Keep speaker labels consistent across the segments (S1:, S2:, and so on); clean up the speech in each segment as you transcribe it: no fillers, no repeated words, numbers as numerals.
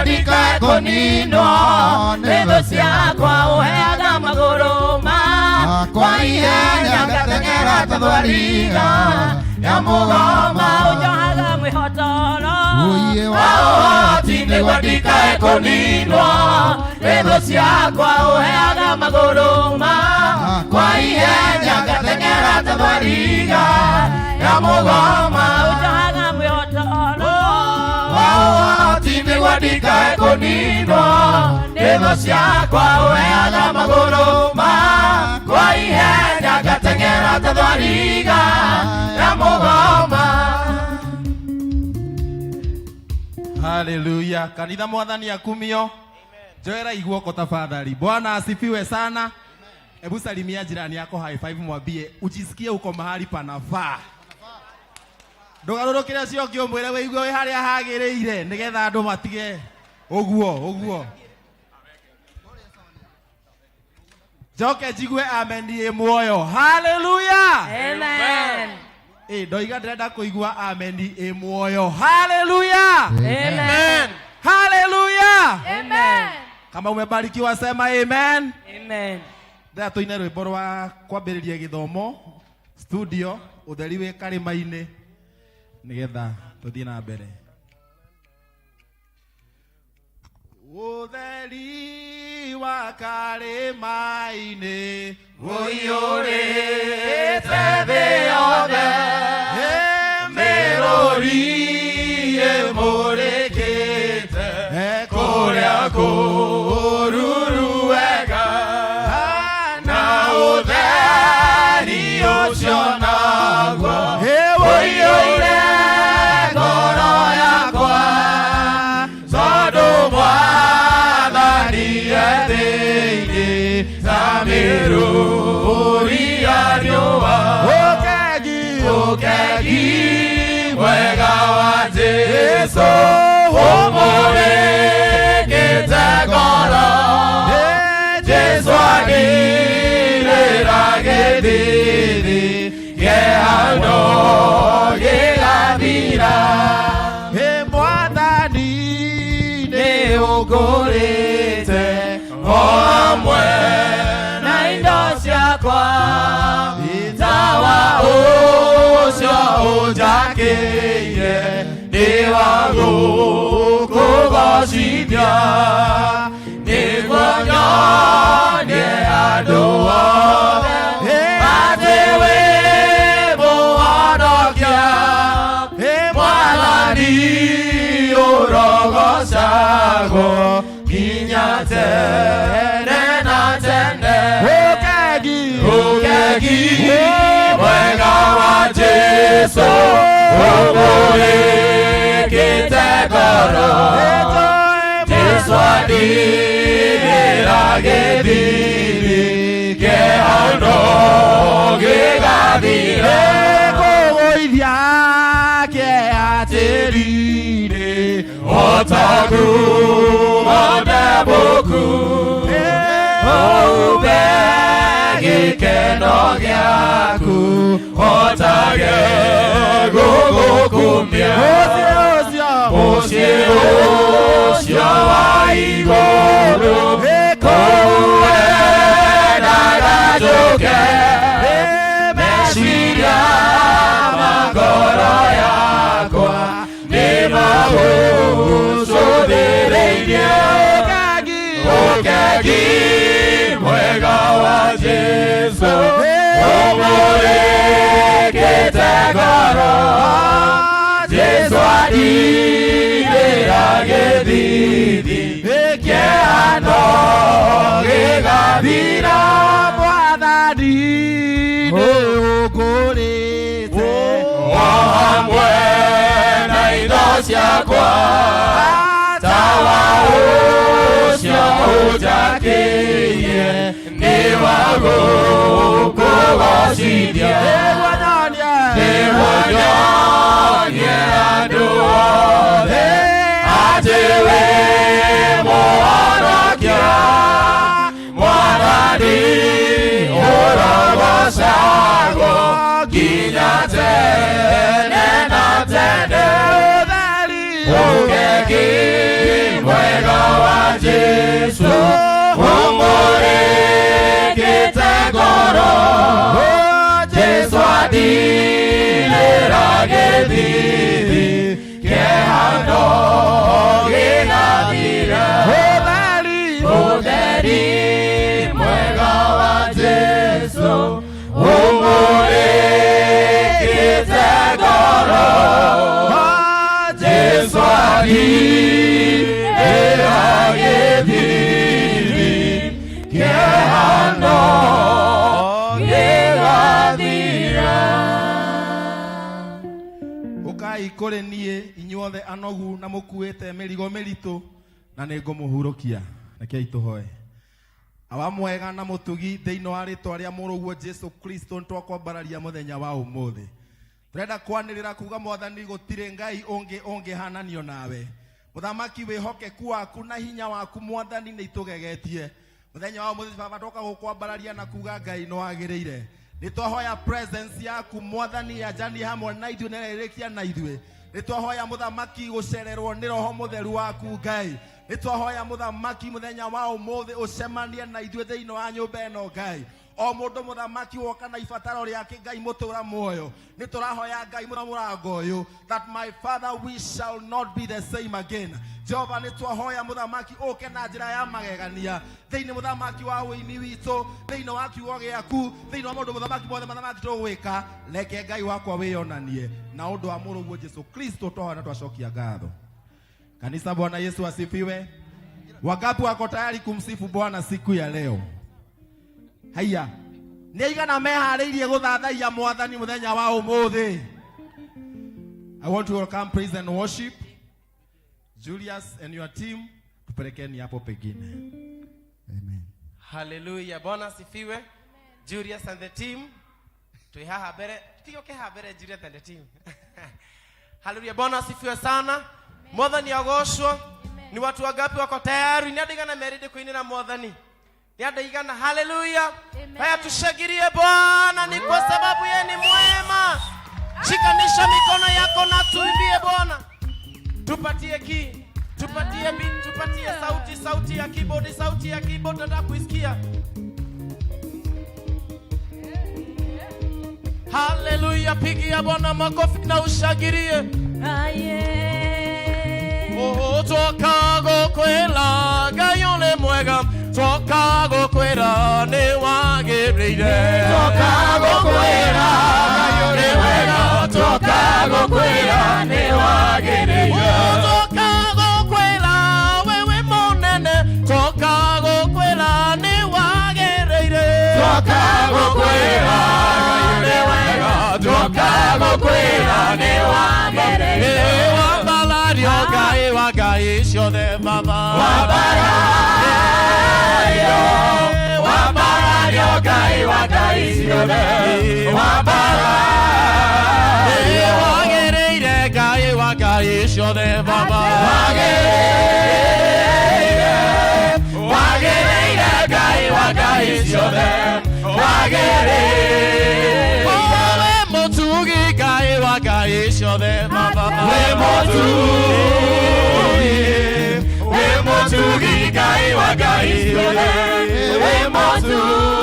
S1: Ndikae kũninwo nĩ thũ ciakwa, ũheaga magũrũ makwa ihenya, ngateng'era ta thwariga ya mũgoma, ũnjohaga mwĩhotoro
S2: Ũiye
S1: wa ũhoti nĩguo ndikae kũninwo nĩ thũ ciakwa, ũheaga magũrũ makwa ihenya, ngateng'era ta thwariga ya mũgoma, ũnjohaga mwĩhotoro wa ũhoti nĩguo ndikae kũninwo nĩ thũ ciakwa, ũheaga magũrũ makwa ihenya, ngateng'era ta thwariga ya mũgoma.
S3: Haleluya. Kanitha, Mwathani akumio. Joera iguoko tafadhali. Bwana asifiwe sana. Hebu salimia jirani yako, high five, mwambie ujisikie uko mahali panafaa. Ndũgarũrũkĩre ũcio ũngĩ ũmwĩre wĩigue wĩ harĩa hagĩrĩire nĩgetha andũ matige ũguo ũguo. Njoke njigue amen ĩ muoyo. Haleluya.
S1: Amen.
S3: Ĩ ndoiga ndĩrenda kũigua amen ĩ muoyo. Haleluya.
S1: Amen.
S3: Haleluya.
S1: Amen.
S3: Kama umebarikiwa sema amen.
S1: Amen.
S3: Ndĩra tũine rwĩmbo rwa kwambĩrĩria gĩthomo studio ũtheri wĩ karĩma-inĩ nĩgetha tũthiĩ na mbere. Ũtheri wa karĩma-inĩ
S1: ũiyũrĩte thĩ yothe,
S3: mĩrũri
S1: ĩmũrĩkĩte
S3: kũrĩa
S1: kũruru wega, na ũtheri ũcio naguo ũiyũire ngoro yakwa, tondũ Mwathani e thĩinĩ ta mĩrũri ya riũa.
S3: Ũkengi
S1: Ũkengi mwega wa Jesũ ũmũrĩkĩte ngoro, Jesũ andirĩra gĩthithi kĩhano gĩgathira.
S3: Ĩ Mwathani
S1: nĩ ũngũrĩte o hamwe na indo ciakwa, tawa ũcio ũnjakĩire nĩ wa gũkũgocithia, nĩguo nyonie andũ othe atĩ wĩ mũhonokia. Mwathani ũrogocagwo nginya tene na tene.
S3: Ũkengi
S1: Ũkengi mwega wa Jesũ ũmũrĩkĩte ngoro, Jesũ andirĩra gĩthithi kĩhano gĩgathira.
S3: Kũgũithia kĩeha tĩri-inĩ
S1: otaguo ndembũku, ũmbe gĩkeno gĩaku hotage gũgũkumia.
S3: Ũcio ũcio
S1: Mũciĩ ũcio wa igũrũ kũu wendaga njũke, meciria ma ngoro yakwa nĩ magũcũthĩrĩirie. Ũkengi mwega wa Jesũ ũmũrĩkĩte ngoro, Jesũ andirĩra gĩthithi kĩhano gĩgathira.
S3: Mwathani nĩ ũngũrĩte
S1: o hamwe na indo ciakwa, tawa ũcio ũnjakĩire nĩ wa gũkũgocithia,
S3: nĩguo nyonie
S1: nĩguo nyonie andũ othe atĩ wĩ mũhonokia. Mwathani ũrogocagwo nginya tene na tene. Ũkengi mwega Ngoro Jesu adirĩra gĩthithi kĩhando gĩgathira.
S3: Ũtheri.
S1: Ũtheri mwega wa Jesu ũmũrĩkĩte ngoro. Jesu adirĩra gĩthithi kĩhando gĩgathira.
S3: Ũkai kũrĩ niĩ inyuothe anogu na mũkuĩte mĩrigo mĩritũ, na nĩ ngũmũhurũkia. Rekei tũhoe. Awa mwega na mũtugi, thĩinĩ wa rĩtwa rĩa mũrũguo Jesu Kristo, nĩtwakwambararia mũthenya wa ũmũthĩ. Tũrenda kwanĩrĩra kuga, Mwathani, gũtirĩ Ngai ũngĩ ũngĩhananio nawe. Mũthamaki, wĩhokeku waku na hinya waku, Mwathani, nĩ itũgegetie. Mũthenya wa ũmũthĩ, Baba, twoka gũkwambararia na kuga Ngai nĩ wagĩrĩire. Nĩ twahoya presence yaku, Mwathani, yanjanie hamwe na ithuĩ na ĩrĩkia na ithuĩ. Nĩ twahoya, Mũthamaki, gũcererwo nĩ Roho Mũtheru waku. Ngai, nĩ twahoya, Mũthamaki, mũthenya wa ũmũthĩ ũcemanie na ithuĩ thĩinĩ wa nyũmba ĩno. Ngai, o mũndũ, Mũthamaki, woka na ibataro rĩake, Ngai mũtũra muoyo, nĩ tũrahoya, Ngai, mũrango ũyũ, that my Father, we shall not be the same again. Jehova, nĩ twahoya, Mũthamaki, ũke na njĩra ya magegania thĩinĩ, Mũthamaki, wa ũini witũ, thĩinĩ wa kiugo gĩaku, thĩinĩ wa maũndũ, Mũthamaki, mothe, Mũthamaki, tũgwĩka. Reke Ngai wakwa wĩyonanie na ũndũ wa mũrũguo Jesu Kristo twahoya na twacokia ngatho. Kanisa, Bwana Yesu asifiwe. Wangapi wako tayari kumsifu Bwana siku ya leo? Haiya, nĩ aigana meharĩirie gũthathaiya Mwathani mũthenya wa ũmũthĩ? I want to welcome praise and worship. Julius and your team, tupelekeni hapo pengine.
S2: Amen.
S4: Haleluya, Bwana asifiwe. Julius and the team, twi haha mbere, tigoke haha mbere, Julius and the team. Haleluya, Bwana asifiwe sana. Mwathani agocwo. Ni watu wangapi wako tayari? Ni andũ aigana merĩndĩ kũinĩra Mwathani? Ni andũ aigana? Haleluya. Haya, tushangilie Bwana ni kwa sababu yeye ni mwema. Shikanisha mikono yako na tuimbie Bwana. Tupatie key, tupatie beat, tupatie sauti, sauti ya keyboard, sauti ya keyboard nataka kuisikia. Haleluya, pigia Bwana makofi na ushangilie. Oh, twoka gukwira Ngai ũrĩ mwega, twoka gukwira nĩ wagĩrĩire.
S1: Twoka gũkwĩra Ngai ũrĩ mwega, twoka gũkwĩra nĩ wagĩrĩire.
S4: Oh, twoka gũkwĩra wewe mũnene, twoka gũkwĩra nĩ wagĩrĩire.
S1: Twoka gũkwĩra Ngai ũrĩ mwega, twoka gũkwĩra nĩ wagĩrĩire.
S4: Wambarario Ngai wa ngai ciothe, Baba.
S1: Wambarario, wambarario Ngai wa ngai ciothe, wambarario.
S4: Wagĩrĩire Ngai wa ngai ciothe, Baba.
S1: Wagĩrĩire, wagĩrĩire Ngai wa ngai ciothe, wagĩrĩire.
S4: We mũtugi Ngai wa ngai ciothe, Baba.
S1: Wĩ mũtugi, wĩ mũtugi Ngai wa ngai ciothe, wĩ mũtugi.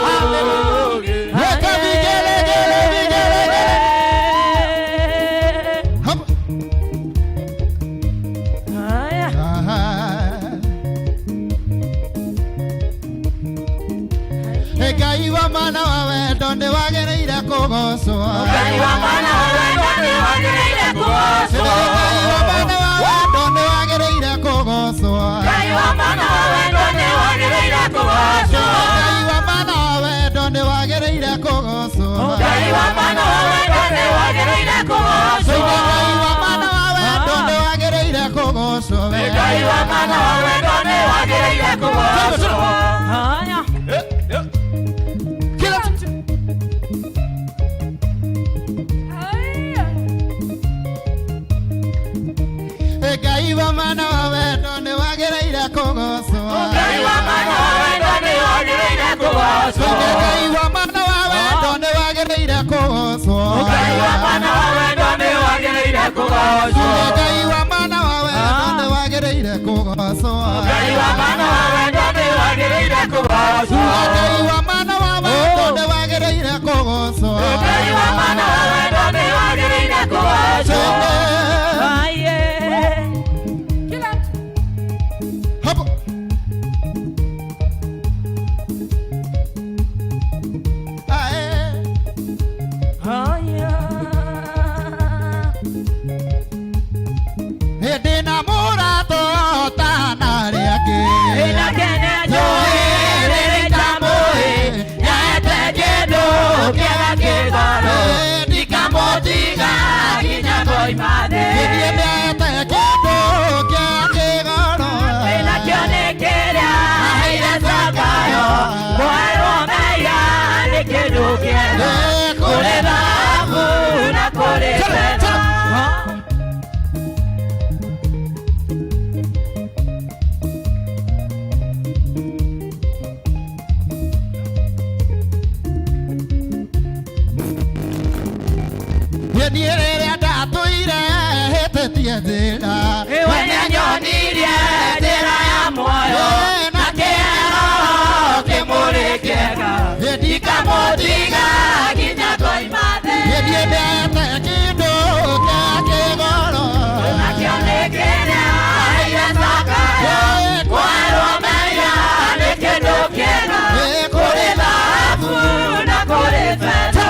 S2: Weka vigelegele, vigelegele. Hop. Aha. Ngai wa mana wa wendo nĩ wagĩrĩire kũgocwo.
S1: Ngai wa mana wa wendo nĩ wagĩrĩire kũgocwo.
S2: Ngai wa mana wa wendo nĩ wagĩrĩire kũgocwo.
S1: Ngai wa mana wa wendo nĩ wagĩrĩire kũgocwo.
S2: Ngai wa mana wa wendo nĩ wagĩrĩire kũgocwo.
S1: Ngai wa mana wa wendo nĩ wagĩrĩire kũgocwo.
S2: Ngai wa mana wa wendo nĩ wagĩrĩire kũgocwo.
S1: Ngai wa mana wa wendo nĩ wagĩrĩire kũgocwo.
S2: Kila mtu. Ngai wa mana wa wendo nĩ wagĩrĩire kũgocwo.
S1: Ngai wa mana wa wendo nĩ wagĩrĩire kũgocwo.
S2: Ngai wa mana wa wendo nĩ wagĩrĩire kũgocwo.
S1: Ngai wa mana wa wendo nĩ wagĩrĩire kũgocwo.
S2: Ngai wa mana wa wendo nĩ wagĩrĩire kũgocwo.
S1: Ngai wa mana wa wendo nĩ wagĩrĩire kũgocwo.
S2: Ngai wa mana wa wendo nĩ kũgocwo.
S1: Ngai wa mana wa wendo nĩ wagĩrĩire kũgocwo.
S2: Twende.
S5: Kila mtu.
S2: Hapo. Ae. Hĩndĩ na mũrato tanarĩ angĩ.
S1: Ndikamũtiga nginya ngoima thĩ.
S2: Hĩndĩ ndete kĩndũ kĩa kĩgoro.
S1: Nakĩo nĩ kĩrĩa aheire Zakayo, kũherwo mehia nĩ kĩndũ kĩega, kũrĩ thahabu na kũrĩ betha.
S2: Niĩ rĩrĩa ndatũire hĩtĩtie njĩra.
S1: We nĩanyonirie njĩra ya muoyo, na kĩero kĩmũrĩ kĩega, ndikamũtiga nginya ngoima thĩ.
S2: Niĩ ndete kĩndũ kĩa kĩgoro.
S1: Nakĩo nĩ kĩrĩa aheire Zakayo, kũherwo mehia nĩ kĩndũ kĩega, kũrĩ thahabu na kũrĩ betha.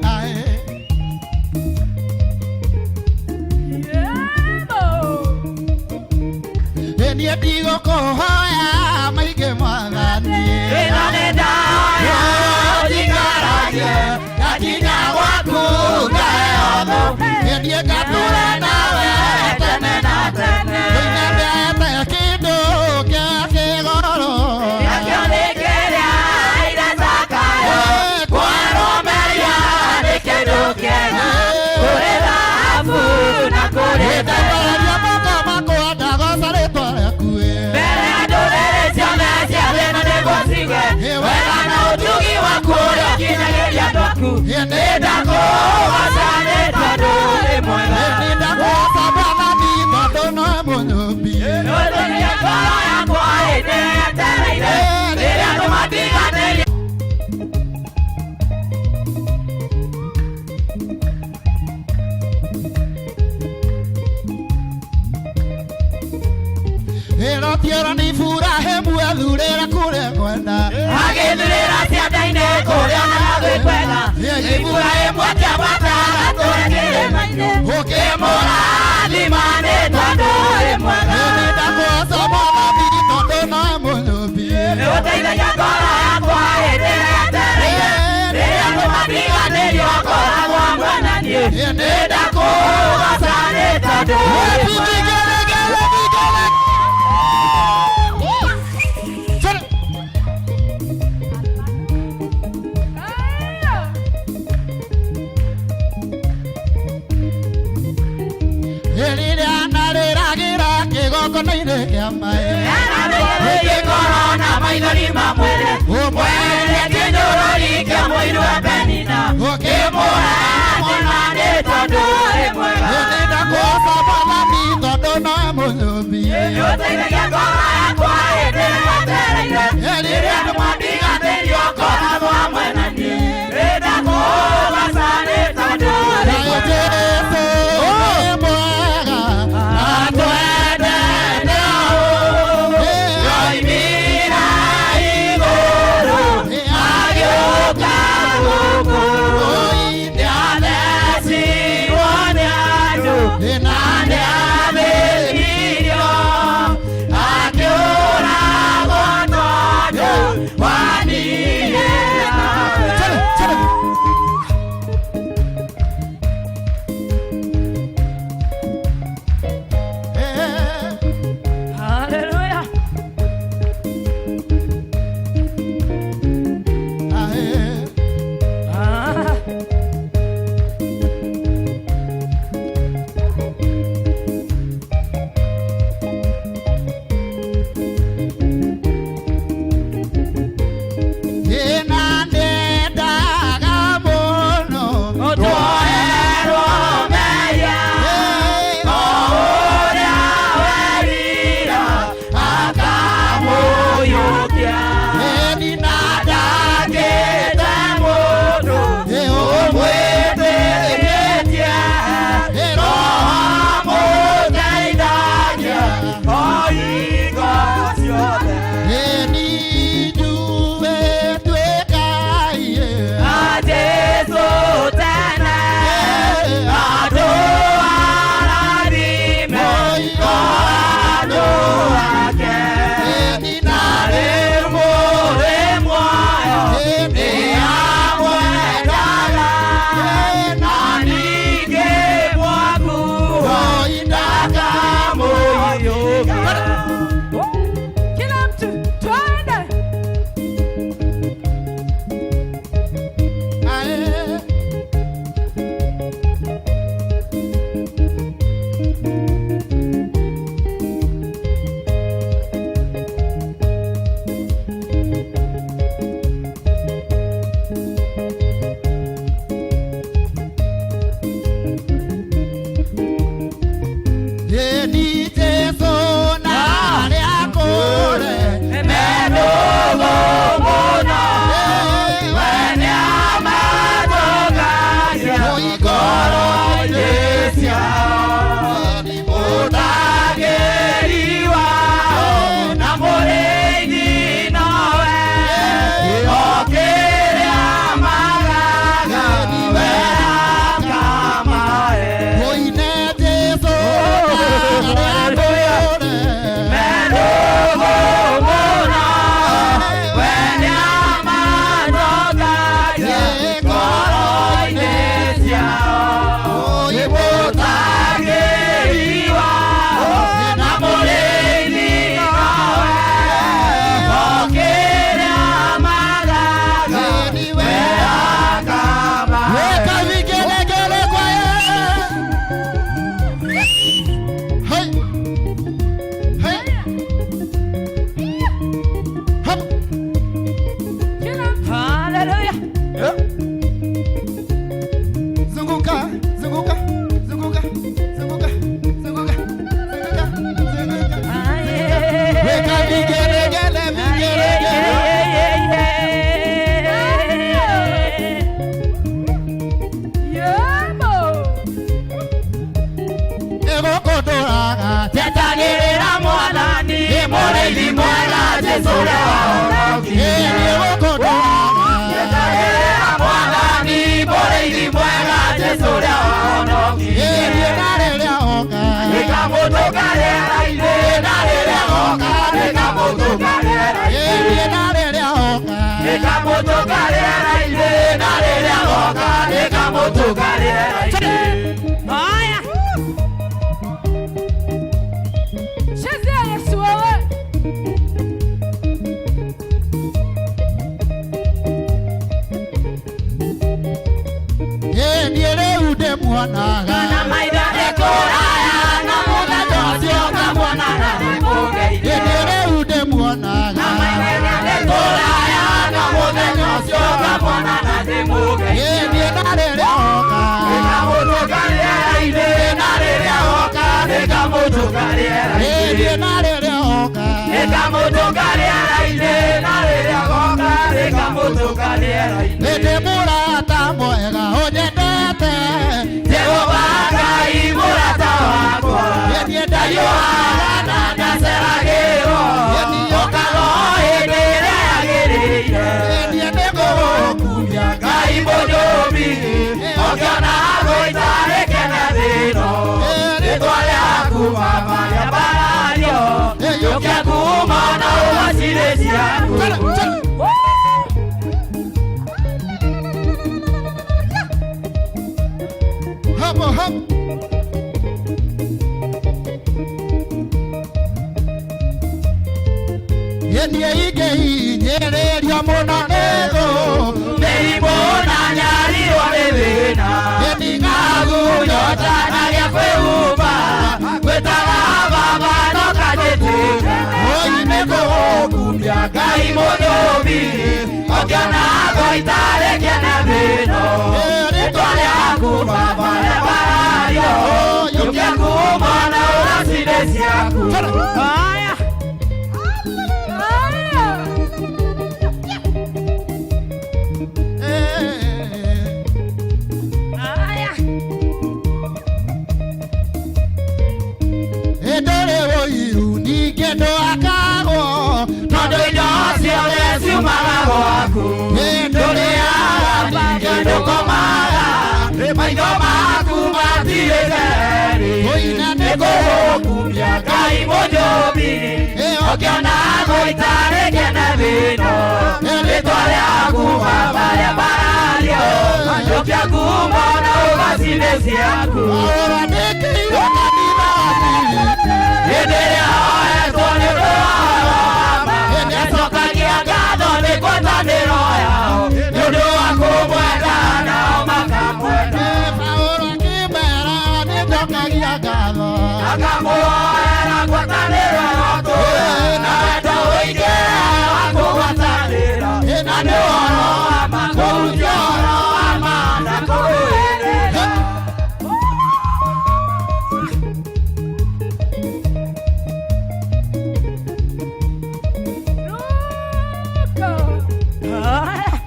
S2: Ae. Niĩ ndigũkũhoya maingĩ mwathani.
S1: Ĩno nĩ ndawa ũnjikaragie, ngakinya gwaku ngaheo thũmbĩ.
S2: Niĩ ngatũra nawe
S1: tene na tene.
S2: Niĩ ndete kĩndũ kĩa kĩgoro.
S1: Nakĩo nĩ kĩrĩa aheire Zakayo, kũherwo mehia nĩ kĩndũ kĩega, kũrĩ thahabu na kũrĩ betha.
S2: Ndambararia moko makwa ndagoca rĩtwa rĩaku ĩ.
S1: Mbere ya ndũrĩrĩ ciothe cia thĩ na nĩguo ciigue wega na ũtugi waku ũrĩa ũkinyagĩria andũ aku. Nĩndakũgoca nĩ tondũ ũrĩ mwega.
S2: Nĩ ndagoca mwathani tondũ no mũnyũmbi.
S1: Nĩũthũire ngoro yakwa hĩndĩ yetereire, rĩrĩa andũ matiganĩirie.
S2: Ĩrotiĩro nĩ Iburahĩmu ethurĩra kũrĩa kwenda.
S1: Agĩthurĩra cianda-inĩ kũrĩa onaga gwĩ kwega. Iburahĩmu akĩambata agatũũre kĩrĩma-inĩ. Ũkĩmũrathima nĩ tondũ ũrĩ mwega.
S2: Nĩ ndagoca mwathani tondũ no mũnyũmbi.
S1: Nĩũteithagia ngoro yakwa hĩndĩ ĩrĩa yetereire, rĩrĩa andũ matiganĩirio ngoragwo hamwe na niĩ. Nĩndakũgoca nĩ tondũ ũrĩ mwega.
S2: Rĩrĩa narĩragĩra kĩgongona-inĩ kĩa maĩ.
S1: Ngoro na maithori mamwĩrĩ, mwene kĩnyũrũri kĩamũirwe Penina, ũkĩmũrathima nĩ tondũ ũrĩ mwega.
S2: Nĩ ndagoca mwathani tondũ no mũnyũmbi.
S1: Nĩũteithagia ngoro yakwa hĩndĩ ĩrĩa yetereire, rĩrĩa andũ matiganĩirio ngoragwo hamwe na niĩ. Nĩndakũgoca nĩ tondũ ũrĩ
S2: Nayo
S1: mwega.
S2: Jesũ nĩ mwega.
S1: Atwendete ũũ, yoimira igũrũ, agĩũka gũkũ. Nĩathecirwo nĩ andũ, na nĩathĩnirio, Jesu ũrĩa wahonokirie.
S2: Niĩ gũkũ ndũraga.
S1: Njetagĩrĩra Mwathani mũrĩithi mwega Jesu ũrĩa wahonokirie.
S2: Niĩ na rĩrĩa oka.
S1: Nĩkamũtũnga rĩera-inĩ na rĩrĩa goka, nĩkamũtũnga rĩera-inĩ.
S2: Niĩ na rĩrĩa oka.
S1: Nĩkamũtũnga rĩera-inĩ na rĩrĩa goka, nĩkamũtũnga rĩera-inĩ.
S5: Haya. Chezea Yesu wewe.
S2: Niĩ rĩu ndĩmuonaga.
S1: Na maitho nĩ kũraya na mũthenya ũcio ngamuonaga nĩmũgeithie.
S2: Niĩ rĩu ndĩmuonaga.
S1: Na maitho nĩ kũraya na mũthenya ũcio ngamuonaga nĩmũgeithie.
S2: Niĩ na rĩrĩa oka.
S1: Nĩkamũtũnga rĩera-inĩ na rĩrĩa goka, nĩkamũtũnga rĩera-inĩ.
S2: Niĩ na rĩrĩa oka.
S1: Nĩkamũtũnga rĩera-inĩ na rĩrĩa goka, nĩkamũtũnga rĩera-inĩ.
S2: Ndĩ mũrata mwega ũnyendete.
S1: Jehova Ngai mũrata wakwa,
S2: Niĩ
S1: ndariũaga na ndaceragĩrwo, okaga o hĩndĩ ĩrĩa yagĩrĩire.
S2: Niĩ nĩngũgũkumia.
S1: Ngai mũnyũmbi, ũkĩona gũita rĩkene thĩ-ĩno, rĩtwa rĩaku Baba rĩambarario, yũkia kuma na ũgacirĩ ciaku.
S2: Hapo hapo. Niĩ ingĩhinyĩrĩrio mũno nĩ thũ.
S1: Mĩrimũ na nyarirwo nĩ thĩna,
S2: Niĩ
S1: ng'aragu, nyota na gĩa kwĩhumba, ngwĩtaga Baba no kanjĩtĩka.
S2: Oi nĩngũgũkumia.
S1: Ngai mũnyũmbi, ũkĩona ngũita rĩkene thĩ-ĩno, rĩtwa rĩaku Baba rĩambarario, yũkia kuma na ũgacirĩ ciaku.
S5: Haya. Haya. Haya.
S2: Ndũrĩ ũiru ningĩ ndwakagwo.
S1: Tondũ indo ciothe ciumaga gwaku, ndũrĩaga ningĩ ndũkomaga, maitho maku matirĩ theri.
S2: Ũina
S1: Nĩngũgũkumia Ngai mũnyũmbi, ũkĩona ngũita rĩkene thĩ-ĩno, rĩtwa rĩaku Baba rĩambarario, yũkia kuma na ũgacirĩ ciaku.
S2: Paũlũ andĩkĩirwo kanitha wa Filipi.
S1: Hĩndĩ ĩrĩa oetwo nĩ ũndũ wa ũhoro wa ma, nĩacokagia ngatho nĩ ngwatanĩro yao, nĩ ũndũ wa kũmwenda nao makamwenda.
S2: Paũlũ akĩmera nĩnjokagia ngatho.
S1: Akamuoera ngwatanĩro ĩrotũũra, na wendo ũingĩ wa kũgwatanĩra, na nĩ ũhoro wa ma, kũhunjia ũhoro wa ma na kũrũĩrĩra.
S5: Ruka. Haya.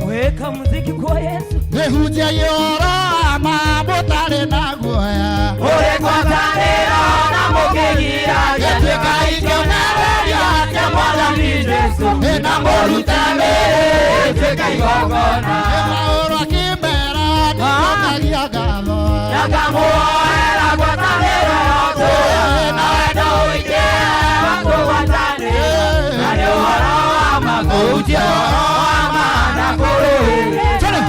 S5: Weka muziki kwa Yesu.
S2: Nĩhunjia ũhoro wa ma mũtarĩ na guoya.
S1: Ũrĩ ngwatanĩro na mũkĩgiragia, tuĩkai kĩonereria kĩa Mwathani Jesũ, na mũrute mĩĩrĩ ĩtuĩke igongona.
S2: Paũlũ akĩmera nĩnjokagia ngatho.
S1: Nakamuoera ngwatanĩro ĩrotũũra, na wendo ũingĩ wa kũgwatanĩra, na nĩ ũhoro wa ma, kũhunjia ũhoro wa ma na kũrũĩrĩra.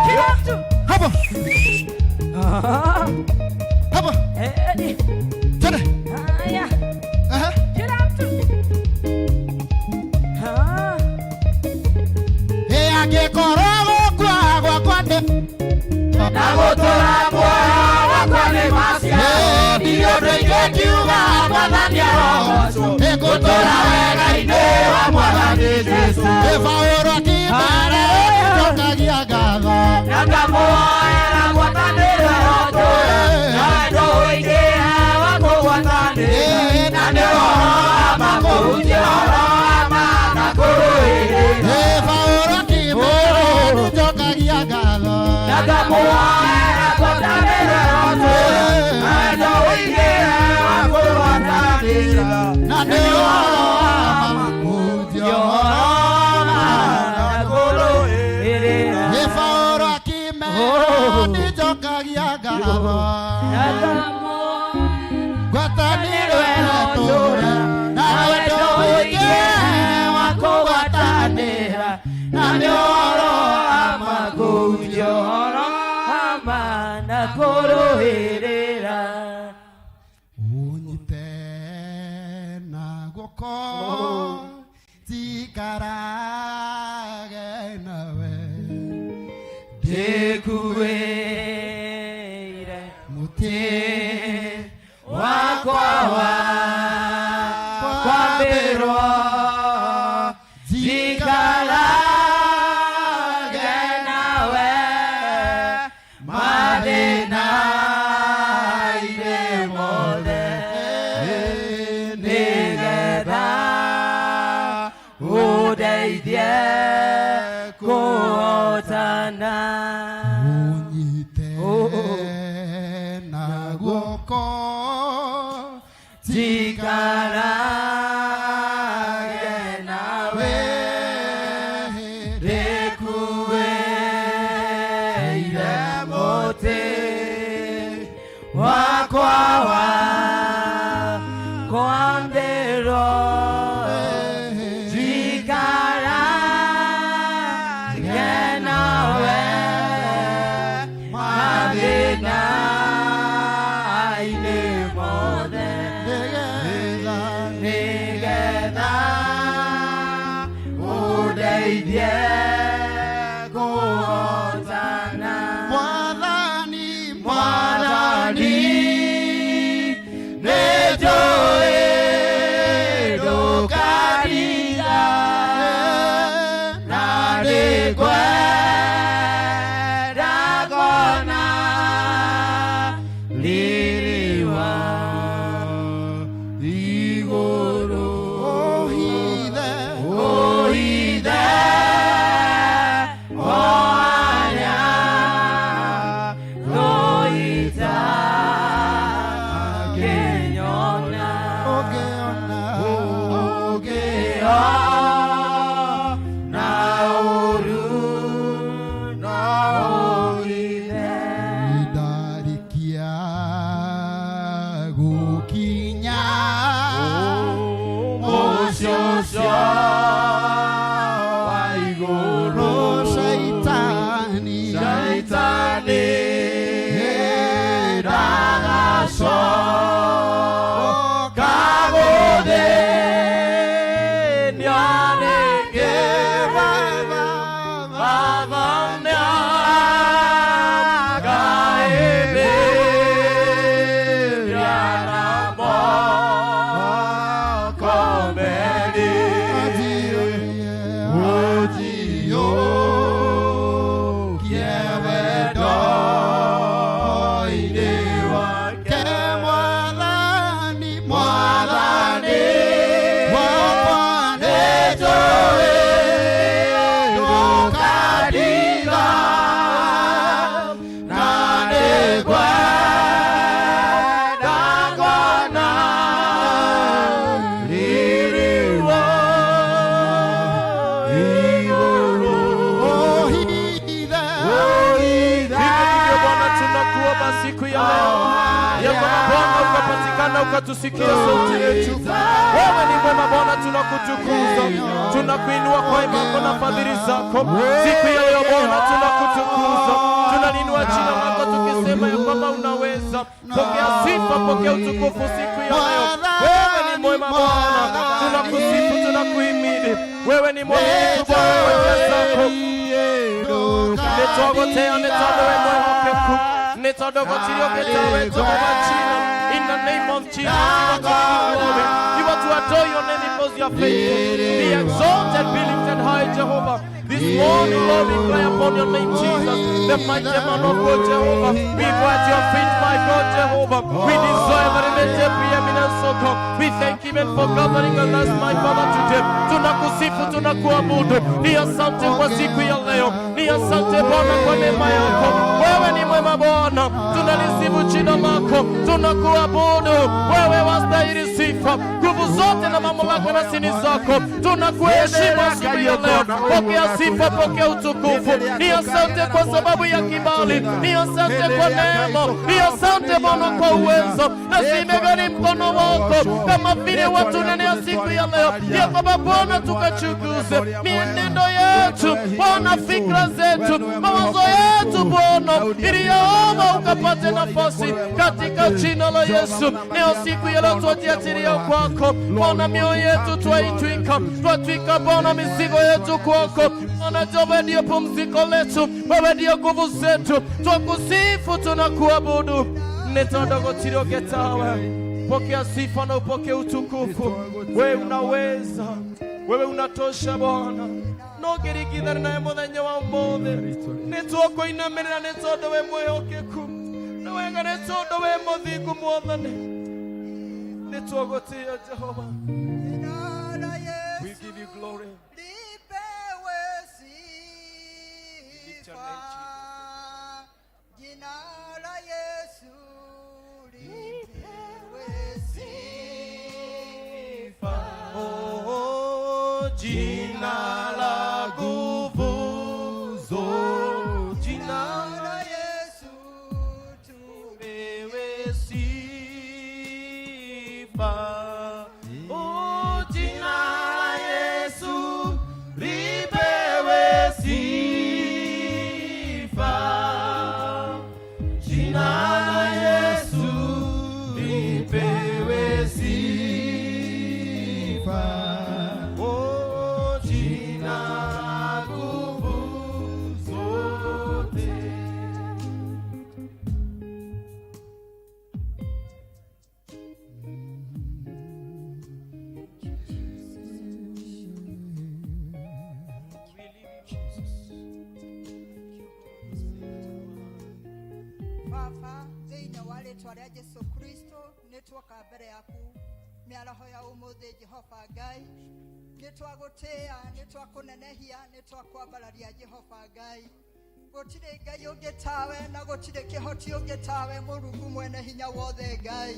S5: Kila mtu.
S2: Hapo
S5: Ah.
S2: hapo.
S5: Edi.
S2: Twende.
S5: Haya.
S2: Aha.
S5: Kila mtu. Ah.
S2: Ĩ angĩkorwo gũkua gwakwa nĩ
S1: Na gũtũũra muoyo wakwa nĩ maciaro, ndirĩ ũndũ ingĩkiuga Mwathani arogocwo, gũtũũra wega-inĩ wa Mwathani Jesũ.
S2: Paũlũ akĩmera nĩnjokagia ngatho.
S1: Nakamuoera ngwatanĩro ĩrotũũra, na wendo ũingĩ wa kũgwatanĩra, na nĩ ũhoro wa ma, kũhunjia ũhoro wa ma na kũrũĩrĩra.
S2: Paũlũ akĩmera nĩnjokagia ngatho.
S1: Nakamuoera ngwatanĩro ĩrotũũra, na wendo ũingĩ wa kũgwatanĩra,
S2: Na nĩ ũhoro wa Ngatho ngwatanĩro ĩratũra na wendo ũingĩ wa kũgwatanĩra na nĩ ũhoro wa
S1: Makũnjia ũhoro wa ma na kũrũĩrĩra.
S2: Ũnyite na guoko njikarage nawe
S1: Ndĩkuĩire
S2: mũtĩ
S1: wakwa wa kwambĩrwo njikarage nawe mathĩna-inĩ mothe nĩgetha ũndeithie kũhotana.
S2: Ũnyite na guoko
S1: njikarage nawe ndĩkuĩire mũtĩ wakwa wa kwambĩrwo njikarage nawe mathĩna-inĩ mothe nĩgetha ũndeithie kũhotana.
S2: Mwathani.
S1: Mwathani, nĩnjũĩ ndũkandiga na nĩngwenda kuona riri wa igũrũ.
S2: Ũhithe.
S1: Ũhithe o arĩa thũita ngĩnyona.
S2: Ũngĩona.
S1: Ũngĩona ũru no ũhithe.
S2: Ndarĩkia gũkinya
S1: Mũciĩ ũcio wa igũrũ.
S2: Shaitani.
S1: Shaitani ndagacoka gũthĩnio rĩngĩ. Baba nĩakaĩmĩria na moko merĩ.
S2: Ũnjiyũkie wendo-inĩ wake. Mwathani, Mwathani wakwa, nĩnjũĩ ndũkandiga na nĩngwenda kuona
S1: riri wa igũrũ.
S2: Ũhithe.
S4: Hivyo ndivyo Bwana tunakuomba siku ya leo ya kwamba Bwana ukapatikana ukatusikia sauti yetu. Wewe ni mwema Bwana, tunakutukuza, tunakuinua kwa imako na fadhili zako siku ya leo Bwana, tunakutukuza, tunalinua jina lako tukisema ya kwamba unaweza. Pokea sifa, pokea utukufu siku ya leo. Wewe ni mwema Bwana, tunakusifu, tunakuhimidi. Wewe ni mwaminifu Bwana kwa njia zako nĩtwagũtĩĩa nĩ tondũ wĩ mwĩhokeku nĩ tondũ gũtirĩ ũngĩ tawe Jehova jina. In the name of Jesus, you are to be glory, you are to adore your name because you are faithful. Be exalted, be lifted high, Jehovah. This morning, Lord, we cry upon your name, Jesus, the mighty man of God, Jehovah. We go at your feet, my God, Jehovah. We desire very preeminence, O God. We thank you even for gathering with us, my Father, today. Tunakusifu, tunakuabudu. Ni asante kwa siku ya leo. Ni asante Bwana kwa neema yako. Wewe ni mwema. mwema Bwana, tunalisifu jina lako, tunakuabudu wewe, wastahili sifa, nguvu zote na mamlaka na sini zako. Tunakuheshimu asubuhi ya leo. Pokea sifa, pokea utukufu. Ni asante kwa sababu ya kibali, ni asante kwa neema, ni asante Bwana kwa uwezo, na zimegharimu mkono wako kama vile watunenea siku ya leo, ya kwamba Bwana tukachukuze mienendo yetu Bwana, fikra zetu, mawazo yetu Bwana, ili Yehova ukapate nafasi katika jina la Yesu. Leo siku ya leo twajiachilia kwako Bwana, mioyo yetu twaitwika, twatwika Bwana mizigo yetu kwako Bwana. Wewe ndiyo pumziko letu, wewe ndiyo nguvu zetu, twakusifu, tunakuabudu nitondogotiriogetawe. Pokea sifa na upokee utukufu. Wewe unaweza, wewe unatosha Bwana. No ngĩringithania nawe mũthenya wa ũmũthĩ nĩ tũkũinamĩrĩra nĩ tondũ wĩ mwĩhokeku, nĩ wega nĩ tondũ wĩ mũthingu Mwathani, nĩ tũgũtĩĩa Jehova.
S2: Jina la
S4: We
S2: Yesu
S4: give you glory.
S2: lipewe
S4: lift your name,
S2: sifa. Jina la Yesu lipewe sifa.
S4: Oh, jina la nguvu zote, jina
S2: Jina la Yesu
S4: lipewe sifa. Oh, jina la Yesu lipewe sifa. Jina la Yesu lipewe sifa. Oh, jina la nguvu zote.
S2: Baba thĩinĩ wa rĩtwa rĩa Jesu Kristo nĩ twoka mbere yaku mĩaraho ya ũmũthĩ. Jehova Ngai, nĩ twagũtĩĩa, nĩ twakũnenehia, nĩ twakwambararia. Jehova Ngai, gũtirĩ Ngai ũngĩ tawe na gũtirĩ kĩhoti ũngĩ tawe, Mũrungu mwene hinya wothe. Ngai,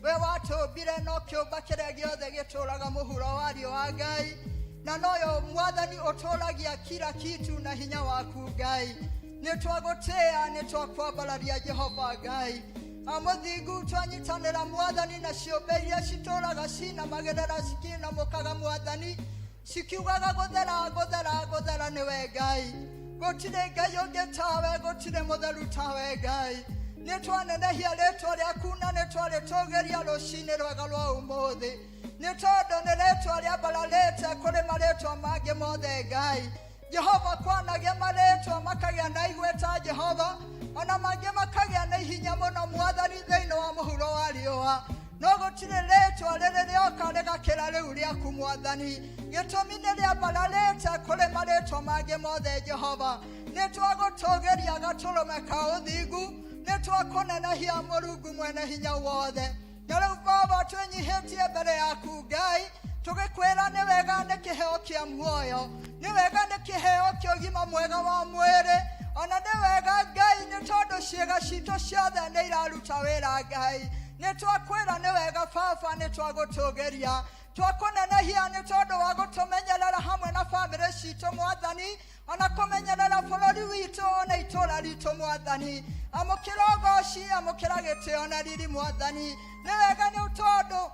S2: we watũmbire no kĩũmba kĩrĩa gĩothe gĩtũraga mũhuro wa riũa, Ngai, na noyo Mwathani ũtũragia kila kitu na hinya waku. Ngai, nĩ twagũtĩĩa, nĩ twakwambararia. Jehova Ngai amũthingu, twanyitanĩra Mwathani na ciũmbe iria citũraga cinamagĩrĩra, cikinamũkaga Mwathani, cikiugaga gũthera, gũthera, gũthera nĩwe Ngai. Gũtirĩ Ngai ũngĩ tawe, gũtirĩ mũtheru tawe. Ngai, nĩ twanenehia rĩtwa rĩaku na nĩ twarĩtũgĩria rũcinĩ rwega rwa ũmũthĩ, nĩ tondũ nĩ rĩtwa rĩambararĩte kũrĩ marĩtwa mangĩ mothe. Ngai Jehova, kwanagĩa marĩtwa makagĩa na igweta, Jehova, ona mangĩ makagĩa na ihinya mũno, Mwathani, thĩinĩ wa mũhuro wa riũa, no gũtirĩ rĩtwa rĩrĩ rĩoka rĩgakĩra rĩu rĩaku, Mwathani. Gĩtũmi nĩ rĩambararĩte kũrĩ marĩtwa mangĩ mothe. Jehova, nĩ twagũtũgĩria gatũrũme ka ũthingu, nĩ twakũnenehia, Mũrungu mwene hinya wothe. Na rĩu Baba, twĩnyihĩtie mbere yaku, Ngai, tũgĩkwĩra nĩ wega nĩ kĩheo kĩa muoyo, nĩ wega nĩ kĩheo kĩa ũgima mwega wa mwĩrĩ, ona nĩ wega, Ngai, nĩ tondũ ciĩga citũ ciothe nĩ iraruta wĩra. Ngai, nĩ twakwĩra nĩ wega. Baba, nĩ twagũtũgĩria, twakũnenehia nĩ tondũ wa gũtũmenyerera hamwe na bamĩrĩ citũ, Mwathani, ona kũmenyerera bũrũri witũ ona itũũra ritũ. Mwathani, amũkĩra ũgoci, amũkĩra gĩtĩo na riri. Mwathani, nĩ wega nĩ tondũ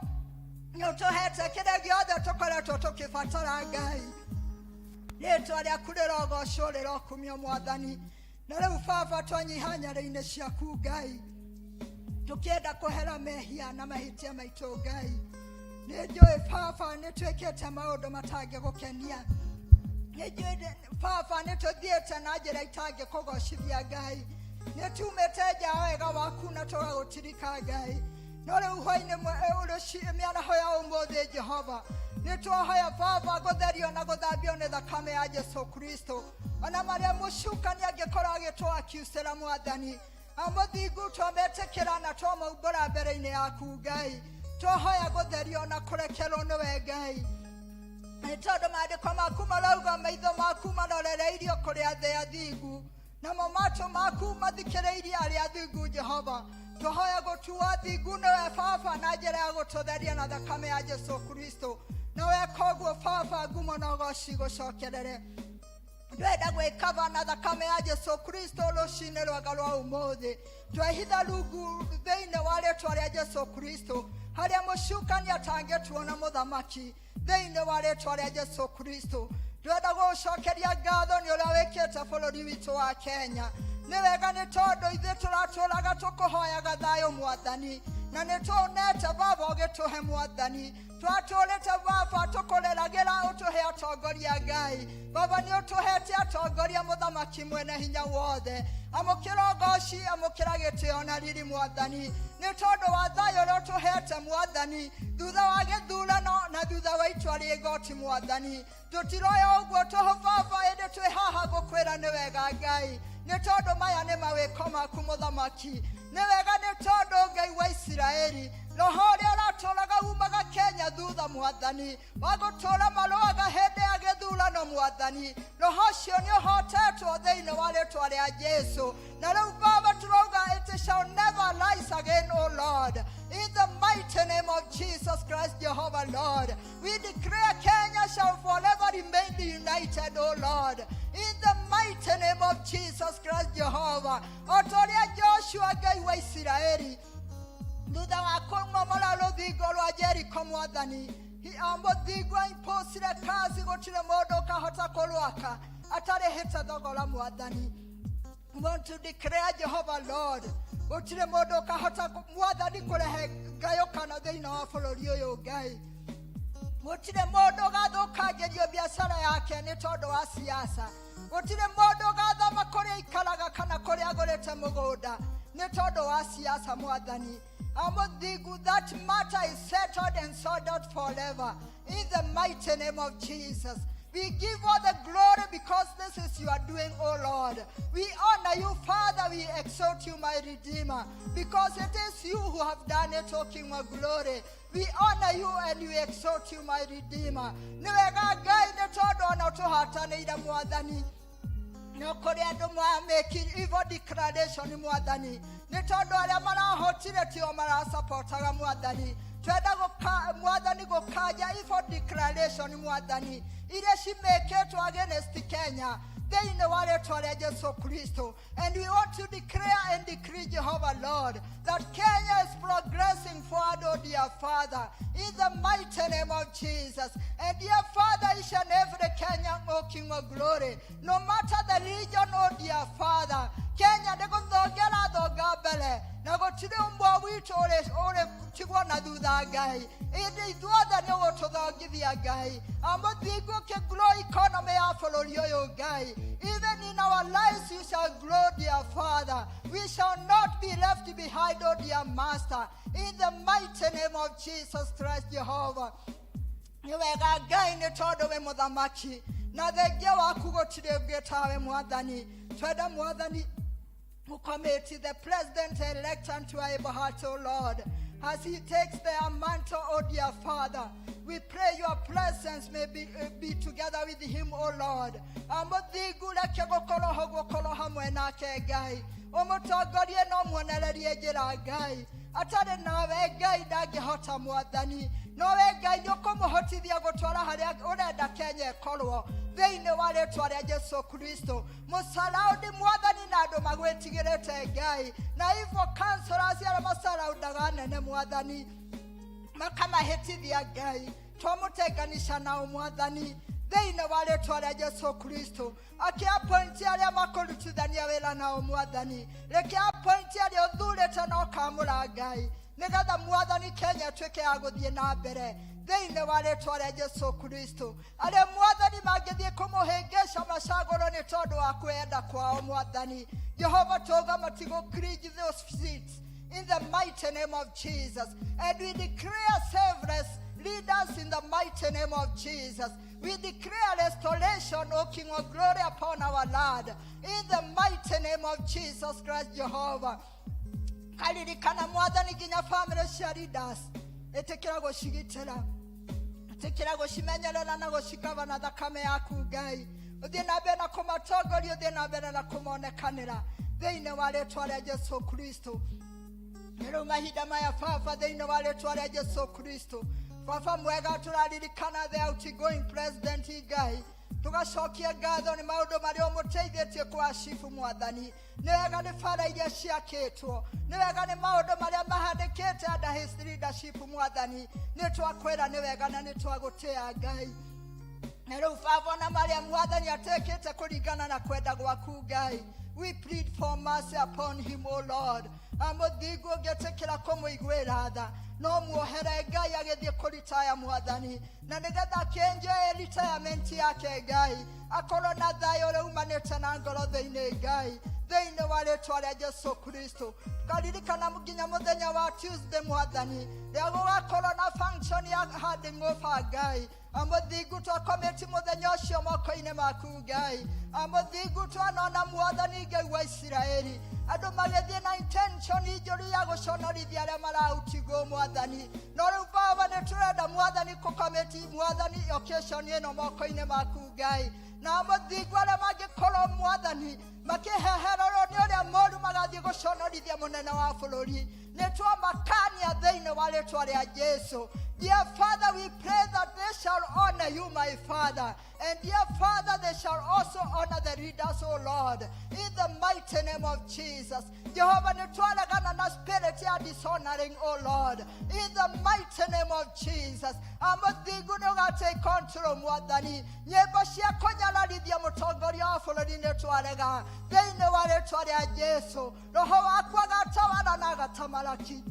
S2: nĩ ũtũhete kĩrĩa gĩothe tũkoretwo tũkĩbatara. Ngai, rĩtwa rĩaku rĩrogocwo, rĩrokumio, Mwathani. Na rĩu Baba, twanyiha nyarĩ-inĩ ciaku, Ngai, tũkĩenda kũhera mehia na mahĩtia maitũ. Ngai, nĩ njũĩ Baba nĩ twĩkĩte maũndũ matangĩgũkenia. Nĩ njũĩ Baba nĩ tũthiĩte na njĩra itangĩkũgocithia. Ngai, nĩ tumĩte nja wega waku na tũgagũtirika, Ngai. No rĩu hwainĩ mĩaraho ya ũmũthĩ, Jehova, nĩ twahoya Baba gũtherio na gũthambio nĩ thakame ya Jesu Kristo, ona marĩa mũcukani angĩkorwo agĩtũakiucĩra. Mwathani amũthingu, twametĩkĩra na twamaumbũra mbere-inĩ yaku. Ngai, twahoya gũtherio na kũrekerwo nĩwe, Ngai, nĩ tondũ maandĩko maku marauga maitho maku marorereirio kũrĩ athĩ athingu. Namo matũ maku mathikĩrĩirie arĩa athingu Jehova. Tũhoya gũtua thingu nĩwe Baba na njĩra ya gũtũtheria na thakame ya Jesu Kristo. Na weka ũguo Baba, ngumo na ũgoci gũcokerere. Ndwenda gwĩkaba na thakame ya Jesu Kristo rũcinĩ rwega rwa ũmũthĩ. Twehitha rungu thĩinĩ wa rĩtwa rĩa Jesu Kristo harĩa mũcukani atangĩtuona mũthamaki thĩinĩ wa rĩtwa rĩa Jesu Kristo. Ndwenda gũcokeria ngatho nĩ ũrĩa wĩkĩte bũrũri witũ wa Kenya. Nĩ wega nĩ tondũ ithuĩ tũratũraga tũkũhoyaga thayũ Mwathani, na nĩ tuonete Baba ũgĩtũhe Mwathani. Twatũrĩte Baba tũkũreragĩra ũtũhe atongoria Ngai. Baba nĩ ũtũhete atongoria mũthamaki mwene hinya wothe. Amũkĩra ũgoci, amũkĩra gĩtĩo na riri Mwathani, nĩ tondũ wa thayũ ũrĩa ũtũhete Mwathani thutha wa gĩthurano na thutha wa itua rĩa igoti Mwathani. Tũtiroya ũguo tũhũ Baba, ĩndĩ twĩ haha gũkwĩra nĩ wega Ngai, nĩ tondũ maya nĩ mawĩko maku mũthamaki. Nĩ wega nĩ tondũ Ngai wa Isiraeli, roho ũrĩa ũratũraga umaga Kenya thutha Mwathani wa gũtũra marũaga hĩndĩ ya gĩthurano Mwathani, roho ũcio nĩ ũhotetwo thĩinĩ wa rĩtwa rĩa Jesu. Na rĩu Baba tũrauga it shall never rise again, O Lord, in the mighty name of Jesus Christ Jehovah Lord. We declare Kenya shall forever remain united, O Lord, in the mighty name of Jesus Christ Jehovah. O ta ũrĩa Joshua Ngai wa Isiraeli thutha wa kũmomora rũthingo rwa Jeriko Mwathani, mũthingo imposire kazi gũtirĩ mũndũ ũkahota kũrwaka atarĩhĩte thogora Mwathani. We want to declare Jehovah Lord, gũtirĩ mũndũ ũkahota Mwathani kũrehe ngayũkano thĩinĩ wa bũrũri ũyũ Ngai. Gũtirĩ mũndũ ũgathũkangĩrio biacara yake nĩ tondũ wa siasa. Gũtirĩ mũndũ ũgathama kũrĩa aikaraga kana kũrĩa agũrĩte mũgũnda nĩ tondũ wa siasa Mwathani. Amũthingu, that matter is settled and sorted out forever in the mighty name of Jesus. We give all the glory because this is your doing, O Lord. We honor you, Father. We exalt you, my Redeemer, because it is you who have done it, O King of glory. We honor you and we exalt you, my Redeemer. Nĩ wega Ngai nĩ tondũ ona tũhatanĩire Mwathani, no kũrĩ andũ make evil declaration Mwathani, nĩ tondũ arĩa marahotire tio marasapotaga Mwathani. Twenda Mwathani gũkanja evil declaration Mwathani iria cimĩkĩtwo against Kenya thĩinĩ wa rĩtwa rĩa Jesu Kristo. And we want to declare and decree, Jehovah Lord, that Kenya is progressing forward, O dear Father, in the mighty name of Jesus. And dear Father, each and every Kenyan, O King of glory, no matter the region, O dear Father, Kenya nĩ gũthongera thonga mbere na gũtirĩ ũmwe witũ ũrĩ tigwo na thutha Ngai, ĩndĩ ithuothe nĩ ũgũtũthongithia Ngai. Amũthingu ũkĩgrow economy ya bũrũri ũyũ Ngai. Even in our lives you shall grow, dear Father. We shall not be left behind, O dear Master, in the mighty name of Jesus Christ Jehovah. Nĩ wega Ngai nĩ tondũ wĩ mũthamaki na thengia waku gũtirĩ ũngĩ tawe Mwathani. Twenda Mwathani commit the president elect unto our heart, O Lord, as he takes their mantle, O dear Father. We pray your presence may be together with him, O Lord. Amũthingu reke gũkorwo ho gũkorwo hamwe nake Ngai. Ũmũtongorie no muonererie njĩra Ngai. Atarĩ nawe Ngai ndangĩhota Mwathani. No we Ngai nĩ ũkũmũhotithia gũtwara harĩa ũrenda Kenya ĩkorwo thĩinĩ wa rĩtwa rĩa Jesu Kristo. Mũsaraũndi Mwathani na andũ magwĩtigĩrĩte Ngai, na hivyo councillors arĩa macaraundaga nene Mwathani makamahĩtithia Ngai, twamũtenganisha nao Mwathani thĩinĩ wa rĩtwa rĩa Jesu Kristo. Akĩapointi arĩa makũrutithania wĩra nao Mwathani, reke apointi arĩa ũthurĩte na ũkamũra Ngai, nĩgetha Mwathani Kenya ĩtuĩke ya gũthiĩ na mbere thĩinĩ wa rĩtwa rĩa Jesu Kristo. Arĩa Mwathani mangĩthiĩ kũmũhĩngĩca macagũrwo nĩ tondũ wa kwĩyenda kwao Mwathani Jehova, tuga matigũ cringe those seats in the mighty name of Jesus. And we declare selfless leaders in the mighty name of Jesus. We declare restoration, O King of glory, upon our land in the mighty name of Jesus Christ Jehovah. Karirikana Mwathani nginya family cia leaders, ĩtĩkĩra gũcigitĩra, ĩtĩkĩra gũcimenyerera na gũcikaba na thakame yaku Ngai. Ũthiĩ na mbere na kũmatongoria, ũthiĩ na mbere na kũmonekanĩra thĩinĩ wa rĩtwa rĩa Jesu Kristo. Nĩ rĩu mahinda maya baba, thĩinĩ wa rĩtwa rĩa Jesu Kristo, baba mwega, tũraririkana the outgoing president Ngai, tũgacokia ngatho nĩ maũndũ marĩa ũmũteithĩtie kwa cibu mwathani. Nĩ wega nĩ bara iria ciakĩtwo, nĩ wega nĩ maũndũ marĩa mahandĩkĩte under his leadership mwathani. Nĩ twakwĩra nĩ wega na nĩ twagũtĩa Ngai. Na rĩu baba, na marĩa mwathani atekĩte kũringana na kwenda gwaku Ngai, we plead for mercy upon him, O Lord. Amũthingu ũngĩtĩkĩra kũmũiguĩra tha, no muohere Ngai agĩthiĩ kũritaya mwathani, na nĩgetha akĩenjoy retirement yake Ngai, akorwo na thayũ ũrĩa umanĩte na ngoro thĩinĩ Ngai, thĩinĩ wa rĩtwa rĩa Jesu Kristo. Tukaririkana nginya mũthenya wa Tuesday mwathani, rĩa gũgakorwo na function ya handing over Ngai. Amũthingu, twakomĩti mũthenya ũcio moko-inĩ maku Ngai. Amũthingu, twanona mwathani Ngai wa Isiraeli, andũ magĩthiĩ na intention njũru ya gũconorithia arĩa marautigwo mwathani. No rĩu baba, nĩ tũrenda mwathani kũkomĩti mwathani occasion ĩno moko-inĩ maku Ngai, na mũthingu arĩa mangĩkorwo mwathani makĩhehererwo nĩ ũrĩa mũru magathiĩ gũconorithia mũnene wa bũrũri, nĩ twamakania thĩinĩ wa rĩtwa rĩa Jesu. Dear Father, we pray that they shall honor you, my Father, and dear Father, they shall also honor the leaders, O Lord, in the mighty name of Jesus. Jehovah, nĩ twaregana na spirit ya dishonoring, O Lord, in the mighty name of Jesus. Amũthingu, nĩ ũgatake control mwathani. Nyĩmbo cia kũnyararithia mũtongoria wa bũrũri nĩ twarega thĩinĩ wa rĩtwa rĩa Jesu. Roho waku agatawara na agatamaraki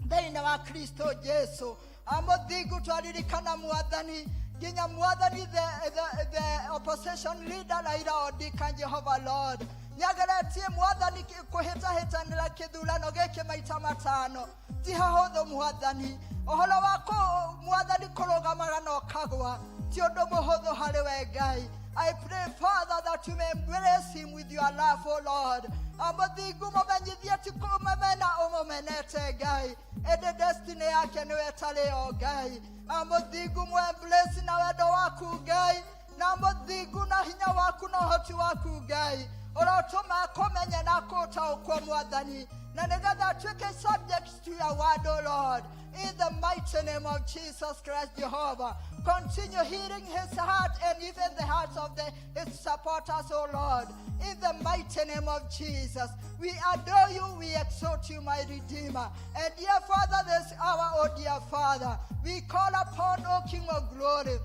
S2: thĩinĩ wa Kristo Jesu. Amũthingu, twaririkana mwathani nginya mwathani the opposition leader Raila Odinga. Jehovah Lord, nĩageretie mwathani kũhĩtahĩtanĩra kĩthurano gĩkĩ maita matano. Ti hahũthũ mwathani, ũhoro wa mwathani kũrũgamaga na ũkagwa ti ũndũ mũhũthũ harĩ we Ngai. I pray, Father, that you may embrace him with your love, O Lord. Amũthingu, mũmenyithie ti kũmũmena ũmũmenete Ngai, ĩndĩ destiny yake nĩwe ĩtarĩ o Ngai. Amũthingu, mũembrace na wendo waku Ngai, na mũthingu na hinya waku na ũhoti waku Ngai, ũrotũma kũmenye na kũtaũkwo mwathani, na nĩgetha atuĩke subject to your word, O Lord, in the mighty name of Jesus Christ. Jehovah, continue healing his heart and even the hearts of his supporters, O Lord, in the mighty name of Jesus. We adore you, we exalt you, my Redeemer. And dear Father, this hour, oh dear Father, we call upon, O King of Glory,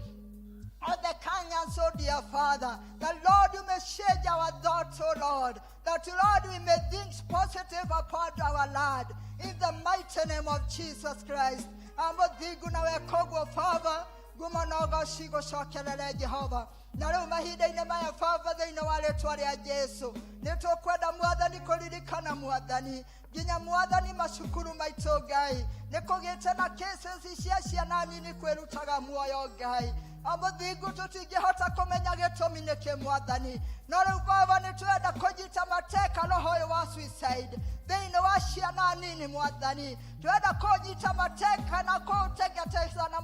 S2: all the Kenyans, oh dear Father, that Lord, you may change our thoughts, oh Lord, that Lord, we may think positive about our land, in the mighty name of Jesus Christ. Amũthingu, nawe koguo Baba, ngumo na ũgoci gũcokerere Jehova. Na rĩu mahinda-inĩ maya baba, thĩinĩ wa rĩtwa rĩa Jesu, nĩ tũkwenda mwathani kũririkana mwathani nginya mwathani macukuru maitũ Ngai. Nĩ kũgĩte na cases cia ciana nini kwĩrutaga muoyo Ngai. Amũthingu, tũtingĩhota kũmenya gĩtũmi nĩkĩ mwathani, no rĩu baba, nĩ tũrenda kũnyita mateka roho ũyũ wa suicide thĩinĩ wa ciana nini mwathani. Tũrenda kũnyita mateka na kũũteketeza na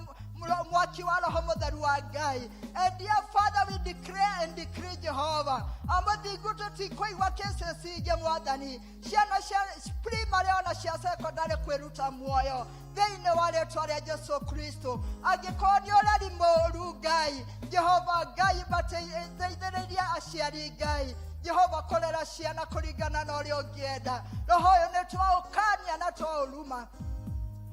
S2: mwaki wa roho mũtheru wa Ngai. And dear Father, we declare and decree, Jehovah, amũthingu, tũtikũigua cases ingĩ mwathani, ciana cia primary ona cia secondary kwĩruta muoyo thĩinĩ wa rĩtwa rĩa Jesu Kristo. Angĩkorwo nĩ ũreri mũũru Ngai, Jehova Ngai, mateithĩrĩria aciari Ngai Jehova kũrera ciana kũringana na ũrĩa ũngĩenda. Roho ũyũ nĩ twaũkania na twaũruma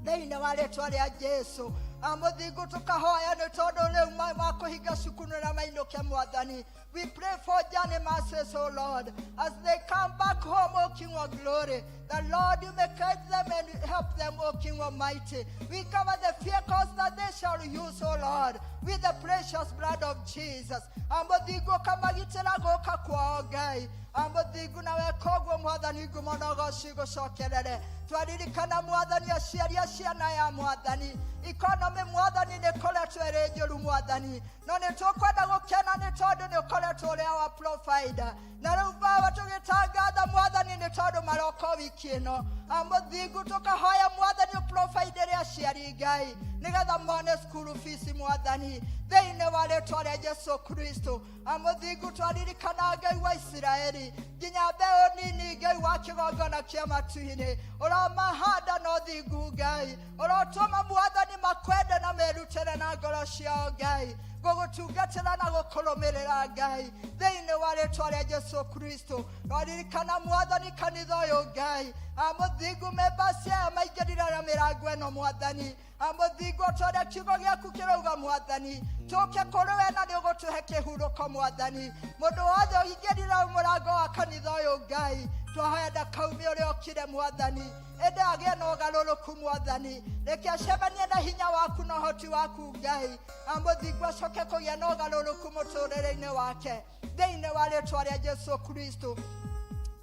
S2: thĩinĩ wa rĩtwa rĩa Jesu. Amũthingu, tũkahoya nĩ tondũ rĩu makũhinga cukuru na mainũke mwathani. We pray for journey mercies, O Lord, as they come back home, O King of Glory. The Lord, you may guide them and help them, O King Almighty. We cover the vehicles that they shall use, O Lord, with the precious blood of Jesus. Amũthingu, kamagitĩra gũka kwao Ngai. Amũthingu, nawe koguo mwathani, ngumo na ũgoci gũcokerere. Twaririkana mwathani aciari a ciana ya mwathani. Economy mwathani nĩ ĩkoretwo ĩrĩ njũru mwathani, no nĩ tũkwenda gũkena nĩ tondũ nĩ ũkoretwo ũrĩ our provider. Na rĩu baba, tũgĩtangatha mwathani nĩ Nĩ tondũ maroka wiki ĩno. Mũthingu, tũkahoya Mwathani ũprovidere aciari, Ngai, nĩgetha mone school fees, Mwathani, thĩinĩ wa rĩtwa rĩa Jesu Kristo. Mũthingu, twaririkana, Ngai wa Isiraeli, nginya mbeũ nini, Ngai wa kĩgongona kĩa matu-inĩ, ũramahanda na ũthingu, Ngai, ũrotũma, Mwathani, makwende na merutĩre na ngoro ciao, Ngai, gũgũtungatĩra na gũkũrũmĩrĩra, Ngai, thĩinĩ wa rĩtwa rĩa Jesu Kristo. Twaririkana, Mwathani, kanitha ũyũ, Ngai Mũthingu, members aya maingĩrire na mĩrango ĩno, Mwathani Mũthingu, o ta ũrĩa kiugo gĩaku kĩrauga, Mwathani, tũke kũrĩ we na nĩ ũgũtũhe kĩhurũko. Mwathani, mũndũ wothe ũingĩrire mũrango wa kanitha ũyũ, Ngai, twahoya ndakaume ũrĩa okire, Mwathani, ĩndĩ agĩe na ũgarũrũku. Mwathani, reke acemanie na hinya waku na ũhoti waku, Ngai Mũthingu, acoke kũgĩa na ũgarũrũku mũtũrĩre-inĩ wake, thĩinĩ wa rĩtwa rĩa Jesu Kristo.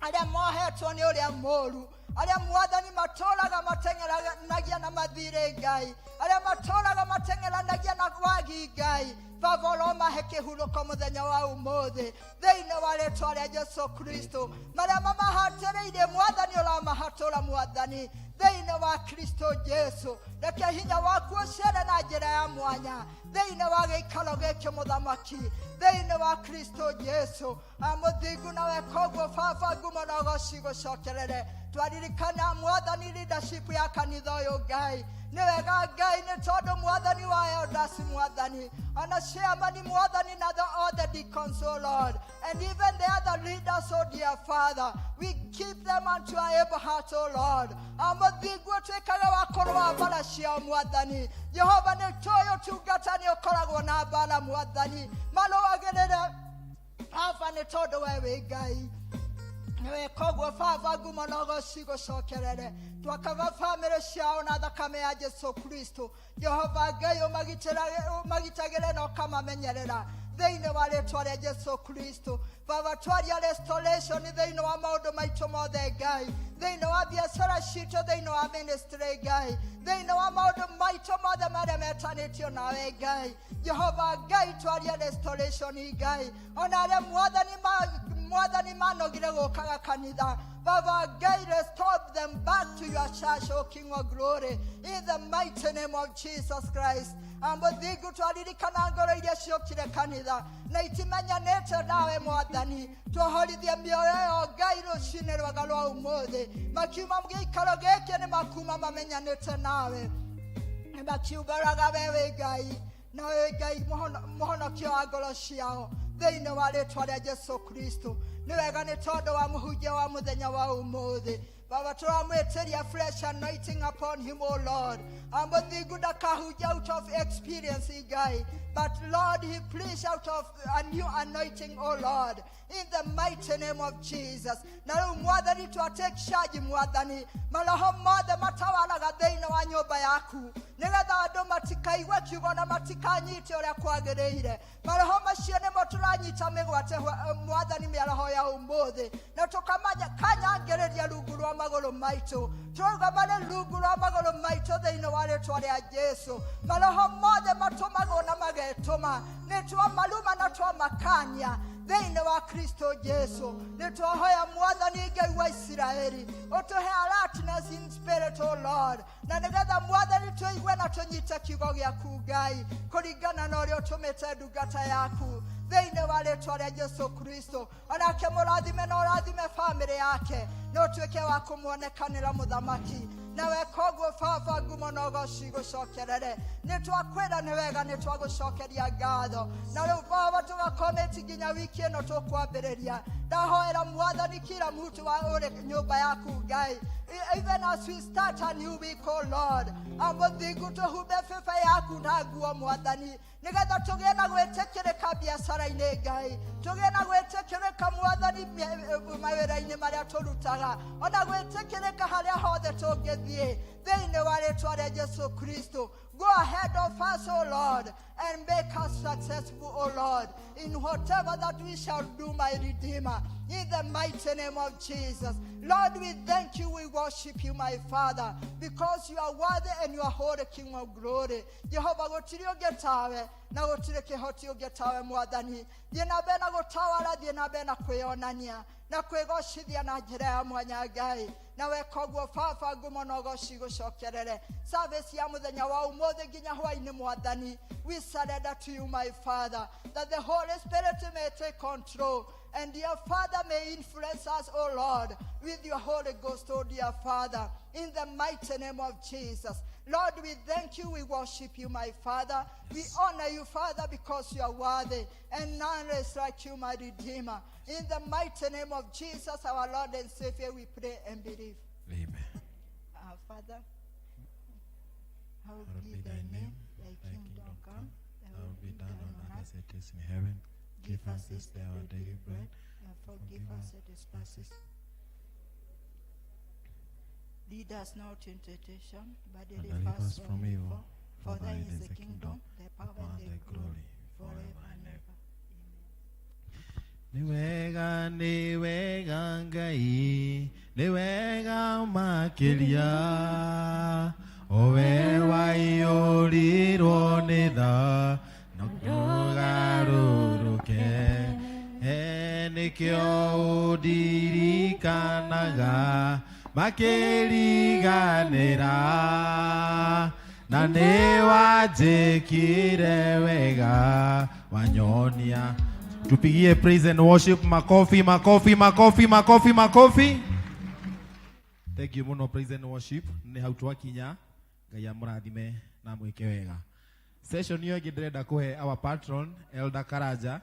S2: Arĩa mohetwo nĩ ũrĩa mũũru, arĩa, Mwathani, matũraga mateng'eranagia na mathirĩ, Ngai, arĩa matũraga mateng'eranagia na wagi, Ngai, Baba, ũromahe kĩhurũko mũthenya wa ũmũthĩ, thĩinĩ wa rĩtwa rĩa Jesu Kristo. Marĩa mamahatĩrĩirie, Mwathani, ũramahatũra, Mwathani, thĩinĩ wa Kristo Jesu. Reke hinya waku ũcere na njĩra ya mwanya thĩinĩ wa gĩikaro gĩkĩ, Mũthamaki, thĩinĩ wa Kristo Jesu. Mũthingu, nawe koguo, Baba, ngumo na ũgoci gũcokerere. Twaririkana, Mwathani, leadership ya kanitha ũyũ, Ngai, nĩ wega, Ngai, nĩ tondũ, Mwathani, wa elders, Mwathani, ona chairman, Mwathani, na the all the deacons, oh Lord, and even the other leaders, oh dear Father, we keep them unto our able heart, oh Lord. Mũthingu, ũtuĩkaga wa kũrũa mbara ciao. Mwathani Jehova, nĩ tũĩ ũtungata nĩ ũkoragwo na mbara. Mwathani, marũagĩrĩre, Baba, nĩ tondũ we wĩ Ngai. Nĩwe koguo, Baba, ngumo na ũgoci gũcokerere. Twakaba bamĩrĩ ciao na thakame ya Jesu Kristo. Jehova Ngai, ũmagitagĩre na ũkamamenyerera, thĩinĩ wa rĩtwa rĩa Jesu Kristo. Baba, twaria restoration thĩinĩ wa maũndũ maitũ mothe, Ngai, thĩinĩ wa biacara citũ, thĩinĩ wa ministry, Ngai, thĩinĩ wa maũndũ maitũ mothe marĩa metanĩtio nawe, Ngai. Jehova Ngai, twaria restoration, Ngai, ona arĩa, Mwathani, Mwathani, manogire gũkaga kanitha, Baba Ngai, restore them back to your church, O King of Glory, in the mighty name of Jesus Christ. Mũthingu, twaririkana ngoro iria ciũkire kanitha na itimenyanĩte nawe, Mwathani, twohorithie mĩoyo ĩyo, Ngai, rũcinĩ rwega rwa ũmũthĩ. Makiuma gĩikaro gĩkĩ nĩ makuma mamenyanĩte nawe, nĩ makiumbũraga we wĩ Ngai na wĩ Ngai mũhonokio wa ngoro ciao, thĩinĩ wa rĩtwa rĩa Jesu Kristo. Nĩ wega nĩ tondũ wa mũhunjia wa mũthenya wa ũmũthĩ. Baba, tũramwĩtĩria fresh anointing upon him, O Lord. Mũthingu, ndakahunjia out of experience, Ngai, but Lord, he preach out of a new anointing, O Lord, in the mighty name of Jesus. Na rĩu, Mwathani, twa take charge, Mwathani, maroho mothe matawaraga thĩinĩ wa nyũmba yaku nĩgetha andũ matikaigue kiugo na matikanyite ũrĩa kwagĩrĩire, maroho macio nĩmo tũranyita mĩgwate, Mwathani, mĩaraho ya ũmũthĩ, na tũkamanyangĩrĩria rungu rwa magũrũ maitũ. Tũrauga marĩ rungu rwa magũrũ maitũ, thĩinĩ wa rĩtwa rĩa Jesu. Maroho mothe matũmagwo na magetũma, nĩ twamaruma na twamakania, thĩinĩ wa Kristo Jesu. Nĩ twahoya, Mwathani Ngai wa Isiraeli, ũtũhe alertness in spirit, O Lord, na nĩgetha, Mwathani, tũigue na tũnyite kiugo gĩaku, Ngai, kũringana na ũrĩa ũtũmĩte ndungata yaku, thĩinĩ wa rĩtwa rĩa Jesu Kristo. Onake mũrathime na ũrathime bamĩrĩ yake, na ũtuĩke wa kũmuonekanĩra, Mũthamaki. Nawe koguo, Baba, ngumo na ũgoci gũcokerere. Nĩ twakwĩra nĩ wega, nĩ twagũcokeria ngatho. Na rĩu, Baba, tũgakomĩti nginya wiki ĩno tũkwambĩrĩria. Ndahoera, Mwathani, kila mtu wa ũrĩ nyũmba yaku, Ngai, even as we start a new week, oh Lord, Mũthingu, tũhumbe bĩba yaku na nguo, Mwathani, nĩgetha tũgĩe na gwĩtĩkĩrĩka biacara-inĩ, Ngai, tũgĩe na gwĩtĩkĩrĩka, Mwathani, mawĩra-inĩ marĩa tũrutaga, ona gwĩtĩkĩrĩka harĩa hothe tũngĩthiĩ, thĩinĩ wa rĩtwa rĩa Jesu Kristo. Go ahead of us, O Lord, and make us successful, O Lord. in whatever that we shall do, my Redeemer, in the mighty name of Jesus. Lord, we thank you, we worship you, my Father, because you are worthy and you are holy, King of glory. Jehovah, gũtirĩ ũngĩ tawe, na gũtirĩ kĩhoti ũngĩ tawe, Mwathani. Thiĩ na mbere na gũtawara, thiĩ na mbere na kwĩyonania na kwĩgocithia na njĩra ya mwanya, Ngai. Na weka ũguo, Baba, ngumo na ũgoci gũcokerere. Service ya mũthenya wa ũmũthĩ nginya hwaĩ-inĩ, Mwathani, we surrender to you, my Father, that the Holy Spirit may take control and, dear Father, may influence us, O Lord, with your Holy Ghost, O dear Father, in the mighty name of Jesus. Lord, we thank you, we worship you, my Father. We honor you, Father, because you are worthy, and none is like you, my Redeemer. In the mighty name of Jesus, our Lord and Savior, we pray and believe.
S3: Amen.
S2: Our Father, hallowed
S3: Hallowed
S2: be thy name, thy kingdom come, thy
S3: Thy
S2: will
S3: will be done on earth as it is in heaven. Give us this day our daily bread.
S2: And forgive us our trespasses. Lead us not into temptation, but
S3: And
S2: deliver us from evil. For thine is the kingdom, the power, and the glory, forever and ever.
S3: Nĩ wega, nĩ wega Ngai, nĩ wega makĩria, owe waiyũrirwo nĩ tha na ndũgarũrũke. E, nĩkĩo ũndirikanaga makĩriganĩra, na nĩ wanjĩkire wega wanyonia. Tupigie praise and worship makofi, makofi, makofi, makofi, makofi. Thank you muno, praise and worship. Nĩ hau twakinya. Ngai amũrathime na mwĩke wega. Session ĩyo ĩngĩ ndĩrenda kũhe our patron, Elder Karaja,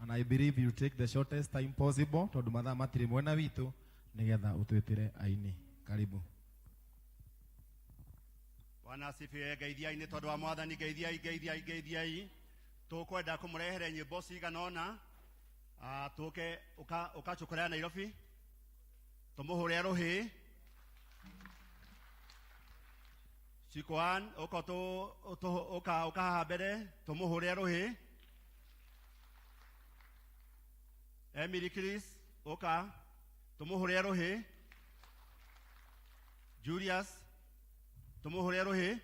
S3: and I believe you take the shortest time possible tondũ mathaa matirĩ mwena witũ, nĩgetha ũtwĩtĩre aini. Karibu.
S6: Bwana asifiwe. Ngeithiai nĩ tondũ wa Mwathani. Ngeithiai, ngeithiai, ngeithiai. Tũkwenda kũmũrehere nyĩmbo cigana ũna. Ah, tũke ũkacũkũrĩa Nairobi, tũmũhũre rũhĩ Chikoan, ũka ũka ũka haha mbere tũmũhũre rũhĩ. Emily Chris, ũka tũmũhũre rũhĩ. Julius, tũmũhũre rũhĩ.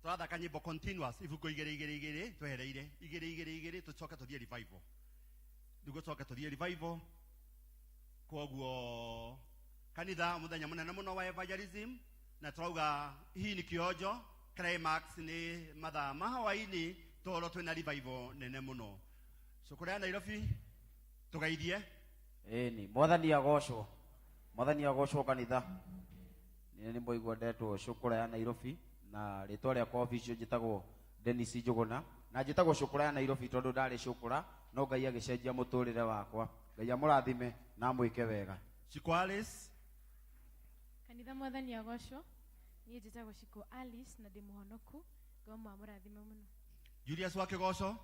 S6: Tũrathaka nyĩmbo continuous, ibungo igĩrĩ igĩrĩ igĩrĩ, twehereire igĩrĩ igĩrĩ igĩrĩ, tũcoke tũthiĩ revival, nĩguo tũcoke tũthiĩ revival. Koguo kanitha, mũthenya mũnene mũno wa evangelism, na tũrauga hii ni kĩonjo, climax nĩ mathaa ma hwaĩ-inĩ toro twĩna revival nene mũno. Cũkũrĩa Nairobi, tũgeithie.
S7: Ĩni, Mwathani agocwo, Mwathani agocwo. Kanitha, nĩ mwaigua ndetwo cũkũra ya Nairobi, na rĩtwa rĩakwa official njĩtagwo Dennis Njũgũna, na njĩtagwo cũkũra ya Nairobi tondũ ndarĩ cũkũra, no Ngai agĩcenjia mũtũrĩre wakwa. Ngai amũrathime na amwĩke wega.
S6: Chikwalis.
S8: Kanitha, Mwathani agocwo. Niĩ njĩtagwo Shiko Alice na ndĩ mũhonoku. Ngai amũrathime mũno.
S6: Julius wa Kĩgoco.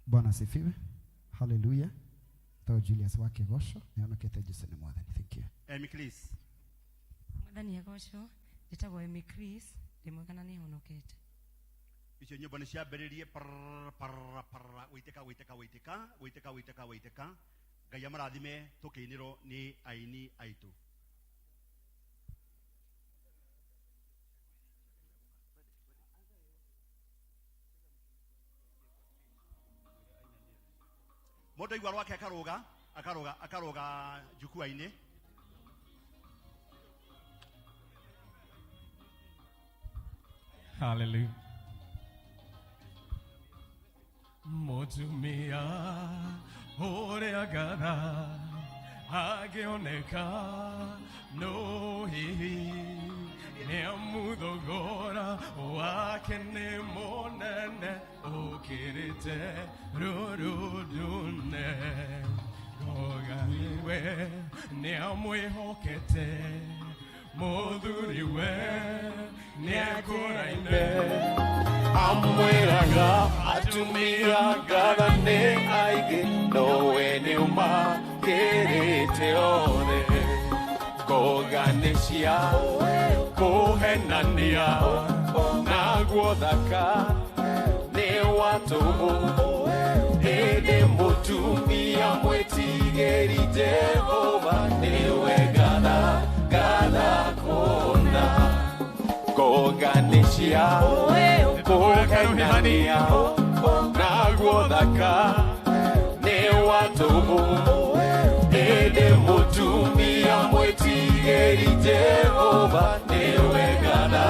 S9: Bwana asifiwe. Haleluya. Tao Julius wa Kĩgoco, nĩhonokete. Jesu nĩ Mwathani. Thank you.
S6: Emi Chris.
S10: Mwathani agocwo. Njĩtagwo Emi Chris, ndĩ mwega na nĩhonokete.
S6: Icio nyĩmbo nĩ ciambĩrĩrie parara parara parara, gũitĩka gũitĩka gũitĩka gũitĩka gũitĩka gũitĩka. Ngai amũrathime tũkĩinĩrwo nĩ aini aitũ. Mũndũ aigua rwake akarũga, akarũga, akarũga jukwa-inĩ.
S11: Hallelujah. Mũtumia ũrĩa ngatha agĩoneka no hihi nĩ amu thogora wake nĩ mũnene ũkĩrĩte rũrũ ndune ngoganiwe nĩ amwĩhokete mũthuriwe nĩekũraine
S12: Amwĩraga atumia ngatha nĩ aingĩ, nowe nĩ ũmakĩrĩte othe. Ngoganĩcia kũhenania naguo thaka nĩ wa tũhũ ĩndĩ mũtumia mwĩtigĩri Jehova nĩwe ngatha ngatha kũna ngoganĩcia kũhenania naguo thaka nĩ wa tũhũ ĩndĩ mũtumia mwĩtigĩri Jehova nĩwe ngatha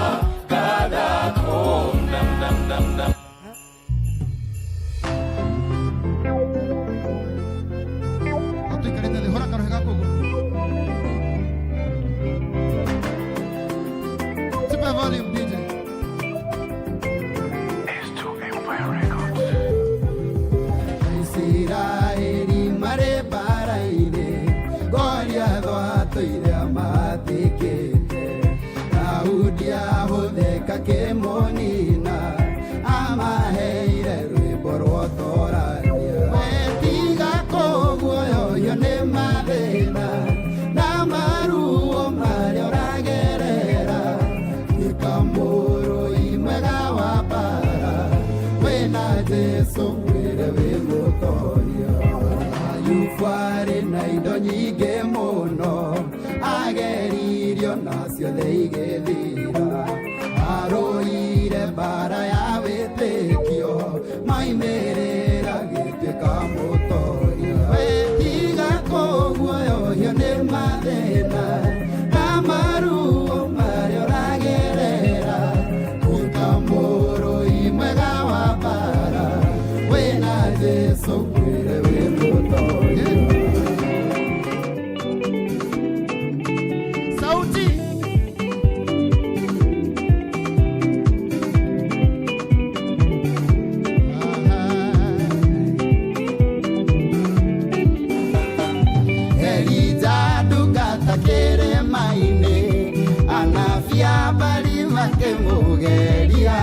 S12: ngatha kũna na na na.
S9: Atuikarĩte thĩ hũra karũhĩ gaku ũguo. Tupe volume DJ. Isiraeli marĩ mbara-inĩ Goliathũ atũire amathikĩte Daudi ahũthĩka kĩmũnina amaheire rwĩmbo rwotorania Wetiga kũguoyohio nĩ mathĩna na maruo marĩa ũragerera Tuĩka mũrũi mwega wa mbara wĩna Jesũ mwĩre wĩ mũtoria Ayubu arĩ na indo nyingĩ mũno ageririo na ciothe igĩthira arũire mbara ya wĩtĩkio maimĩrĩra gĩtuĩka mũtoria Wetiga kũguoyohio nĩ mathĩna na maruo marĩa ũragerera Tuĩka mũrũi mwega wa mbara wĩna Jesũ mwĩre wĩ mũtoria. Sauti. Elija ndungata kĩrĩma-inĩ anabii a Baali makĩmũgeria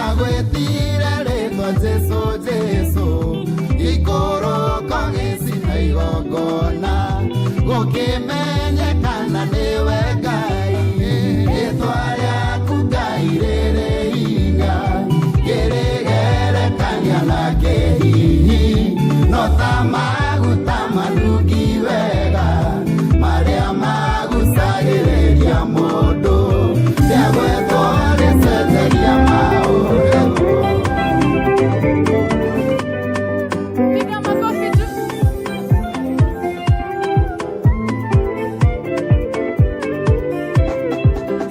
S9: agwĩtire rĩtwa Jesũ Jesũ gĩikũrũko gĩcina igongona gũkĩmenyekana nĩwe Ngai rĩtwa rĩaku Ngai rĩrĩ hinya ngĩrĩgerekania na kĩhihi no ta maguta manungi wega marĩa magucagĩrĩria mũndũ rĩagwetwo rĩcenjagia maũndũ.
S8: Piga makofi tu.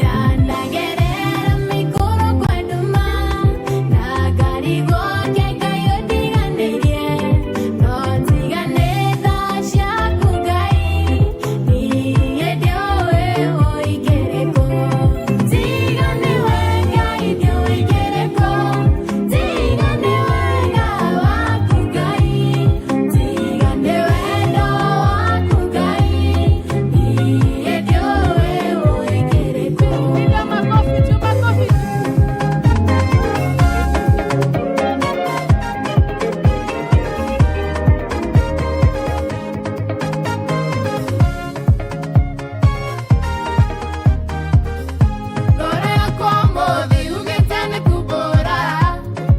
S13: Ndanagerera mĩkũrũ kwa nduma na ngarigwo Ngai ũndiganĩirie no ndigane tha ciaku Ngai niĩ ndiũĩ ũigĩrĩkũ tiga nĩwe Ngai ndiũĩ ingĩrĩkũ tiga nĩ wega waku Ngai tiga nĩ wendo waku Ngai niĩ ndiũĩ ũigĩrĩkũ.
S8: Piga makofi tu, makofi tu.
S13: Ngoro yakwa ũmũthĩ yugĩte nĩ kumbũra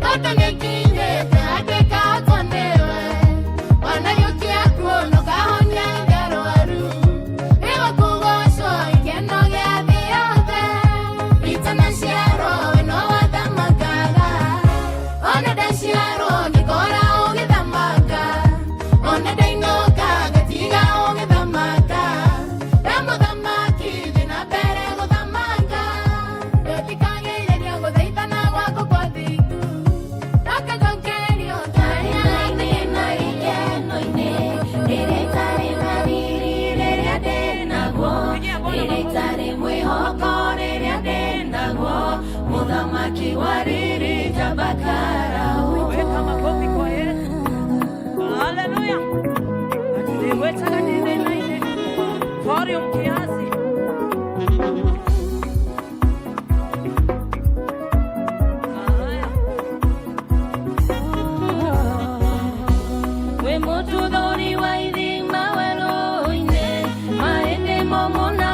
S13: tondũ nĩnginyĩte handũ ngahotwo nĩwe wanariũkia kuo na ũkahonia ngarwaru rĩu kũgocwo gĩkeno gĩa thĩ yothe itanaciarwo we no wathamakaga ona ndaciarwo ngĩkora ũgĩthamaka ona ndainũka ngatiga ũgĩthamaka we mũthamaki thiĩ na mbere gũthamaka ndũthikagĩrĩria gũthaithana gwaku kwa thingu ndũkathũkĩrio tarĩ na ikeno-inĩ rĩrĩa itarĩ na riri rĩrĩa ndĩnaguo rĩrĩa itarĩ mwĩhoko rĩrĩa ndĩnaguo mũthamaki wa riri njambakaraũ.
S5: Weka makofi kwa Yesu. Haleluya. Atiwetaga ndithĩna-inĩ. Volume kiasi. Haya.
S13: Wĩ mũtuthũri wa ithima werũ-inĩ maĩ nĩ momũ na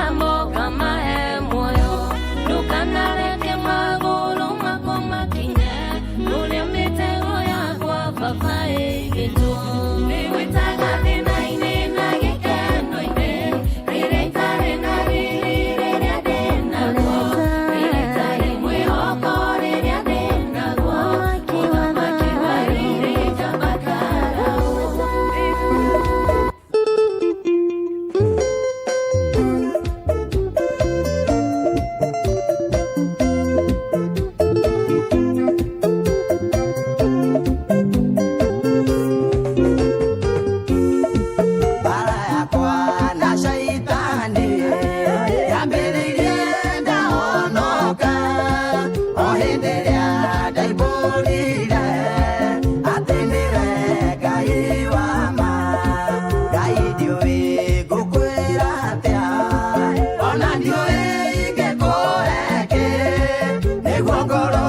S1: Nĩguo ngoro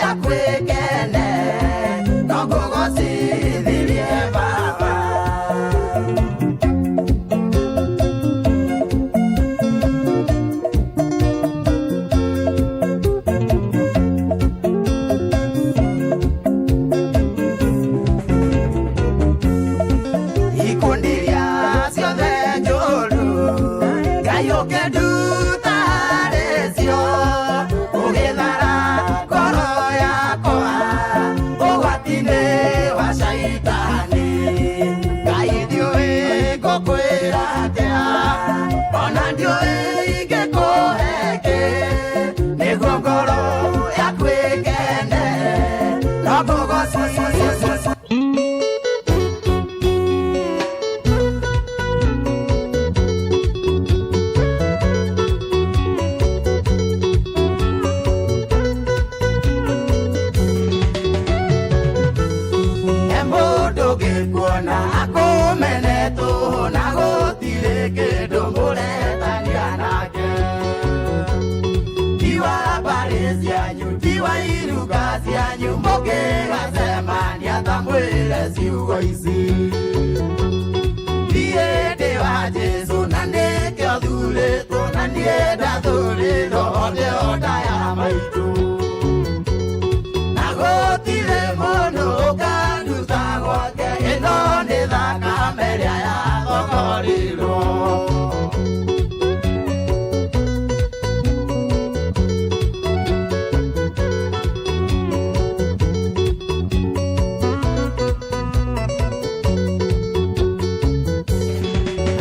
S1: yaku ĩkene, no ngũgocithirie Baba. Ikundi iria ciothe njũru, Ngai ũkĩnduta harĩ cio, ũgĩthara ngoro yakwa ũgwati-inĩ wa caitani. Ngai ndiũĩ ngũkwĩra atĩa, ona ndiũĩ ingĩkũhe kĩ, nĩguo ngoro yaku ĩkene, no ngũgocithirie. He mũndũ ũngĩkuona akũmene tũhũ na gũtirĩ kĩndũ mũretania nake. Ti wa mbarĩ cianyu, ti wa iruga cianyu, mũngĩgacemania ta mwĩre ciugo ici. Niĩ ndĩ wa Jesũ na nĩkĩo thurĩtwo, na niĩ ndathurĩrwo ndĩo nda ya maitũ. Na gũtirĩ mũndũ ũkanduta gwake, ĩno nĩ thakame ĩrĩa yathogorirwo.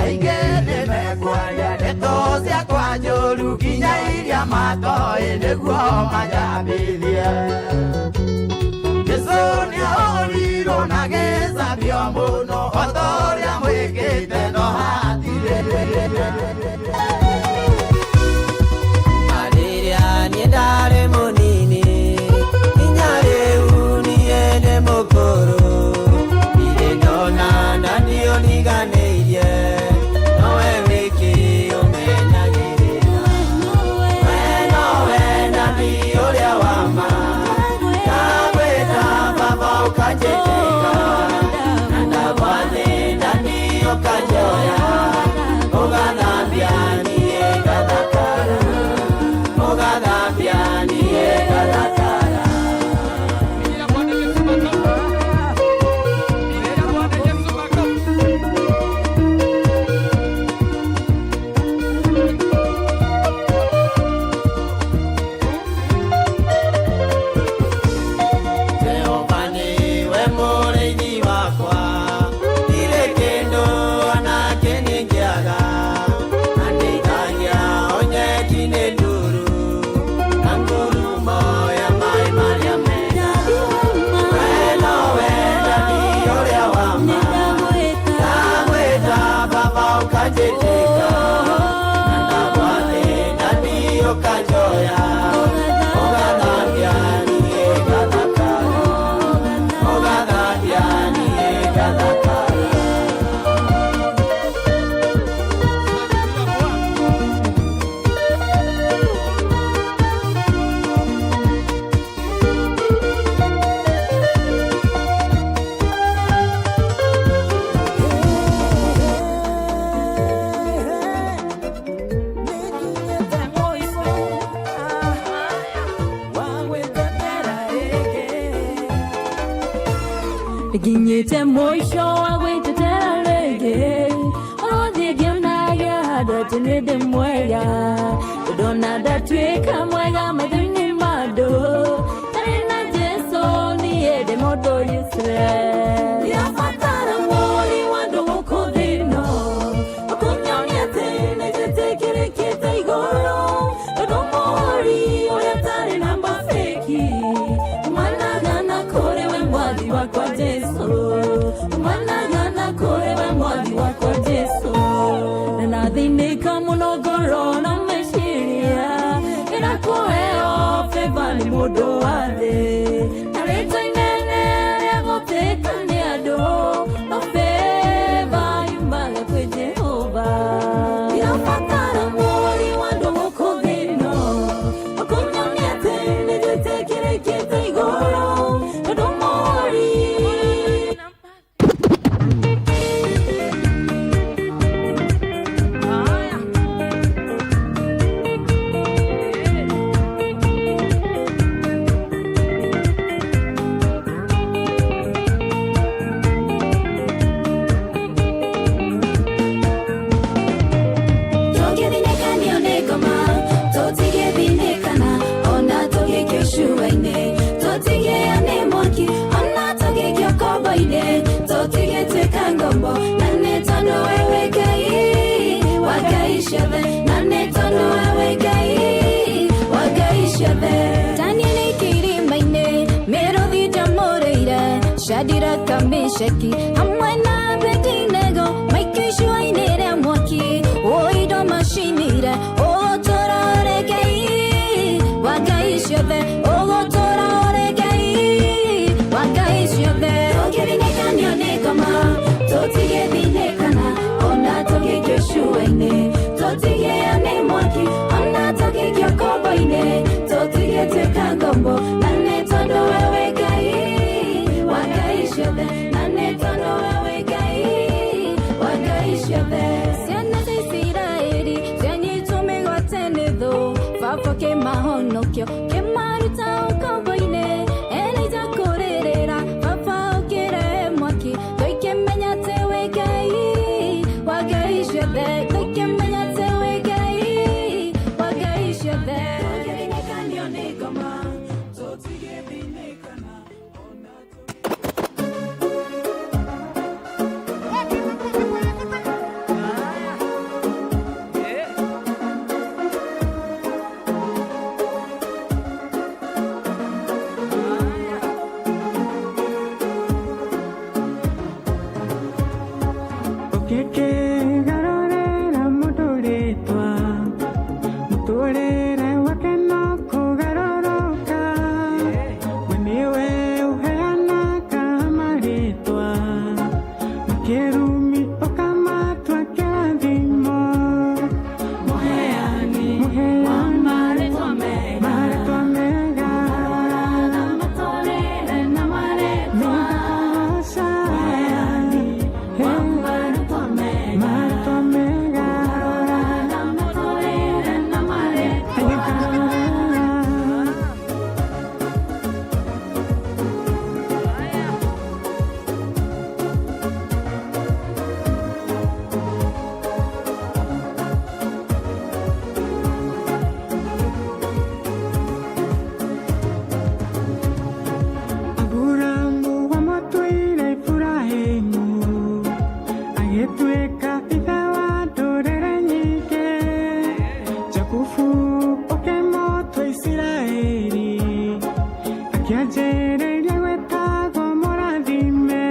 S1: Aingĩ nĩmekwaria ndeto ciakwa njũru nginya iria matoĩ nĩguo manjambithie. Jesũ nĩahũrirwo na gĩcambio mũno o ta ũrĩa mwĩkĩte no hatirĩ.
S14: Rĩrĩa niĩ ndarĩ mũnini, nginya rĩu niĩ nĩ mũkũrũ. Ndirĩ ndona na ndiũriganĩirie, nowe wiki ũmenyagĩrĩra. We nowe nabii ũrĩa wa ma, ndagwĩta baba ũkanjĩtĩka, na ndagwathĩna niĩ ũkanjoya, ũgathambia niĩ ngathakara, ũgathambia niĩ ngathakara. Jehova nĩwe mũrĩithi wakwa, ndirĩ kĩndũ ona kĩ ningĩaga. Andeithagia o nyeki-inĩ nduru, na ngurumo ya maĩ marĩa mega. We nowe nabii ũrĩa wa ma, ndagwĩta baba ũkanjĩtĩka, na ndagwathĩna niĩ ũkanjoya, ũgathambia niĩ ngathakara, ũgathambia niĩ ngathakara.
S5: Nginyĩte mũico wa gwĩtetera rĩngĩ ũrothiĩ ngĩonaga handũ atĩ nĩ ndĩ mwega ndona ndatuĩka mwega maitho-inĩ ma andũ ndarĩ na Jesũ niĩ ndĩ mũndũ useless. Ndirabatara mũri wa andũ gũkũ thĩ ĩno ũkũnyonia atĩ nĩnjĩtĩkĩrĩkĩte igũrũ tondũ mũhũri ũrĩa ũtarĩ na mabĩki umanaga na kũrĩ we mwathi wakwa Jesũ, umanaga na kũrĩ we mwathi wakwa Jesũ. Na nathĩnĩka mũno ngoro na meciria ĩrakũheo favor nĩ mũndũ wa thĩ na rĩtwa inene rĩa gũtĩka nĩ andũ no favor yumaga kwĩ Jehova. Ndirabatara mũri wa andũ gũkũ thĩ ĩno ũkũnyonia atĩ Shadiraka Meshaki hamwe na Abedinego maikio icua-inĩ rĩa mwaki ũindo macinire ũgũtũra ũrĩ Ngai wa ngai ciothe ũgũtũra ũrĩ Ngai wa ngai ciothe tũngĩthinĩkanio nĩ ngoma tũtigĩthinĩkana ona tũngĩikio icua-inĩ tũtigĩo nĩ mwaki ona tũngĩikio ngombo-inĩ tũtigĩtuĩka ngombo na nĩ tondũ we wĩ Ngai wa ngai ciothe na nĩ tondũ we wĩ Ngai wa ngai ciothe ciana cia Isiraeli cianyitwo mĩgwate nĩ thũ baba kĩmahonokio kĩmaruta ũkombo-inĩ Elija kũrĩrĩra baba ũkĩrehe mwaki tũikĩmenya atĩ wĩ Ngai wa ngai ciothe tũikĩmenya atĩ wĩ Ngai wa ngai ciothe tũngĩthinĩkanio nĩ ngoma tũtigĩthinĩkana.
S15: Ũngĩkĩgarũrĩra mũndũ rĩtwa mũtũrĩre wake no kũgarũrũka we nĩwe ũheanaga marĩtwa makĩrumi ũkamatua kĩrathimo mũheani wa marĩtwa mega marĩtwa mega mũtũrĩre na marĩtwa mũheani wa marĩtwa mega marĩtwa mega mũtũrĩre na marĩtwa. Aburamu wamũtuire Iburahĩmu agĩtuĩka ithe wa ndũrĩrĩ nyingĩ Jakubu ũkĩmũtua Isiraeli akĩanjĩrĩria gwĩtagwo mũrathime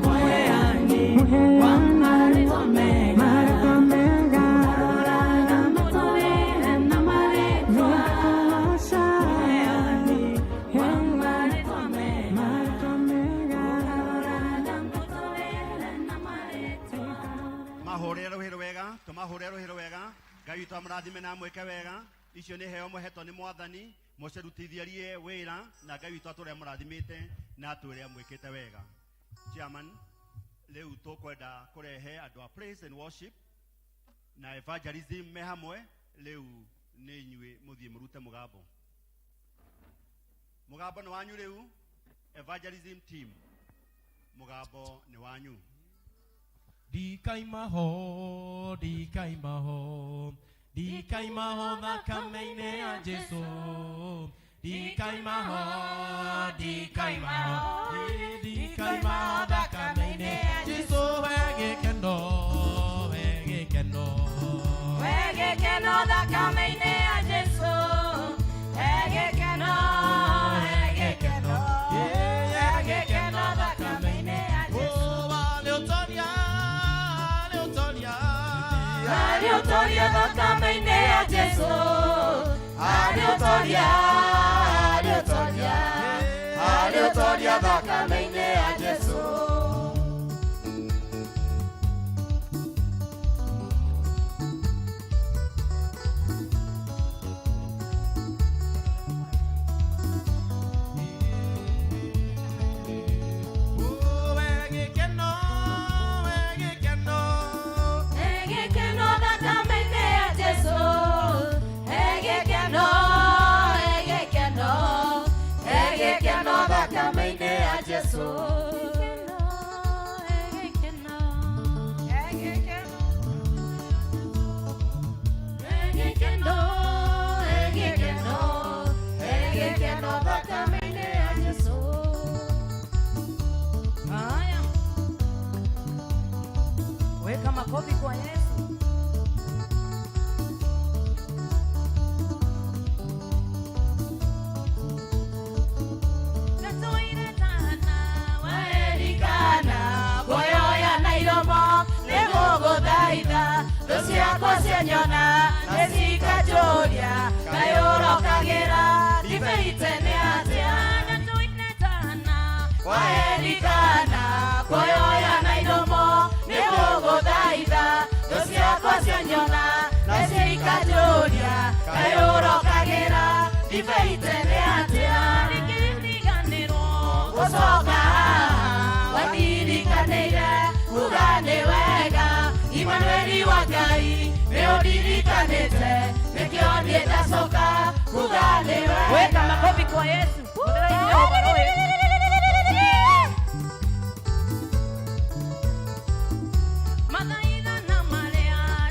S15: mũheani wa marĩtwa mega marĩtwa mega mũtũrĩre na marĩtwa mũheani wa marĩtwa mega marĩtwa mega
S6: Mahũrĩre rũhĩ wega tũmahũrĩre rũhĩ wega Ngai witũ amũrathime na amwĩke wega icio nĩ heo mũhetwo nĩ mwathani mũcirutithĩrie wĩra na Ngai witũ atũre amũrathimĩte na atwĩre amwĩkĩte wega. Chairman, rĩu tũkwenda kũrehe andũ a praise and worship na evangelism me hamwe rĩu nĩ inyuĩ mũthiĩ mũrute mũgambo mũgambo nĩ wanyu rĩu evangelism team mũgambo nĩ wanyu.
S11: Ndikaima ho, ndikaima ho, ndikaima ho thakame-inĩ ya Jesũ. Ndikaima ho, ndikaima ho, ndikaima ho thakame-inĩ ya Jesũ. We gĩkeno, we gĩkeno,
S13: We gĩkeno thakame-inĩ ya Jesũ. He gĩkeno, he gĩkeno, he gĩkeno thakame-inĩ ya Jesũ.
S11: Nĩũtoria, nĩũtoria,
S13: Arĩũtoria thakame-inĩ ya Jesũ. Arĩũtoria, arĩũtoria, arĩũtoria thakame-inĩ ya Jesũ.
S11: We gĩkeno, we gĩkeno,
S13: He gĩkeno thakame-inĩ ya Jesũ. He gĩkeno, he gĩkeno, he gĩkeno thakame-inĩ ya Jesũ. He gĩkeno, he gĩkeno, he gĩkeno thakame-inĩ ya Jesũ.
S10: Haya, weka makofi kwa Yesu.
S13: Ndatuire tana ciakwa cianyona nĩ cikanjũria kaĩ ũrokagĩra ndibei tene atĩa na tũine tana waerikana kuoyoya na iromo nĩ gũgũthaitha thũ ciakwa cianyona nĩ cikanjũria kaĩ ũrokagĩra ndibei tene atĩa ndikĩriganĩrwo gũcoka haha watirikanĩire kuga nĩ wega Imanueli wa Ngai nĩ ũndirikanĩte nĩkĩo niĩ ndacoka kuga nĩ wega.
S10: Weka makofi kwa Yesu.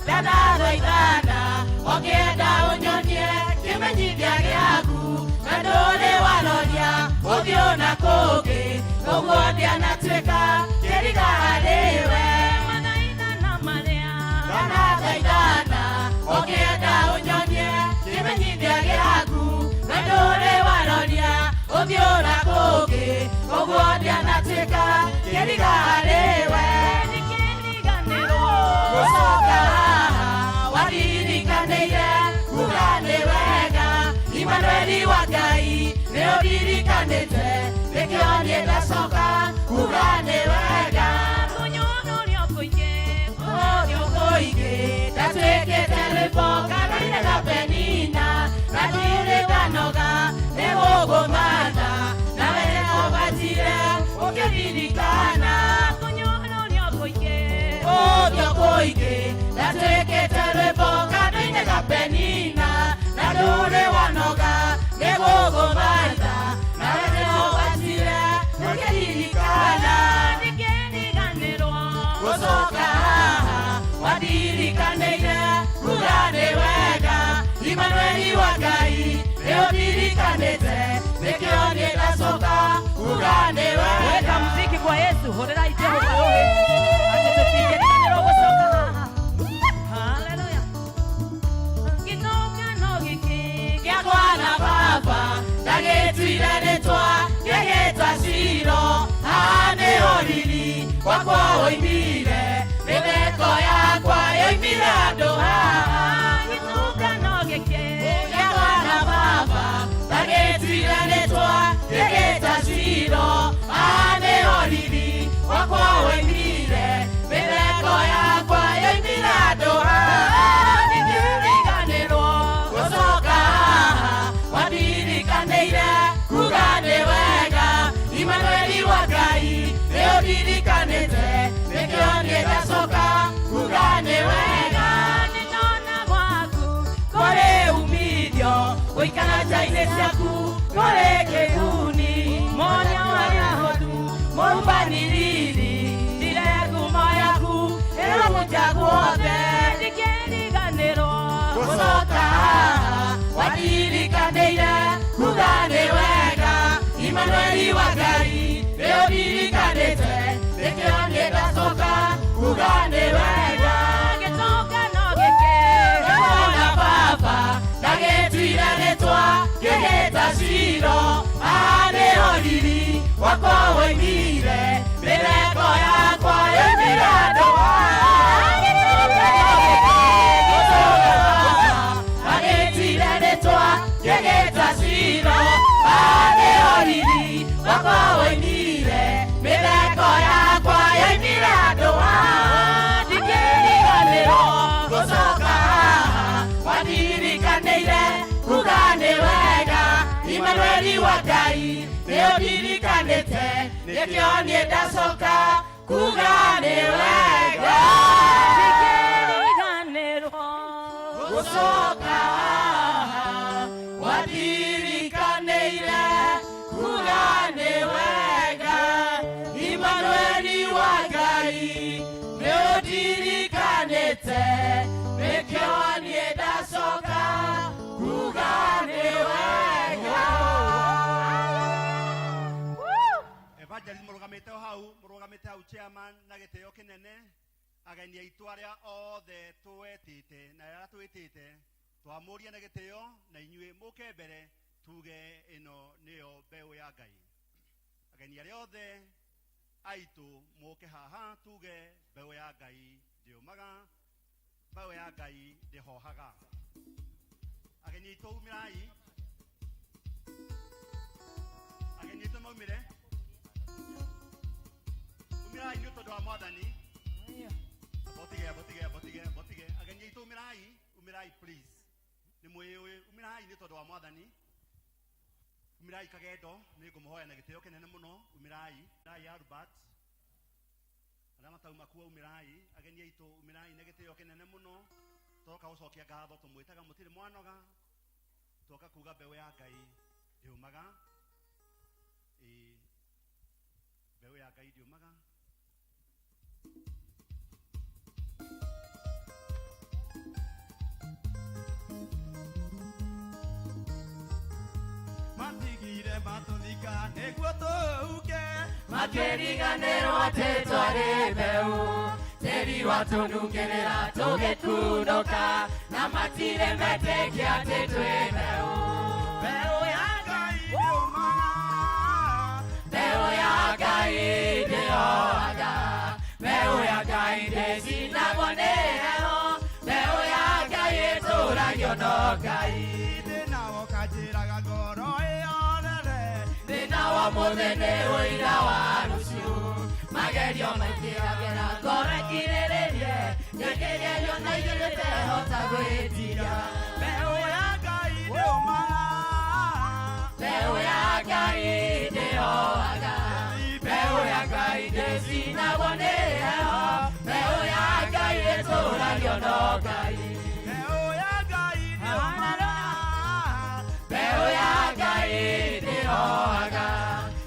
S13: Ndanathaithana ũkĩenda ũnyonie kĩmenyithia gĩaku na ndũrĩ waroria ũthiũ na kũngĩ ũguo ndianatuĩka kĩriga harĩwe. Ndanathaithana ũkĩenda ũnyonie kĩmenyithia gĩaku na ndũrĩ waroria ũthiũ na kũngĩ ũguo ndianatuĩka kĩriga harĩwe. Gũcoka haha watirikanĩire kuga nĩ wega Imanueli wa Ngai nĩ ũndirikanĩte nĩkĩo niĩ ndacoka kuga nĩ wega. Kũnyũrũrio kũingĩ ndatuĩkĩte rwĩmbo kanua-inĩ ga Penina na ndirĩ ndanoga nĩ gũgũmatha nawe nĩũbatiire ũkĩririkana. Kũnyũrũrio kũingĩ ndatuĩkĩte rwĩmbo kanua-inĩ ga Penina na ndũrĩ wanoga nĩ gũgũmatha nawe nĩũbatiire ũkĩririkana. Gũcoka haha watirikanĩire kuga nĩ wega Imanueli wa Ngai nĩ ũndirikanĩte nĩkĩo niĩ ndacoka kuga nĩ wega.
S10: Weka muziki kwa Yesu. Horerai Jehova rohe. Atĩ tũtingĩriganĩrwo gũcoka haha. Haleluya. Gĩtũngano gĩkĩ
S13: gĩakwa na baba ndagĩtuire rĩtwa gĩgĩtwa Shilo haha nĩho riri wakwa woimire mĩtheko yakwa yoimire handũ haha.
S10: Gĩtũngano gĩkĩ
S13: gĩakwa na baba ndagĩtuire rĩtwa gĩgĩtwa Shilo haha nĩho riri wakwa woimire mĩtheko yakwa yoimire handũ haha. Ndingĩriganĩrwo gũcoka haha watirikanĩire kuga nĩ wega Imanueli wa Ngai nĩ ũndirikanĩte nĩkĩo niĩ ndacoka kuga nĩ wega.
S10: Nĩndona gwaku
S13: kũrĩ umithio gũikara nja-inĩ ciaku kũrĩ kĩguni monia marĩa hotu mũrubani riri ndire ngumo yaku ĩrũgũnja guothe.
S10: Ndingĩriganĩrwo
S13: gũcoka haha watirikanĩire kuga nĩ wega Imanueli wa Ngai nĩ ũndirikanĩte nĩkĩo niĩ ndacoka kuga nĩ wega.
S10: Gĩtũngano gĩkĩ
S13: gĩakwa na baba ndagĩtuire rĩtwa gĩgĩta Shilo haha nĩho riri wakwa woimire mĩtheko yakwa yoimire handũ haha. Ndagĩtuire rĩtwa gĩgĩta Shilo haha nĩho riri wakwa woimire mĩtheko yakwa yoimire handũ haha. Ndingĩriganĩrwo gũcoka haha watirikanĩire kuga nĩ wega Imanueli wa Ngai nĩ ũndirikanĩte nĩkĩo niĩ ndacoka kuga nĩ wega.
S10: Ndingĩriganĩrwo
S13: Gũcoka haha watirikanĩire kuga nĩ wega Imanueli wa Ngai nĩ ũndirikanĩte nĩkĩo niĩ ndacoka kuga nĩ wega.
S6: Evangelist mũrũgamĩte hau mũrũgamĩte hau chairman na gĩtĩo kĩnene ageni aitũ arĩa othe twetĩte na arĩa twĩtĩte twamũria na gĩtĩo na inyuĩ mũke mbere tuge ĩno nĩyo mbeũ ya Ngai. Ageni arĩa othe aitũ mũke haha tuge mbeũ ya Ngai ndĩũmaga. Mbeũ ya Ngai ndĩhohaga. Ageni aitũ umĩrai. Ageni aitũ maumĩre. Umĩrai nĩ tondũ wa Mwathani. Botige, botige, botige, botige. Ageni aitũ umĩrai, umĩrai please. Nĩ mwĩũĩ, umĩrai nĩ tondũ wa Mwathani. Umĩrai kagendo, nĩ ngũmũhoya na gĩtĩo kĩnene mũno, umĩrai. Umĩrai Albert. Arĩa matauma kuo umĩrai, ageni aitũ umĩrai na gĩtĩo kĩnene mũno. Tũroka gũcokia ngatho tũmwĩtaga mũtirĩ mwanoga. Tũroka kuga mbeũ ya Ngai ndĩũmaga. Ĩĩ, mbeũ ya Ngai ndĩũmaga.
S11: Matigire matũthika nĩguo tũhuke.
S13: Makĩriganĩrwo atĩ twarĩ mbeũ, tĩri watũnungĩrĩra tũgĩkunũka, na matirĩ metĩkia atĩ twĩ mbeũ.
S11: Mbeũ ya Ngai ndĩũmaga.
S13: Mbeũ ya Ngai ndĩhohaga. Mbeũ ya Ngai ndĩcinagwo nĩ heho. Mbeũ ya Ngai ĩtũragio no Ngai.
S11: Thĩna woka njĩraga ngoro ĩyonere.
S13: Thĩna wa ũmũthĩ nĩ ũira wa rũciũ. Magerio maingĩ agera ngoro ĩkirĩrĩrie. Gĩkĩgerio na ithuĩ tũtehota gwĩtiria.
S11: Mbeũ ya Ngai ndĩũmaga.
S13: Mbeũ ya Ngai ndĩhohaga. Mbeũ ya Ngai ndĩcinagwo nĩ heho. Mbeũ ya Ngai ĩtũragio no Ngai.
S11: Mbeũ ya Ngai ndĩũmaga.
S13: Mbeũ ya Ngai ndĩhohaga.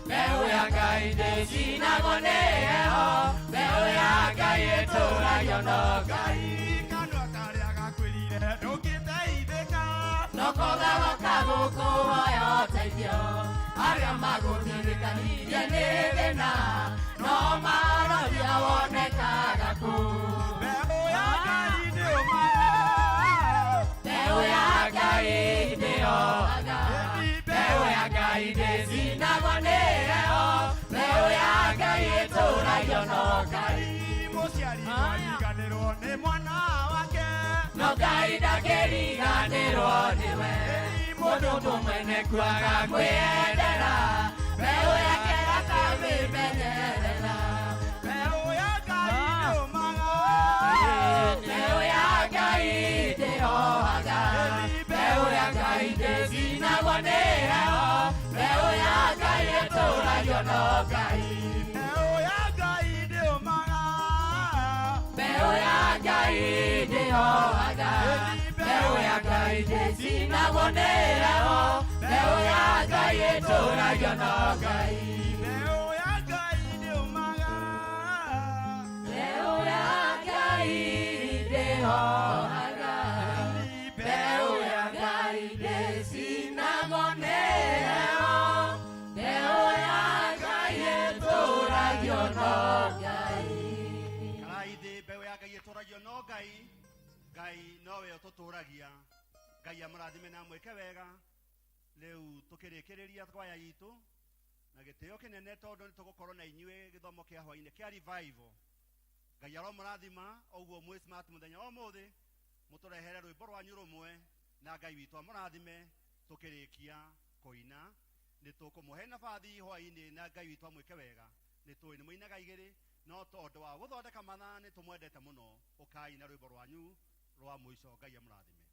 S13: Mbeũ ya Ngai ndĩcinagwo nĩ heho. Mbeũ ya Ngai ĩtũragio no Ngai.
S11: Kanua karĩa gakwĩrire ndũngĩteithĩka.
S13: Noko gagoka gũkũhoya ũteithio. Arĩa magũtirikanirie nĩ thĩna, no maroria wonekaga kũ.
S11: Mbeũ ya Ngai ndĩũmaga.
S13: Mbeũ ya Ngai ndĩhohaga. Mbeũ ya Ngai ndĩcinagwo nĩ heho. Mbeũ ya Ngai ĩtũragio no Ngai.
S11: Mũciari ndariganĩrwo nĩ mwana wake.
S13: No Ngai ndakĩriganĩrwo nĩwe. Mũndũ mũmene kwaga kwĩyendera. Mbeũ yake akamĩmenyerera.
S11: Mbeũ ya Ngai ndĩũmaga.
S13: Mbeũ ya Ngai ndĩhohaga. Mbeũ ya Ngai ndĩcinagwo nĩ heho. Mbeũ ya Ngai ĩtũragio no Ngai.
S11: Mbeũ ya Ngai ndĩũmaga.
S13: Mbeũ ya Ngai ndĩhohaga. Mbeũ ya Ngai ndĩcinagwo nĩ heho. Mbeũ ya Ngai ĩtũragio no Ngai.
S11: Mbeũ ya Ngai ndĩũmaga.
S13: Mbeũ ya Ngai ndĩhohaga. Mbeũ ya Ngai ndĩcinagwo nĩ heho. Mbeũ ya Ngai ĩtũragio no Ngai.
S6: Karai thĩ, mbeũ ya Ngai ĩtũragio no Ngai. Ngai nowe ũtũtũragia. Ngai amũrathime na amwĩke wega. Rĩu tũkĩrĩkĩrĩria kwaya itũ na gĩtĩo kĩnene tondũ nĩ tũgũkorwo na inyuĩ gĩthomo kĩa hwainĩ kĩa revival. Ngai aromũrathima ũguo mwĩ smart mũthenya wa ũmũthĩ, mũtũrehere rwĩmbo rwanyu rũmwe na Ngai witũ amũrathime tũkĩrĩkia kũina. Nĩ tũkũmũhe nabathi hwainĩ na Ngai witũ amwĩke wega. Nĩ tũĩ nĩ mũinaga igĩrĩ, no tondũ wa gũthondeka mathaa nĩ tũmwendete mũno. Ũkai na rwĩmbo rwanyu rwa mũico. Ngai amũrathime.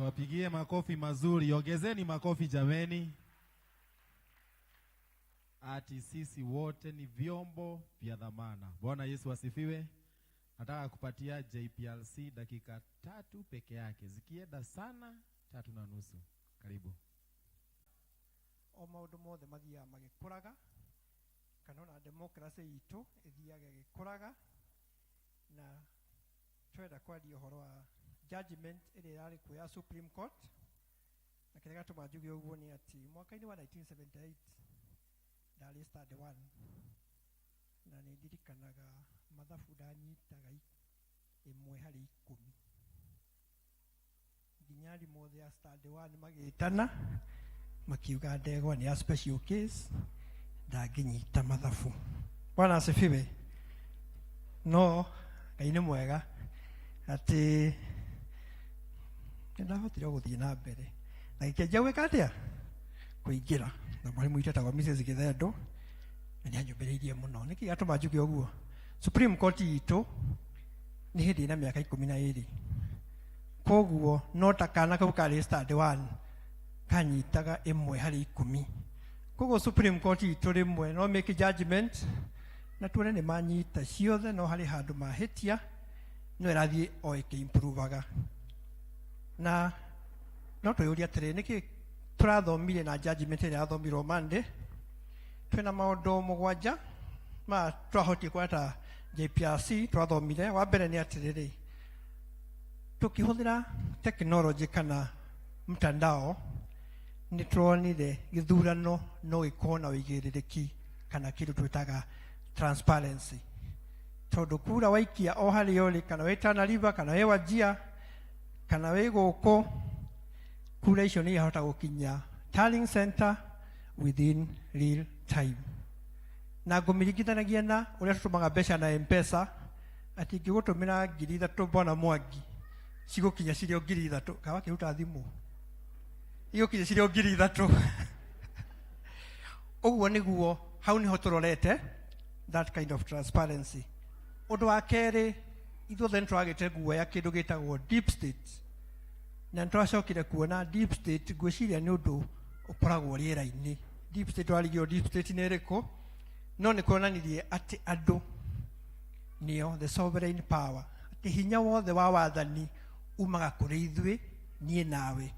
S3: Tuwapigie makofi mazuri, ongezeni makofi jameni. Ati sisi wote ni vyombo vya dhamana. Bwana Yesu asifiwe. Nataka kupatia JPRC dakika 3 peke yake, zikienda sana 3.5. Karibu.
S16: O maundu mothe mathiaga magĩkũraga, kana ona democracy itũ ĩthiaga ĩgĩkũraga, na twenda kwaria ũhoro wa judgment ĩrĩa ĩrarĩ kuo ya Supreme Court. Na kĩrĩa gĩatũma njuge ũguo nĩ atĩ mwaka-inĩ wa 1978 ndarĩ study 1, na nĩ ndirikanaga mathabu ndanyitaga 1 harĩ 10, nginya arimũ othe a study 1 magĩtana makiuga ndegwa nĩ ya special case, ndangĩnyita mathabu. Bwana asifiwe. No Ngai nĩ mwega atĩ nĩndahotire gũthiĩ na mbere na gĩkĩanjia gwĩka atĩa, kũingĩra na mwarimũ witũ etagwo Mrs. Gĩthendo, na nĩanyũmĩrĩirie mũno. Nĩkĩ gĩatũma njuge ũguo? Supreme Court itũ nĩ hĩndĩ ĩna mĩaka 12, koguo no ta kana kau karĩ study 1 kanyitaga 1 harĩ 10. Koguo Supreme Court itũ rĩmwe no make judgment na tuone nĩ manyita ciothe, no harĩ handũ mahĩtia, no ĩrathiĩ o ĩkĩ-improvaga. Na no twĩyũrie atĩrĩ, nĩkĩ tũrathomire na judgment ĩrĩa yathomirwo Monday? Twĩna maũndũ 7 ma twahotire kuona ta JPRC twathomire. Wa mbere nĩ atĩrĩrĩ, tũkĩhũthĩra technology kana mtandao nĩ turonire gĩthurano no gĩkorwo na ũigĩrĩrĩki kana kĩndũ twĩtaga transparency, tondũ kura waikia o harĩa ũrĩ, kana wĩ Tana River, kana wĩ Wajir, kana wĩ gũkũ, kura icio nĩ ihota gũkinya tallying center within real time. Na ngũmĩringithanagia na ũrĩa tũtũmaga mbeca na M-Pesa, atĩ ingĩgũtũmĩra 3,000 Bwana Mwangi, cigũkinya cirĩ o 3,000. Kana wakĩruta thimũ, igũkinya cirĩ o 3,000. Ũguo nĩguo hau nĩho tũrorete that kind of transparency. Ũndũ wa kerĩ, ithuothe nĩ twagĩte guoya kĩndũ gĩtagwo deep state, na nĩ twacokire kuona deep state, ngwĩciria nĩ ũndũ ũkoragwo rĩera-inĩ. Deep state, warigio deep state nĩ ĩrĩkũ, no nĩ kuonanirie atĩ andũ nĩo the sovereign power, atĩ hinya wothe wa wathani umaga kũrĩ ithuĩ, niĩ nawe.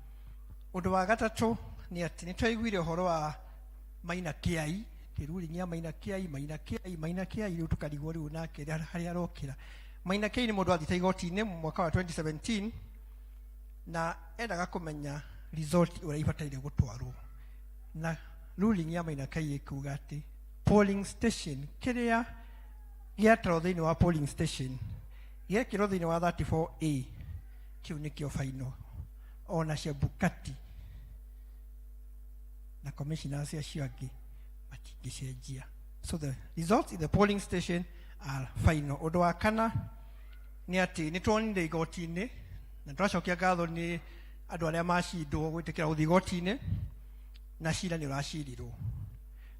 S16: Ũndũ wa gatatũ nĩ atĩ nĩ twaiguire ũhoro wa Maina Kiai, ruling ya Maina Kiai, Maina Kiai, Maina Kiai, rĩu tũkarigwo rĩu nake harĩa arokĩra. Maina Kiai nĩ mũndũ wathiĩte igoti-inĩ mwaka wa 2017 na endaga kũmenya result ũrĩa ibataire gũtwarwo, na ruling ya Maina Kiai ĩkuga atĩ polling station kĩrĩa gĩatarwo thĩinĩ wa polling station gĩekĩrwo thĩinĩ wa 34A, kĩu nĩkĩo final. Ona Chebukati na commissioners acio angĩ matingĩcenjia. So the results in the polling station are final. Ũndũ wa kana nĩ atĩ nĩ tuonire igoti-inĩ, na twacokia ngatho nĩ andũ arĩa macindwo gwĩtĩkĩra gũthiĩ igoti-inĩ, na cira nĩ ũracirirwo.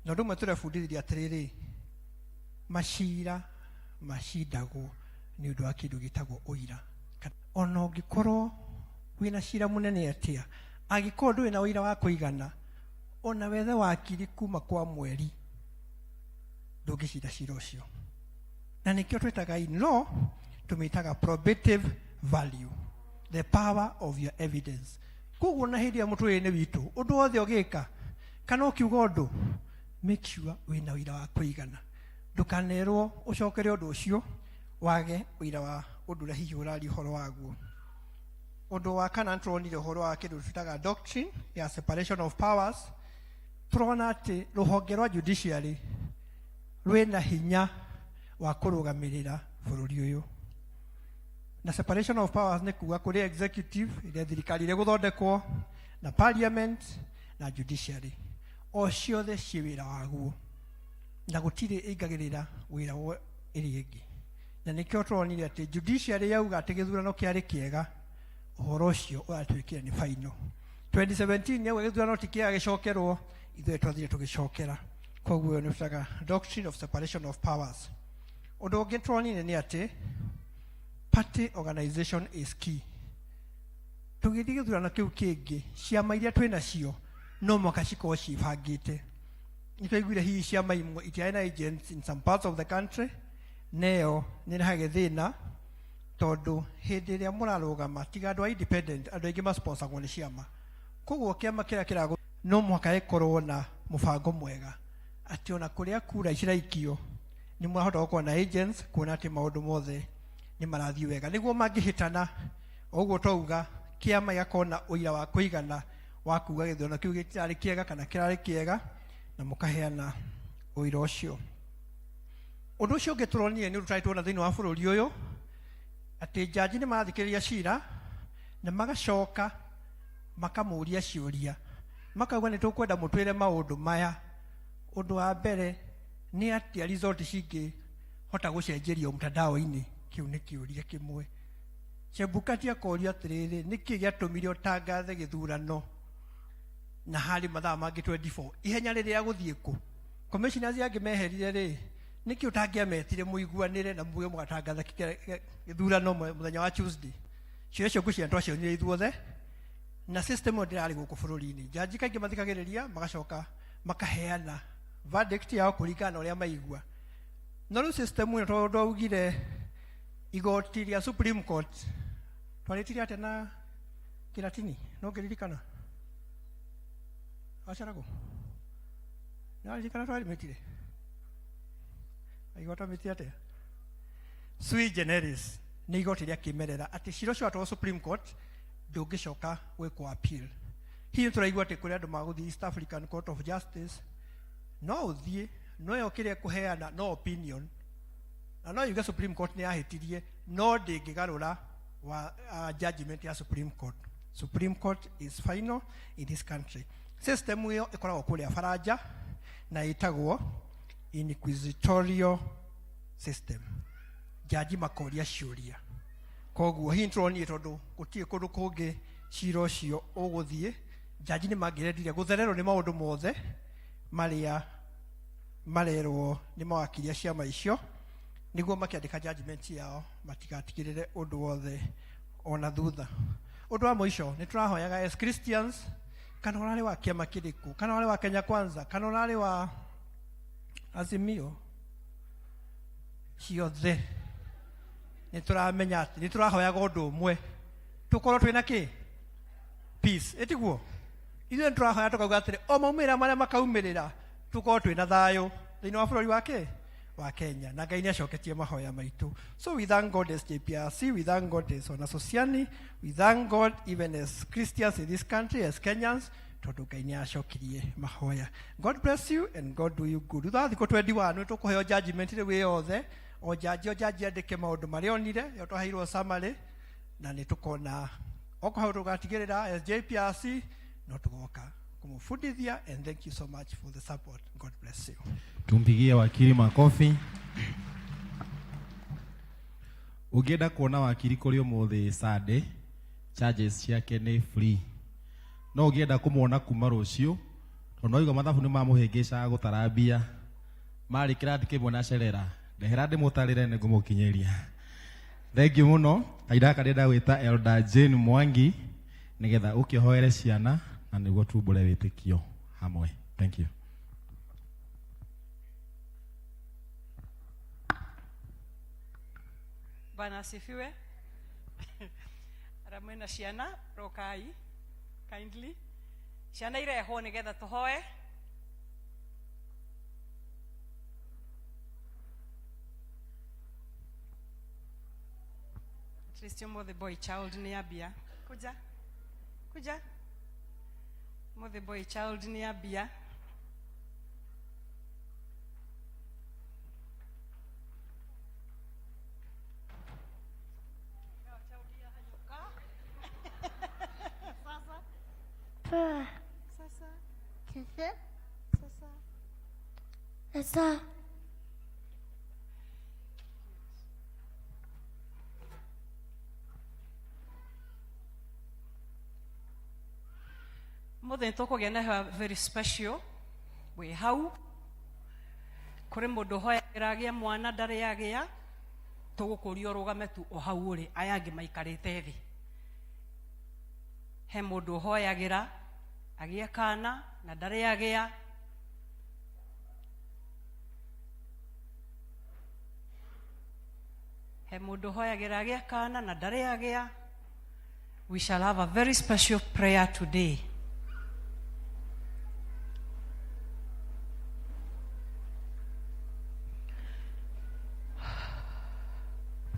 S16: Na ũndũ ũmwe tũrebundithirie atĩrĩrĩ, macira macindagwo nĩ ũndũ wa kĩndũ gĩtagwo ũira. Ona ũngĩkorwo wĩna cira mũnene atĩa, angĩkorwo ndũrĩ na ũira wa kũigana, ona wethe wakiri kuma kwa mweri, ndũngĩcinda cira ũcio. Na nĩkĩo twĩtaga in law, tũmĩtaga probative value, the power of your evidence. Koguo na hĩndĩ ĩrĩa mũtũrĩre-inĩ witũ, ũndũ wothe ũgĩka kana ũkiuga ũndũ, make sure wĩna ũira wa kũigana. Ndũkanerwo ũcokere ũndũ ũcio wage ũira wa ũndũ ũrĩa hihi ũraria ũhoro waguo. Ũndũ wa kana, nĩtũronire ũhoro wa kĩndũ twĩtaga doctrine ya separation of powers. Tũrona atĩ rũhonge rwa judiciary rwĩna hinya wa kũrũgamĩrĩra bũrũri ũyũ. Na separation of powers nĩ kuga kũrĩ executive ĩrĩa thirikari ĩrĩa ĩgũthondekwo, na parliament na judiciary, o ciothe ciĩ wĩra waguo, na gũtirĩ ĩingagĩrĩra wĩra wa ĩrĩa ĩngĩ. Na nĩkĩo tũronire atĩ judiciary yauga atĩ gĩthurano kĩarĩ kĩega, ũhoro ũcio ũratuĩkire nĩ final. 2017 yauga gĩthurano ti kĩega gĩcokerwo, ithuĩ twathire tũgĩcokera. Koguo ĩyo nĩ tũtaga doctrine of separation of powers. Ũndũ ũngĩ tũronire nĩ atĩ party organization is key. Tũgĩthiĩ gĩthurano kĩu kĩngĩ, ciama iria twĩ nacio no mũhaka cikorwo ciĩbangĩte. Nĩ twaiguire hihi ciama imwe itiarĩ na agents in some parts of the country, na ĩyo nĩ ĩrehage thĩna tondũ hĩndĩ ĩrĩa mũrarũgama, tiga andũ a independent, andũ aingĩ masponsagwo nĩ ciama. Koguo kĩama kĩrĩa kĩragũ no mũhaka gĩkorwo na mũbango mwega atĩ ona kũrĩa kura ciraikio nĩ mũrahota gũkorwo na agents, kuona atĩ maũndũ mothe nĩ marathiĩ wega, nĩguo mangĩhĩtana o ũguo twauga, kĩama gĩgakorwo na ũira wa kũigana wa kuga gĩthurano kĩu gĩtirarĩ kĩega kana kĩrarĩ kĩega, na mũkaheana ũira ũcio. Ũndũ ũcio ũngĩ tũronire nĩ ũndũ tũtarĩ tuona thĩinĩ wa bũrũri ũyũ, atĩ njanji nĩ marathikĩrĩria cira na magacoka makamũria ciũria, makauga nĩ tũkwenda mũtwĩre maũndũ maya. Ũndũ wa mbere nĩ atĩa result cingĩhota gũcenjerio mtandao-inĩ? Kĩu nĩ kĩũria kĩmwe. Chebukati akorio atĩrĩrĩ, nĩkĩ gĩatũmire ũtangathe gĩthurano na harĩ mathaa mangĩ 24? Ihenya rĩrĩa gũthiĩ kũ? Commissioners angĩ meherire rĩ, nĩkĩ ũtangĩametire mũiguanĩre na muge mũgatangatha gĩthurano mũthenya wa Tuesday? Ciũria icio ngwĩciria twacionire ithuothe, na system ĩyo ndĩrarĩ gũkũ bũrũri-inĩ. Jaji kaingĩ mathikagĩrĩria magacoka makaheana verdict yao kũringana na ũrĩa maigua. No rĩu system ĩno, tondũ twaugire igoti rĩa Supreme Court, twarĩtire atĩa na Kĩratini? No ngĩririkana acaragwo nĩwaririkana twarimĩtire aigua twamĩtire atĩa? Sui generis. Nĩ igoti rĩa kĩmerera atĩ cira ũcio watwarwo Supreme Court ndũngĩcoka gwĩkwo appeal. Hihi tũraigua atĩ kũrĩ andũ magũthiĩ East African Court of Justice. No ũthiĩ, no ĩyo kĩrĩa ĩkũheana no opinion, na no yuge Supreme Court nĩ yahĩtirie, no ndĩngĩgarũra wa judgment ya Supreme Court. Supreme Court is final in this country. System ĩyo ĩkoragwo kũrĩa Faranja na ĩtagwo inquisitorial system, jaji makoria ciũria. Koguo hihi tũronire tondũ gũtirĩ kũndũ kũngĩ cira ũcio ũgũthiĩ, jaji nĩ mangĩrendire gũthererwo nĩ maũndũ mothe marĩa marerwo nĩ mawakiri a ciama icio, nĩguo makĩandĩka judgment yao matigatigĩrĩre ũndũ wothe ona thutha. Ũndũ wa mũico, nĩ tũrahoyaga as Christians, kana ũrarĩ wa kĩama kĩrĩkũ, kana ũrarĩ wa Kenya Kwanza, kana ũrarĩ wa Azimio, ciothe nĩ tũramenya atĩ nĩ tũrahoyaga ũndũ ũmwe, tũkorwo twĩna kĩ peace. Ĩtiguo ithuĩ nĩ tũrahoya tũkauga atĩrĩ, o maumĩrĩra marĩa makaumĩrĩra, tũkorwo twĩna thayũ thĩinĩ wa bũrũri wa kĩ wa Kenya, na Ngai nĩ acoketie mahoya maitũ. So we thank God as JPRC, we thank God as Wanasosiani, we thank God even as Christians in this country, as Kenyans, tondũ Ngai nĩ acokirie mahoya. God bless you and God do you good. Thutha wa thikũ 21 nĩ tũkũheo judgment rĩu ĩ yothe, o jaji o jaji andĩke maũndũ marĩa onire, ĩyo twaheirwo summary, na nĩ tũkona okorwo hau tũgatigĩrĩra as JPRC no tũgoka kũmũbundithia. And thank you so much for the support. God bless you.
S3: Tumpigie wakiri makofi. Ũngĩenda kuona wakiri kũrĩ ũmũthĩ Sunday, charges ciake nĩ free. No ũngĩenda kũmuona kuma rũciũ, tondũ no igua mathabu nĩ mamũhĩngĩcaga gũtara mbia, marĩ kĩrathi kĩmwe na Cerera, ndehera ndĩmũtarĩre nĩ ngũmũkinyĩria. Thank you mũno. Kahinda gaka ndĩrenda gwĩta Elder Jane Mwangi nĩgetha ũkĩhoere ciana na nĩguo tumbũre wĩtĩkio hamwe. Thank you.
S17: Bwana asifiwe. Arĩa mwĩna ciana rokai kindly. Ciana irehwo nĩgetha tũhoe. At least ũmũthĩ boy child nĩ ambia. Kuja. Kuja. Ũmũthĩ boy child nĩ ambia. Sasa.
S18: Poa.
S17: Sasa.
S18: Sasa.
S17: Sasa.
S18: Sasa.
S17: Mũthĩ nĩtũkũgĩa na hewa very special wĩ hau. Kũrĩ mũndũ ũhoyagĩra agĩe mwana ndarĩ agĩa, tũgũkũria ũrũgame tu o hau ũrĩ, aya angĩ maikarĩte thĩ. He mũndũ ũhoyagĩra agĩe kana na ndarĩ agĩa. He mũndũ ũhoyagĩra agĩe kana na ndarĩ agĩa. We shall have a very special prayer today.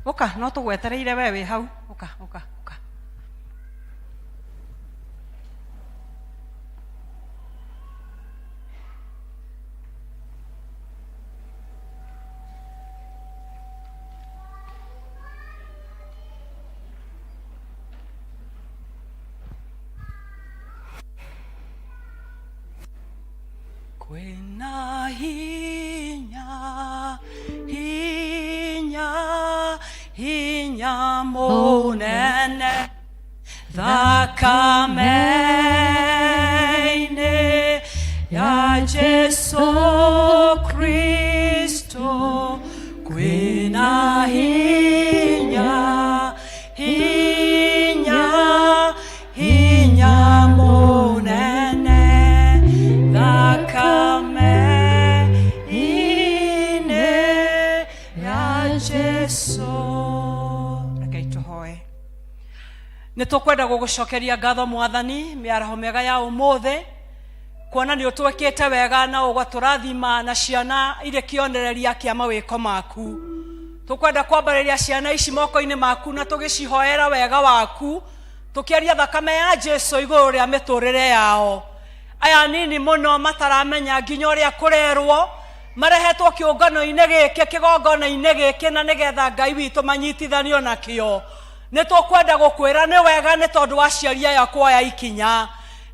S17: Ũka, no tũgwetereire we wĩ hau. Ũka, ũka, ũka. Kwĩna hinya, hinya, hinya mũnene thakame-inĩ ya Jesu Kristo. Kwĩna hinya, hinya, hinya mũnene thakame-inĩ ya Jesu. Rekei tũhoe. Nĩ tũkwenda gũgũcokeria ngatho Mwathani mĩaraho mĩega ya ũmũthĩ, kuona nĩ ũtwĩkĩte wega na ũgatũrathima na ciana irĩ kĩonereria kĩa mawĩko maku. Tũkwenda kwambarĩria ciana ici moko-inĩ maku na tũgĩcihoera wega waku, tũkĩaria thakame ya Jesu igũrũ rĩa mĩtũrĩre yao. Aya nini mũno mataramenya nginya ũrĩa kũrerwo, marehetwo kĩũngano-inĩ gĩkĩ, kĩgongona-inĩ gĩkĩ, na nĩgetha Ngai witũ manyitithanio nakĩo. Nĩ tũkwenda gũkwĩra nĩ wega nĩ tondũ wa aciari aya kuoya ikinya.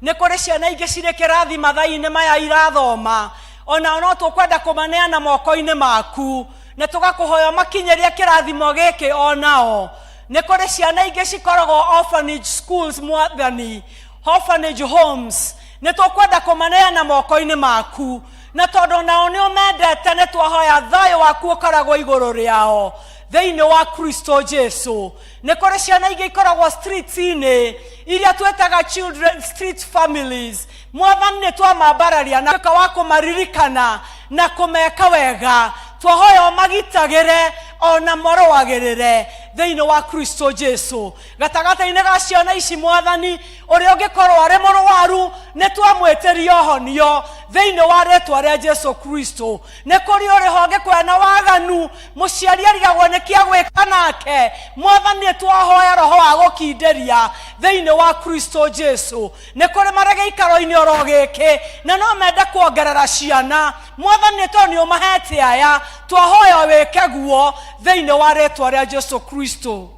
S17: Nĩ kũrĩ ciana ingĩ cirĩ kĩrathi mathaa-inĩ maya irathoma, onao no tũkwenda kũmaneana moko-inĩ maku, na tũgakũhoya ũmakinyĩrie kĩrathimo gĩkĩ onao. Nĩ kũrĩ ciana ingĩ cikoragwo orphanage schools, Mwathani, orphanage homes, nĩ tũkwenda kũmaneana moko-inĩ maku, na tondũ nao nĩ ũmendete, nĩ twahoya thayũ waku ũkoragwo igũrũ rĩao thĩinĩ wa Kristo Jesu. Nĩ kũrĩ ciana ingĩ ikoragwo streets-inĩ iria twĩtaga children street families. Mwathani, nĩ twamambararia na tuĩka wa kũmaririkana na kũmeka wega. Twahoya ũmagitagĩre ona marũagĩrĩre thĩinĩ wa Kristo Jesu. Gatagatĩ-inĩ ga ciana ici, Mwathani, ũrĩa ũngĩkorwo arĩ mũrwaru, nĩ twamwĩtĩria ũhonio thĩinĩ wa rĩtwa rĩa Jesu Kristo. Nĩ kũrĩ ũrĩ ho ũngĩkorwo na waganu, mũciari arigagwo nĩ kĩa gwĩka nake. Mwathani, nĩ twahoya roho wa gũkindĩria thĩinĩ wa Kristo Jesu. Nĩ kũrĩ marĩ gĩikaro-inĩ oro gĩkĩ na no mende kuongerera ciana. Mwathani, nĩ tondũ nĩ ũmahete aya, twahoya wĩke guo thĩinĩ wa rĩtwa rĩa Jesu Kristo.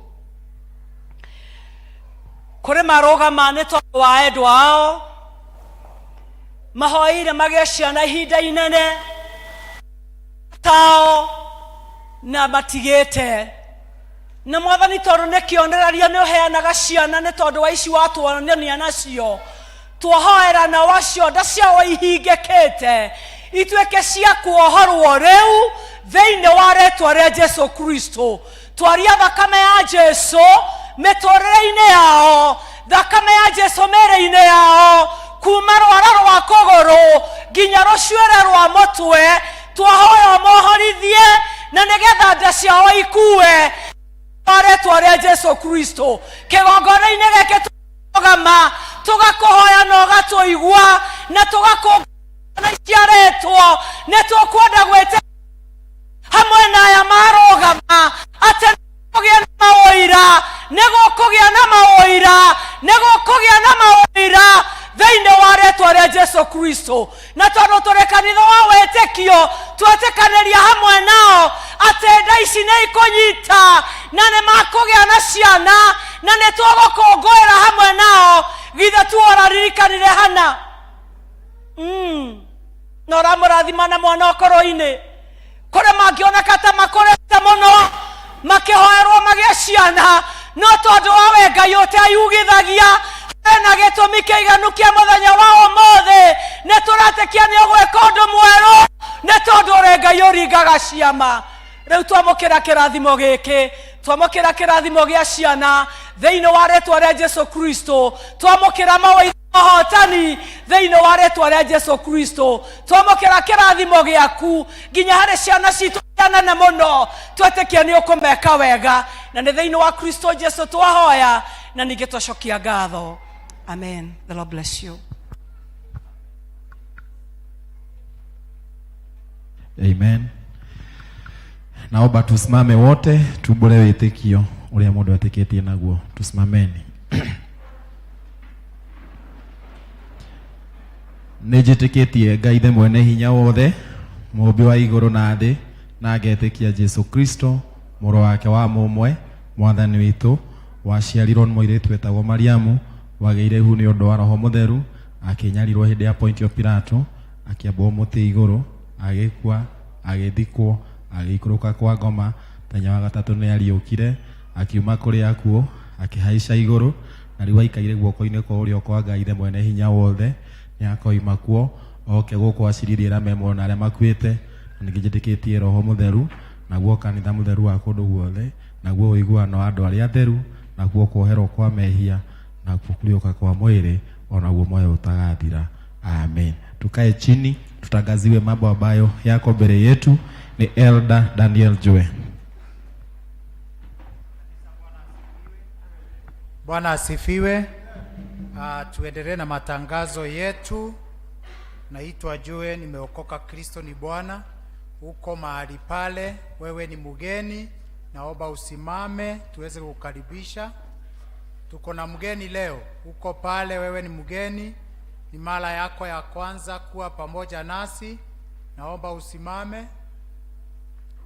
S17: Kũrĩ marũgama nĩ tondũ wa endwa ao, mahoeire magĩe ciana ihinda inene tao na matigĩte na Mwathani, tondũ nĩ kĩonereria nĩ ũheanaga ciana, nĩ tondũ wa ici watuonania nacio, twahoera nao acio nda ciao ihingĩkĩte ituĩke cia kuohorwo rĩu thĩinĩ wa rĩtwa rĩa Jesu Kristo. Twaria thakame ya Jesu mĩtũrĩre-inĩ yao, thakame ya Jesu mĩĩrĩ-inĩ yao, kuma rwara rwa kũgũrũ nginya rũcuĩre rwa mũtwe. Twahoya ũmohorithie na nĩgetha nda ciao ikue wa rĩtwa rĩa Jesu Kristo. Kĩgongona-inĩ gĩkĩ tũgama tũgakũhoya na ũgatũigua na tũgakũngana iciarĩtwo, nĩ tũkwenda gwĩtĩka hamwe na aya marũgama atĩ kũgĩa na maũira, nĩ gũkũgĩa na maũira, nĩ gũkũgĩa na maũira thĩinĩ wa rĩtwa rĩa Jesu Kristo. Na tondũ tũrĩ kanitha wa wĩtĩkio, twetĩkanĩria hamwe nao atĩ nda ici nĩ ikũnyita na nĩ makũgĩa na ciana, na nĩ tũgũkũngũĩra hamwe nao. Githĩ tu ũraririkanire Hana? Na ũramũrathima na mwana ũkũrũ-inĩ. Kũrĩ mangĩoneka ta makũrĩte mũno makĩhoerwo magĩe ciana, no tondũ wa we Ngai ũteyugithagia, hena gĩtũmi kĩiganu kĩa mũthenya wa ũmũthĩ. Nĩ tũretĩkia nĩ ũgwĩka ũndũ mwerũ, nĩ tondũ ũrĩ Ngai ũringaga ciama. Rĩu twamũkĩra kĩrathimo gĩkĩ. Twamũkĩra kĩrathimo gĩa ciana thĩinĩ wa rĩtwa rĩa Jesu Kristo. Twamũkĩra mawaitho mahotani thĩinĩ wa rĩtwa rĩa Jesu Kristo. Twamũkĩra kĩrathimo gĩaku nginya harĩ ciana citũ iria nene mũno, twetĩkia nĩ ũkũmeka wega, na nĩ thĩinĩ wa Kristo Jesu twahoya na ningĩ twacokia ngatho. Amen. The Lord bless you.
S3: Amen. Naomba tusimame wote tumbure wĩtĩkio ũrĩa mũndũ etĩkĩtie naguo. Tusimameni. Nĩ njĩtĩkĩtie Ngai Ithe mwene hinya wothe, mũũmbi wa igũrũ na thĩ, na ngetĩkia Jesu Kristo mũrũ wake wa mũmwe, mwathani witũ, waciarirwo nĩ mũirĩtu wetagwo Mariamu, wagĩire ihu nĩ ũndũ wa Roho Mũtheru, akĩnyarirwo hĩndĩ ya Pontio Pilato, akĩambwo mũtĩ igũrũ, agĩkua, agĩthikwo, agĩikũrũka kwa ngoma, mũthenya wa gatatũ nĩ ariũkire, akiuma kũrĩ akuũ, akĩhaica igũrũ, na rĩu aikaire guoko-inĩ kwa ũrĩo kwa Ngai Ithe mwene hinya wothe, nĩ akoima kuo oke gũkũ acirithie arĩa me muoyo na arĩa makuĩte. Na ningĩ njĩtĩkĩtie Roho Mũtheru, naguo kanitha mũtheru wa kũndũ guothe, naguo ũiguano wa andũ arĩa atheru, naguo kuoherwo kwa mehia, nakuo kũriũka kwa mwĩrĩ, o naguo muoyo ũtagathira. Amen. Tukae chini tutangaziwe mambo ambayo yako mbele yetu. Ni Elder Daniel Jue.
S19: Bwana asifiwe. Tuendelee na matangazo yetu. Naitwa Jue, nimeokoka, Kristo ni Bwana. Uko mahali pale, wewe ni mgeni, naomba usimame tuweze kukukaribisha. Tuko na mgeni leo. Uko pale, wewe ni mgeni, ni mara yako ya kwanza kuwa pamoja nasi, naomba usimame.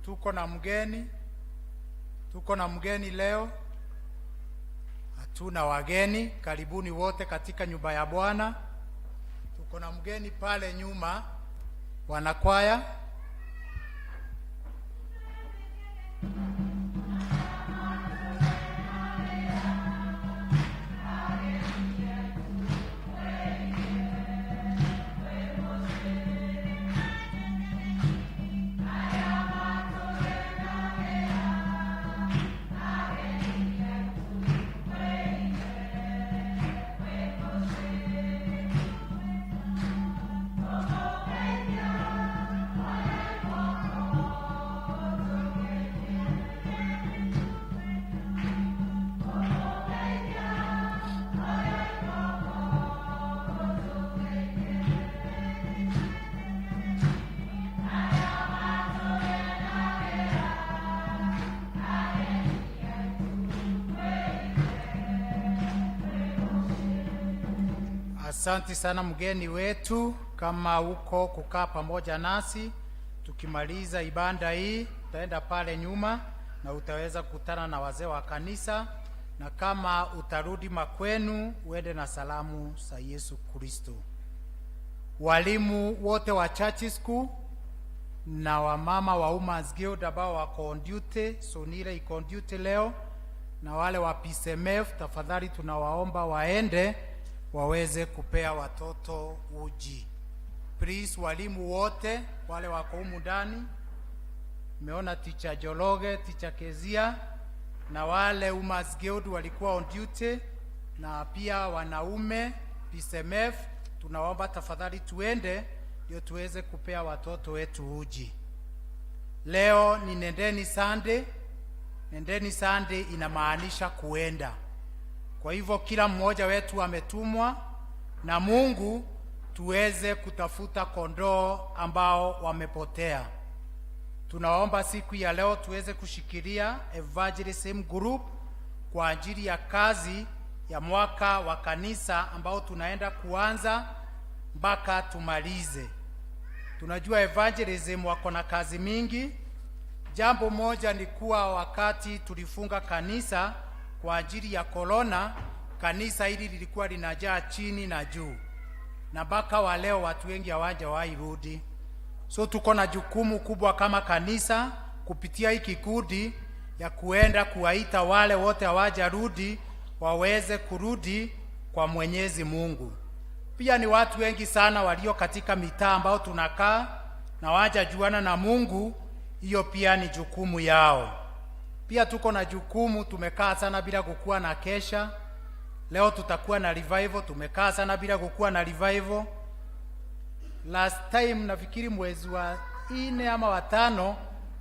S19: Tuko na mgeni, tuko na mgeni leo. Hatuna wageni, karibuni wote katika nyumba ya Bwana. Tuko na mgeni pale nyuma, wanakwaya. Asante sana mgeni wetu, kama uko kukaa pamoja nasi, tukimaliza ibada hii utaenda pale nyuma na utaweza kukutana na wazee wa kanisa, na kama utarudi makwenu uende na salamu za Yesu Kristo. Walimu wote wa Church School na wamama wa Women's Guild ambao wako on duty, Sonile iko on duty leo, na wale wa PCMF tafadhali tunawaomba waende waweze kupea watoto uji. Please, walimu wote wale wako humu ndani, nimeona Teacher Jologe, Teacher Kezia na wale Women's Guild walikuwa on duty, na pia wanaume PCMF, tunaomba tafadhali tuende ndio tuweze kupea watoto wetu uji. Leo ni Nendeni Sunday. Nendeni Sunday inamaanisha kuenda. Kwa hivyo kila mmoja wetu ametumwa na Mungu tuweze kutafuta kondoo ambao wamepotea. Tunaomba siku ya leo tuweze kushikilia Evangelism Group kwa ajili ya kazi ya mwaka wa kanisa ambao tunaenda kuanza mpaka tumalize. Tunajua evangelism wako na kazi mingi. Jambo moja ni kuwa wakati tulifunga kanisa kwa ajili ya corona, kanisa hili lilikuwa linajaa chini na juu, na mpaka wa leo watu wengi hawajawahi rudi. So tuko na jukumu kubwa kama kanisa kupitia hiki kikundi ya kuenda kuwaita wale wote hawajarudi waweze kurudi kwa Mwenyezi Mungu. Pia ni watu wengi sana walio katika mitaa ambao tunakaa na hawajajuana na Mungu, hiyo pia ni jukumu yao. Pia tuko na jukumu, tumekaa sana bila kukuwa na kesha. Leo tutakuwa na revival, tumekaa sana bila kukuwa na revival. Last time nafikiri mwezi wa 4 ama wa 5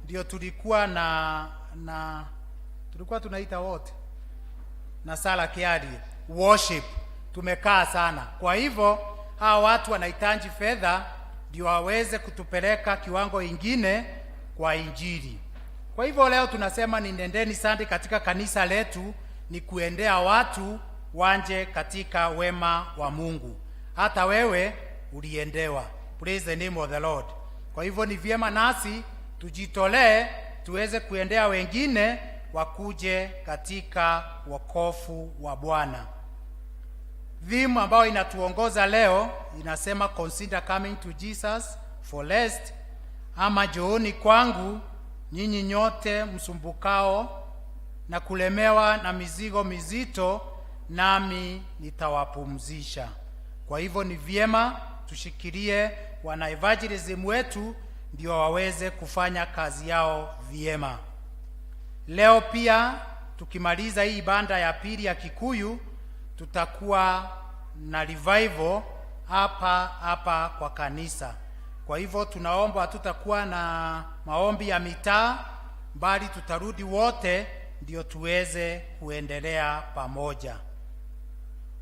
S19: ndio tulikuwa na tulikuwa tunaita wote na sala kiari worship. Tumekaa sana. Kwa hivyo hawa watu wanahitaji fedha ndio waweze kutupeleka kiwango ingine kwa Injili. Kwa hivyo leo tunasema ni nendeni Sunday katika kanisa letu ni kuendea watu wanje katika wema wa Mungu. Hata wewe uliendewa. Praise the name of the Lord. Kwa hivyo ni vyema nasi tujitolee tuweze kuendea wengine wakuje katika wokovu wa Bwana. Theme ambayo inatuongoza leo inasema consider coming to Jesus for rest, ama njooni kwangu nyinyi nyote msumbukao na kulemewa na mizigo mizito, nami nitawapumzisha. Kwa hivyo ni vyema tushikilie wana evangelism wetu ndio waweze kufanya kazi yao vyema. Leo pia tukimaliza hii ibada ya pili ya Kikuyu tutakuwa na revival hapa hapa kwa kanisa. Kwa hivyo tunaomba hatutakuwa na maombi ya mitaa, bali tutarudi wote ndio tuweze kuendelea pamoja.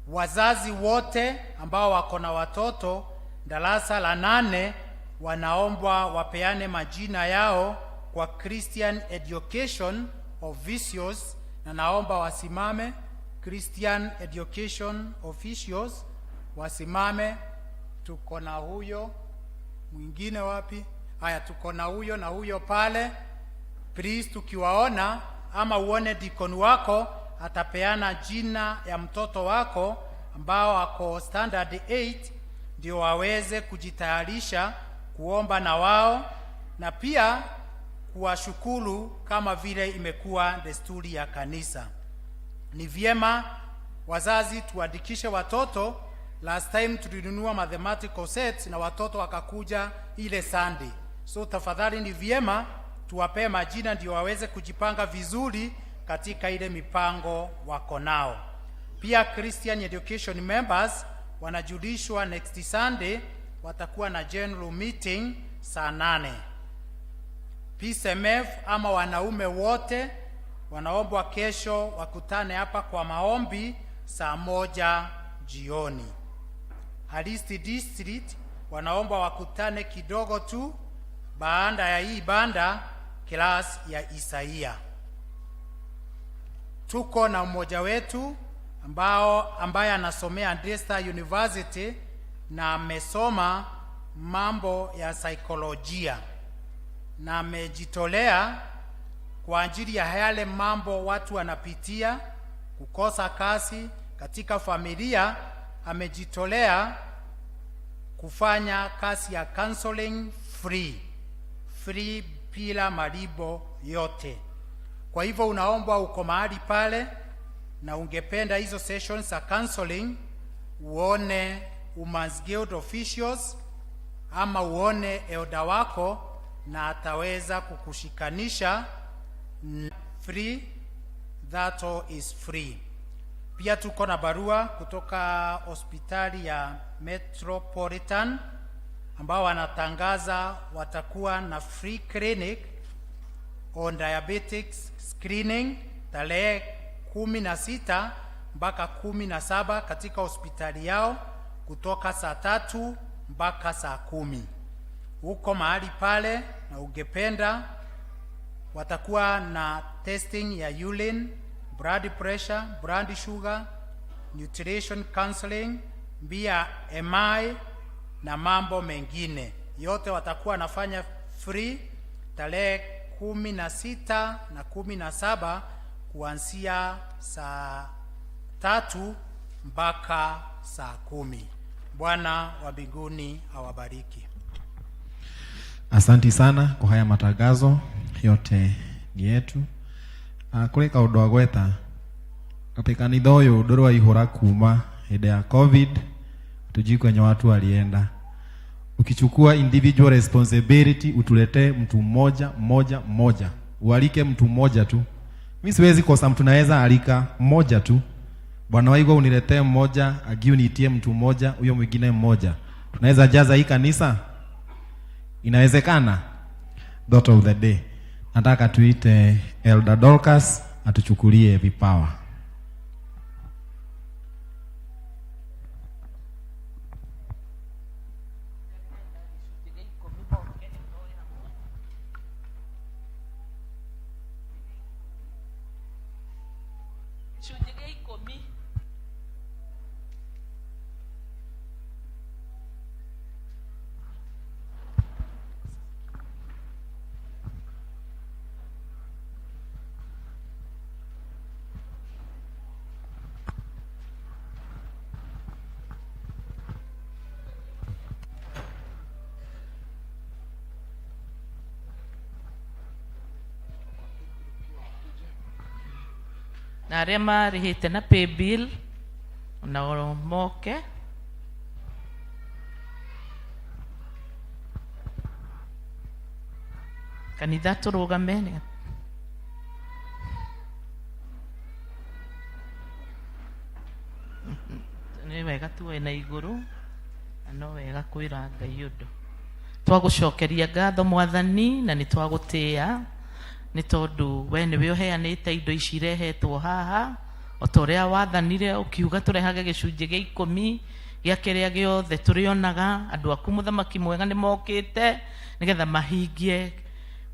S19: Wazazi wote ambao wako na watoto darasa la 8 wanaombwa wapeane majina yao kwa Christian Education Officials, na naomba wasimame. Christian Education Officials wasimame. Tuko na huyo mwingine wapi? Haya, tuko na huyo na huyo pale. Please, tukiwaona ama uone deacon wako atapeana jina ya mtoto wako ambao ako standard 8 ndio waweze kujitayarisha kuomba na wao na pia kuwashukuru kama vile imekuwa desturi ya kanisa. Ni vyema wazazi tuandikishe watoto. Last time tulinunua mathematical sets na watoto wakakuja ile Sunday. So tafadhali ni vyema tuwapee majina ndio waweze kujipanga vizuri katika ile mipango wako nao. Pia Christian Education members wanajulishwa next Sunday watakuwa na general meeting saa 8. PCMF ama wanaume wote wanaombwa kesho wakutane hapa kwa maombi saa 1 jioni. Halisti District wanaomba wakutane kidogo tu baada ya hii ibada, class ya Isaia. Tuko na mmoja wetu ambaye anasomea Daystar University na amesoma mambo ya saikolojia na amejitolea kwa ajili ya yale mambo watu wanapitia, kukosa kazi katika familia. Amejitolea kufanya kazi ya counseling free bila malipo yote. Kwa hivyo unaomba uko mahali pale na ungependa hizo sessions za counseling, uone Women's Guild officials ama uone elder wako na ataweza kukushikanisha. Free, that all is free. Pia tuko na barua kutoka hospitali ya Metropolitan ambao wanatangaza watakuwa na free clinic on diabetics screening tarehe 16 mpaka 17 katika hospitali yao kutoka saa 3 mpaka saa 10. Uko mahali pale na ungependa, watakuwa na testing ya urine, blood pressure, blood sugar, nutrition counseling, BMI na mambo mengine yote watakuwa wanafanya free tarehe 16 na 17 kuanzia saa 3 mpaka saa 10. Bwana wa mbinguni awabariki.
S3: Asanti sana kwa haya matangazo yote ni yetu. Kuri kaundu agweta ati kanitha uyu nduri waihura kuma hindi ya COVID, tujui kwenye watu walienda. Ukichukua individual responsibility, utuletee mtu mmoja mmoja mmoja, ualike mtu mmoja tu. Mi siwezi kosa mtu naweza alika mmoja tu. Bwana Waigwa uniletee mmoja, Agiu niitie mtu mmoja, huyo mwingine mmoja. Tunaweza jaza hii kanisa? Inawezekana? Thought of the day. Nataka tuite Elder Dorcas atuchukulie vipawa.
S10: Gĩcunjĩ gĩa ikũmi. Na arĩa marĩhĩte na paybill onao moke. Kanitha tũrũgame nĩ wega tuoe na igũrũ na no wega kwĩra Ngai ũndũ. Twagũcokeria ngatho Mwathani na nĩ twagũtĩĩa nĩ tondũ we nĩwe ũheanĩte indo ici irehetwo haha o ta ũrĩa wathanire ũkiuga tũrehage gĩcunjĩ gĩa ikũmi gĩa kĩrĩa gĩothe tũrĩonaga. Andũ aku mũthamaki mwega nĩ mokĩte nĩgetha mahingie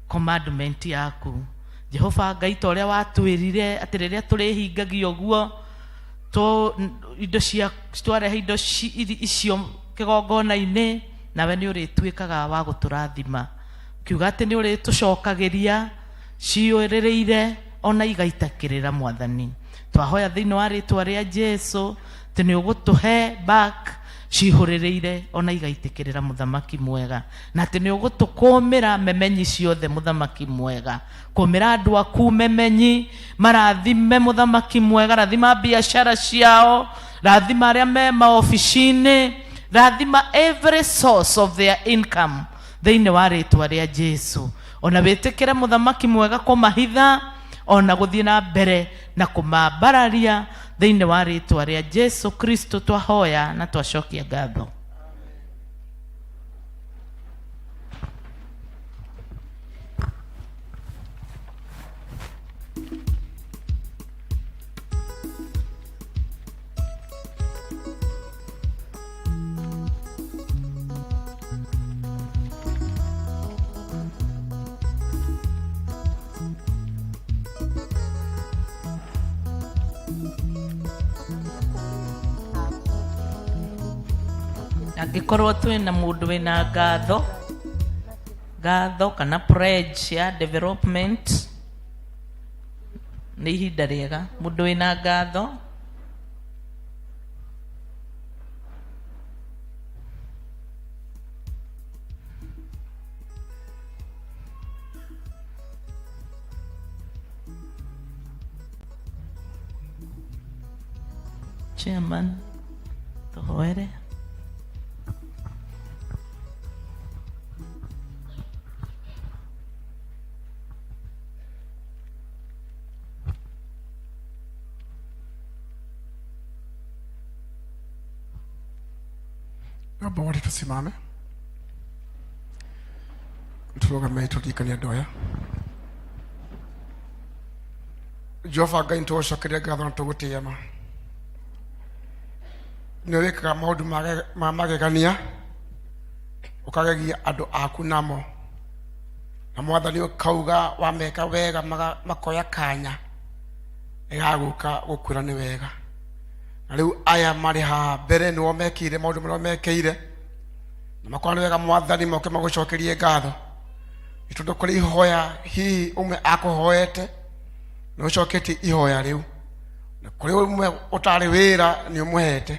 S10: commandment yaku. Jehova Ngai, ta ũrĩa watwĩrire atĩ rĩrĩa tũrĩhingagia ũguo indo cia twarehe indo icio kĩgongona-inĩ, nawe nĩ ũrĩtuĩkaga wa gũtũrathima. Ukiuga atĩ nĩ ũrĩtũcokagĩria ciũrĩrĩire ona igaitakĩrĩra Mwathani. Twahoya thĩinĩ wa rĩtwa rĩa Jesu atĩ nĩ ũgũtũhe back cihũrĩrĩire ona igaitĩkĩrĩra mũthamaki mwega, na atĩ nĩ ũgũtũkũmĩra memenyi ciothe mũthamaki mwega. Kũmĩra andũ aku memenyi, marathime mũthamaki mwega, rathima biashara ciao, rathima arĩa me maobici-inĩ, rathima every source of their income thĩinĩ wa rĩtwa rĩa Jesu. Ona wĩtĩkĩre mũthamaki mwega kũmahitha ona gũthiĩ na mbere na kũmambararia thĩinĩ wa rĩtwa rĩa Jesu Kristo twahoya na twacokia ngatho. Angĩkorwo twĩna mũndũ wĩna ngatho kana pledge ya development, nĩ ihinda rĩega. Mũndũ wĩna ngatho. Chairman, tũhoere.
S20: Naomba wote tusimame, turugame turirikane andũ aya. Jehova Ngai, nĩtũgũcokeria ngatho na tũgũtĩĩa ma. Nĩ wĩkaga maũndũ ma magegania, ũkagegia andũ aku namo, na Mwathani ũkauga wameka wega makoya kanya gagũka gũkwĩra nĩ wega. Na rĩu aya marĩ haha mbere nĩo mekĩire maũndũ marĩa mekĩire, na makona nĩ wega Mwathani moke magũcokerie ngatho, nĩ tondũ kũrĩ ihoya hihi ũmwe akũhoete nĩ ũcoketie ihoya rĩu, na kũrĩ ũmwe ũtarĩ wĩra nĩ ũmũhete,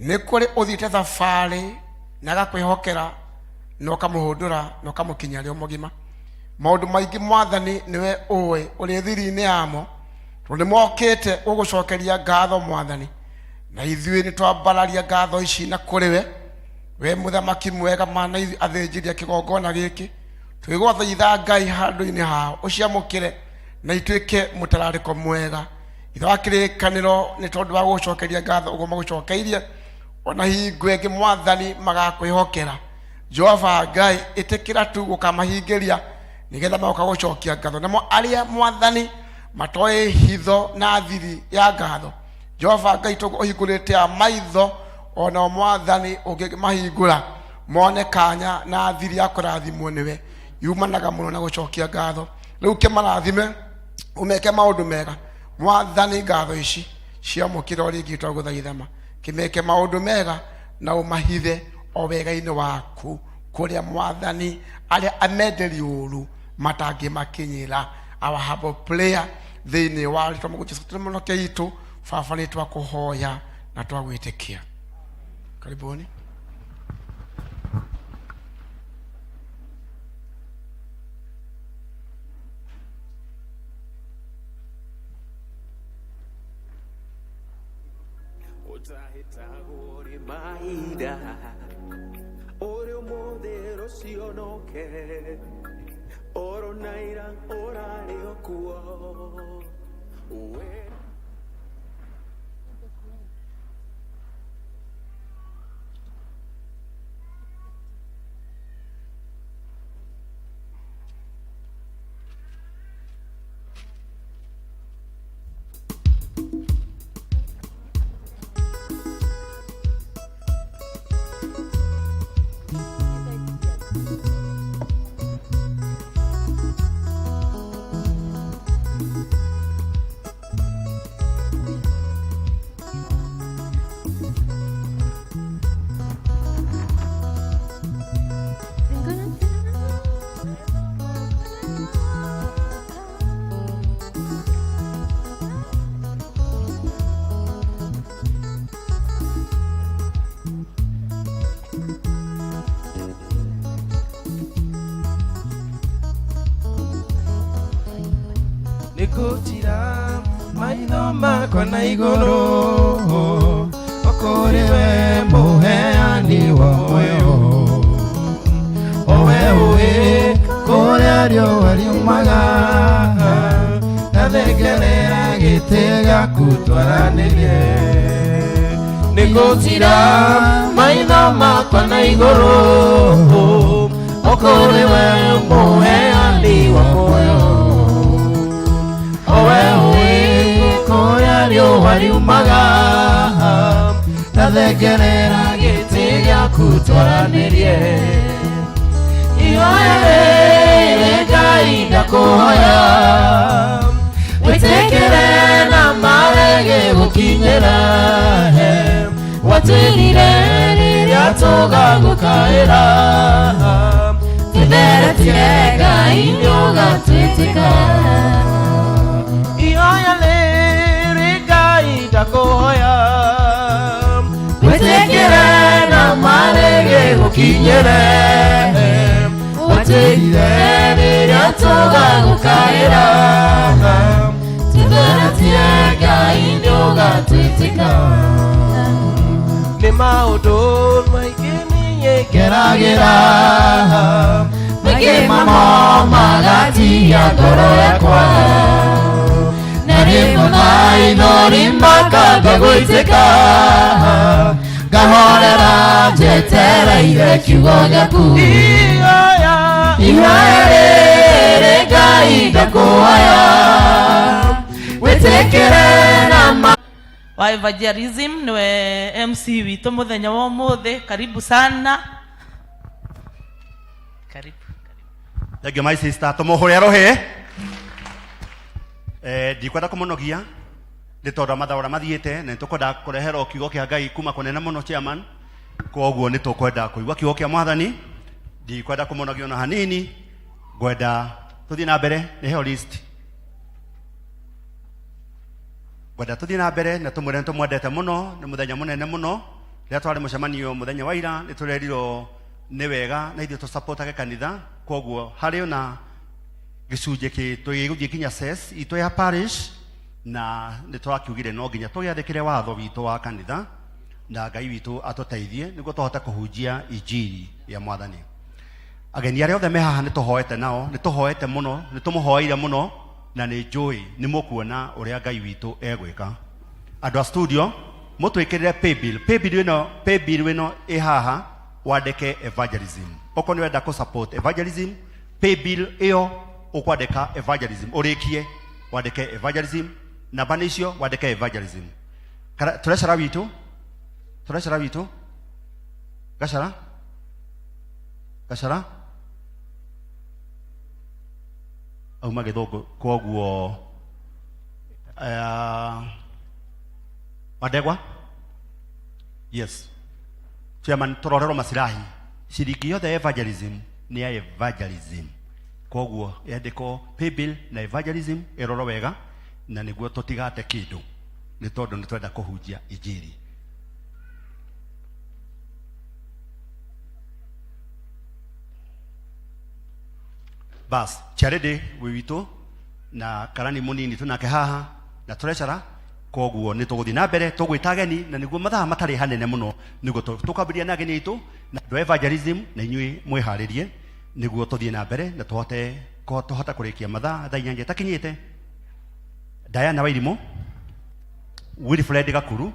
S20: nĩ kũrĩ ũthiĩte thabarĩ na agakwĩhokera na ũkamũhũndũra na ũkamũkinyia arĩ o mũgima. Maũndũ maingĩ Mwathani nĩwe ũĩ ũrĩ thiri-inĩ yamo, tondũ nĩmokĩte gũgũcokeria ngatho Mwathani, na ithuĩ nĩtwambararia ngatho ici na kũrĩ we, we mũthamaki mwega mana ithuĩ athĩnjĩri a kĩgongona gĩkĩ, twĩgwathaitha Ngai handũ-inĩ hao ũciamũkĩre Na ituĩke mũtararĩko mwega. Ithe wa kĩrĩkanĩro, nĩ tondũ wa gũcokeria ngatho ũguo magũcokeirie, ona hingo ĩngĩ Mwathani magakwĩhokera. Jehova Ngai, ĩtĩkĩra tu gũkamahingĩria nĩgetha magoka gũcokia ngatho. Namo arĩa Mwathani matoĩ hitho na thiri ya ngatho, Jehova Ngai, tũguo ũhingũrĩte ya maitho, onao Mwathani ũngĩmahingũra mone kanya na thiri ya kũrathimwo nĩwe yumanaga mũno na gũcokia ngatho. Rĩu kĩmarathime, ũmeke maũndũ mega Mwathani. Ngatho ici ciamũkĩra o rĩngĩ, twagũthaithama kĩmeke maũndũ mega na ũmahithe o wega-inĩ waku kũrĩa Mwathani arĩa amenderi ũru matangĩmakinyĩra. Our humble prayer thĩinĩ wa rĩtwa mũgũ Jesu tũmonoke itũ baba, nĩ twakũhoya na twagwĩtĩkia. Karibuni.
S12: Ũtahĩtagwo nĩ mahinda ũrĩ ũmũthĩ rũciũ noke oro na ira ũrarĩ o kuo we.
S4: Nĩngũtira maitho makwa na igũrũ okũrĩ we mũheani wa muoyo, owe ũĩ kũrĩa riũa riumaga, na thengerera gĩtĩ gĩaku twaranĩrie. Nĩngũtira maitho makwa na igũrũ okũrĩ we mũheani wa muoyo, owe ũĩ kũrĩa riũa riumaga, na thengerera gĩtĩ gĩaku twaranĩrie. Ihoya rĩrĩ Ngai ndakũhoya, wĩtĩkĩre na marege gũkinyĩra, watwĩrire rĩrĩa tũgagũkaĩra, twĩtheretie Ngai nĩũgatwĩtĩka. Ihoya rĩrĩ Ngai ndakũhoya, wĩtĩkĩre na marege gũkinyĩre, watwĩrire rĩrĩa tũgagũkaĩra, twĩtheretie Ngai nĩũgatwĩtĩka. Nĩ maũndũ maingĩ niĩ ngeragĩra, maingĩ mamo magatia ngoro yakwa, na rĩmwe maithori makambia gwĩtĩka, ngahorera njetereire kiugo gĩaku. Ihoya rĩrĩ Ngai ndakũhoya, wĩtĩkĩre na ma
S10: wa evangelism niwe MC witũ mũthenya wa ũmũthĩ. Karibu sana, karibu.
S6: Thank you, my sister. Tũmũhũre rũhĩ. Ndikwenda kũmũnogia nĩ tondũ wa mathaa ũrĩa mathiĩte, na nĩ tũkwenda kũreherwo kiugo kĩa Ngai kuma kũnene mũno chairman. Koguo nĩ tũkwenda kũigua kiugo kĩa Mwathani. Ndikwenda kũmũnogia ona hanini, ngwenda tũthiĩ na mbere. Nĩ heo list. Ngwenda tũthiĩ na mbere na tũmwĩre nĩ tũmwendete mũno. Nĩ mũthenya mũnene mũno. Rĩrĩa twarĩ mũcemanio mũthenya wa ira, nĩ tũrerirwo nĩ wega na ithuĩ tũsupportage kanitha. Koguo harĩ ona gĩcunjĩ gĩgũthiĩ nginya CES itũ ya parish, na nĩ tũrakiugire no nginya tũgĩathĩkĩre watho witũ wa kanitha, na Ngai witũ atũteithie nĩguo tũhote kũhunjia injiri ya Mwathani. Ageni arĩa othe me haha nĩ tũhoete nao, nĩ tũhoete mũno, nĩ tũmũhoeire mũno. Na nĩ njũĩ nĩ mũkuona ũrĩa Ngai witũ egwĩka. Andũ a studio mũtwĩkĩrĩre paybill. Paybill ĩno, paybill ĩno ĩ haha wandĩke evangelism. Okorwo nĩ ũrenda kũ support evangelism, paybill ĩyo ũkwandĩka evangelism, ũrĩkie wandĩke evangelism, namba nĩ icio wandĩke evangelism. Kara- Treasurer witũ, treasurer witũ, Gachara, Gachara auma gĩthũngũ koguo Wandegwa yes chairman tũrorerwo masilahi ciringi yothe ya evangelism nĩ ya evangelism koguo yandĩkwo paybill na evangelism ĩrorwo wega na nĩguo tũtigate kĩndũ nĩ tondũ nĩ twenda kũhunjia injiri bas charity wĩ witũ na karani mũnini tũnake haha na treasurer koguo nĩ tũgũthiĩ na mbere tũgwĩta ageni na nĩguo mathaa matarĩ hanene mũno nĩguo tũkambĩrĩria na ageni aitũ na andũ a evangelism na inyuĩ mwĩharĩrie nĩguo tũthiĩ na mbere na tũhote tũhote kũrĩkia mathaa thaa inyanya itakinyĩte. Diana Wairimũ, Wilfred Gakuru.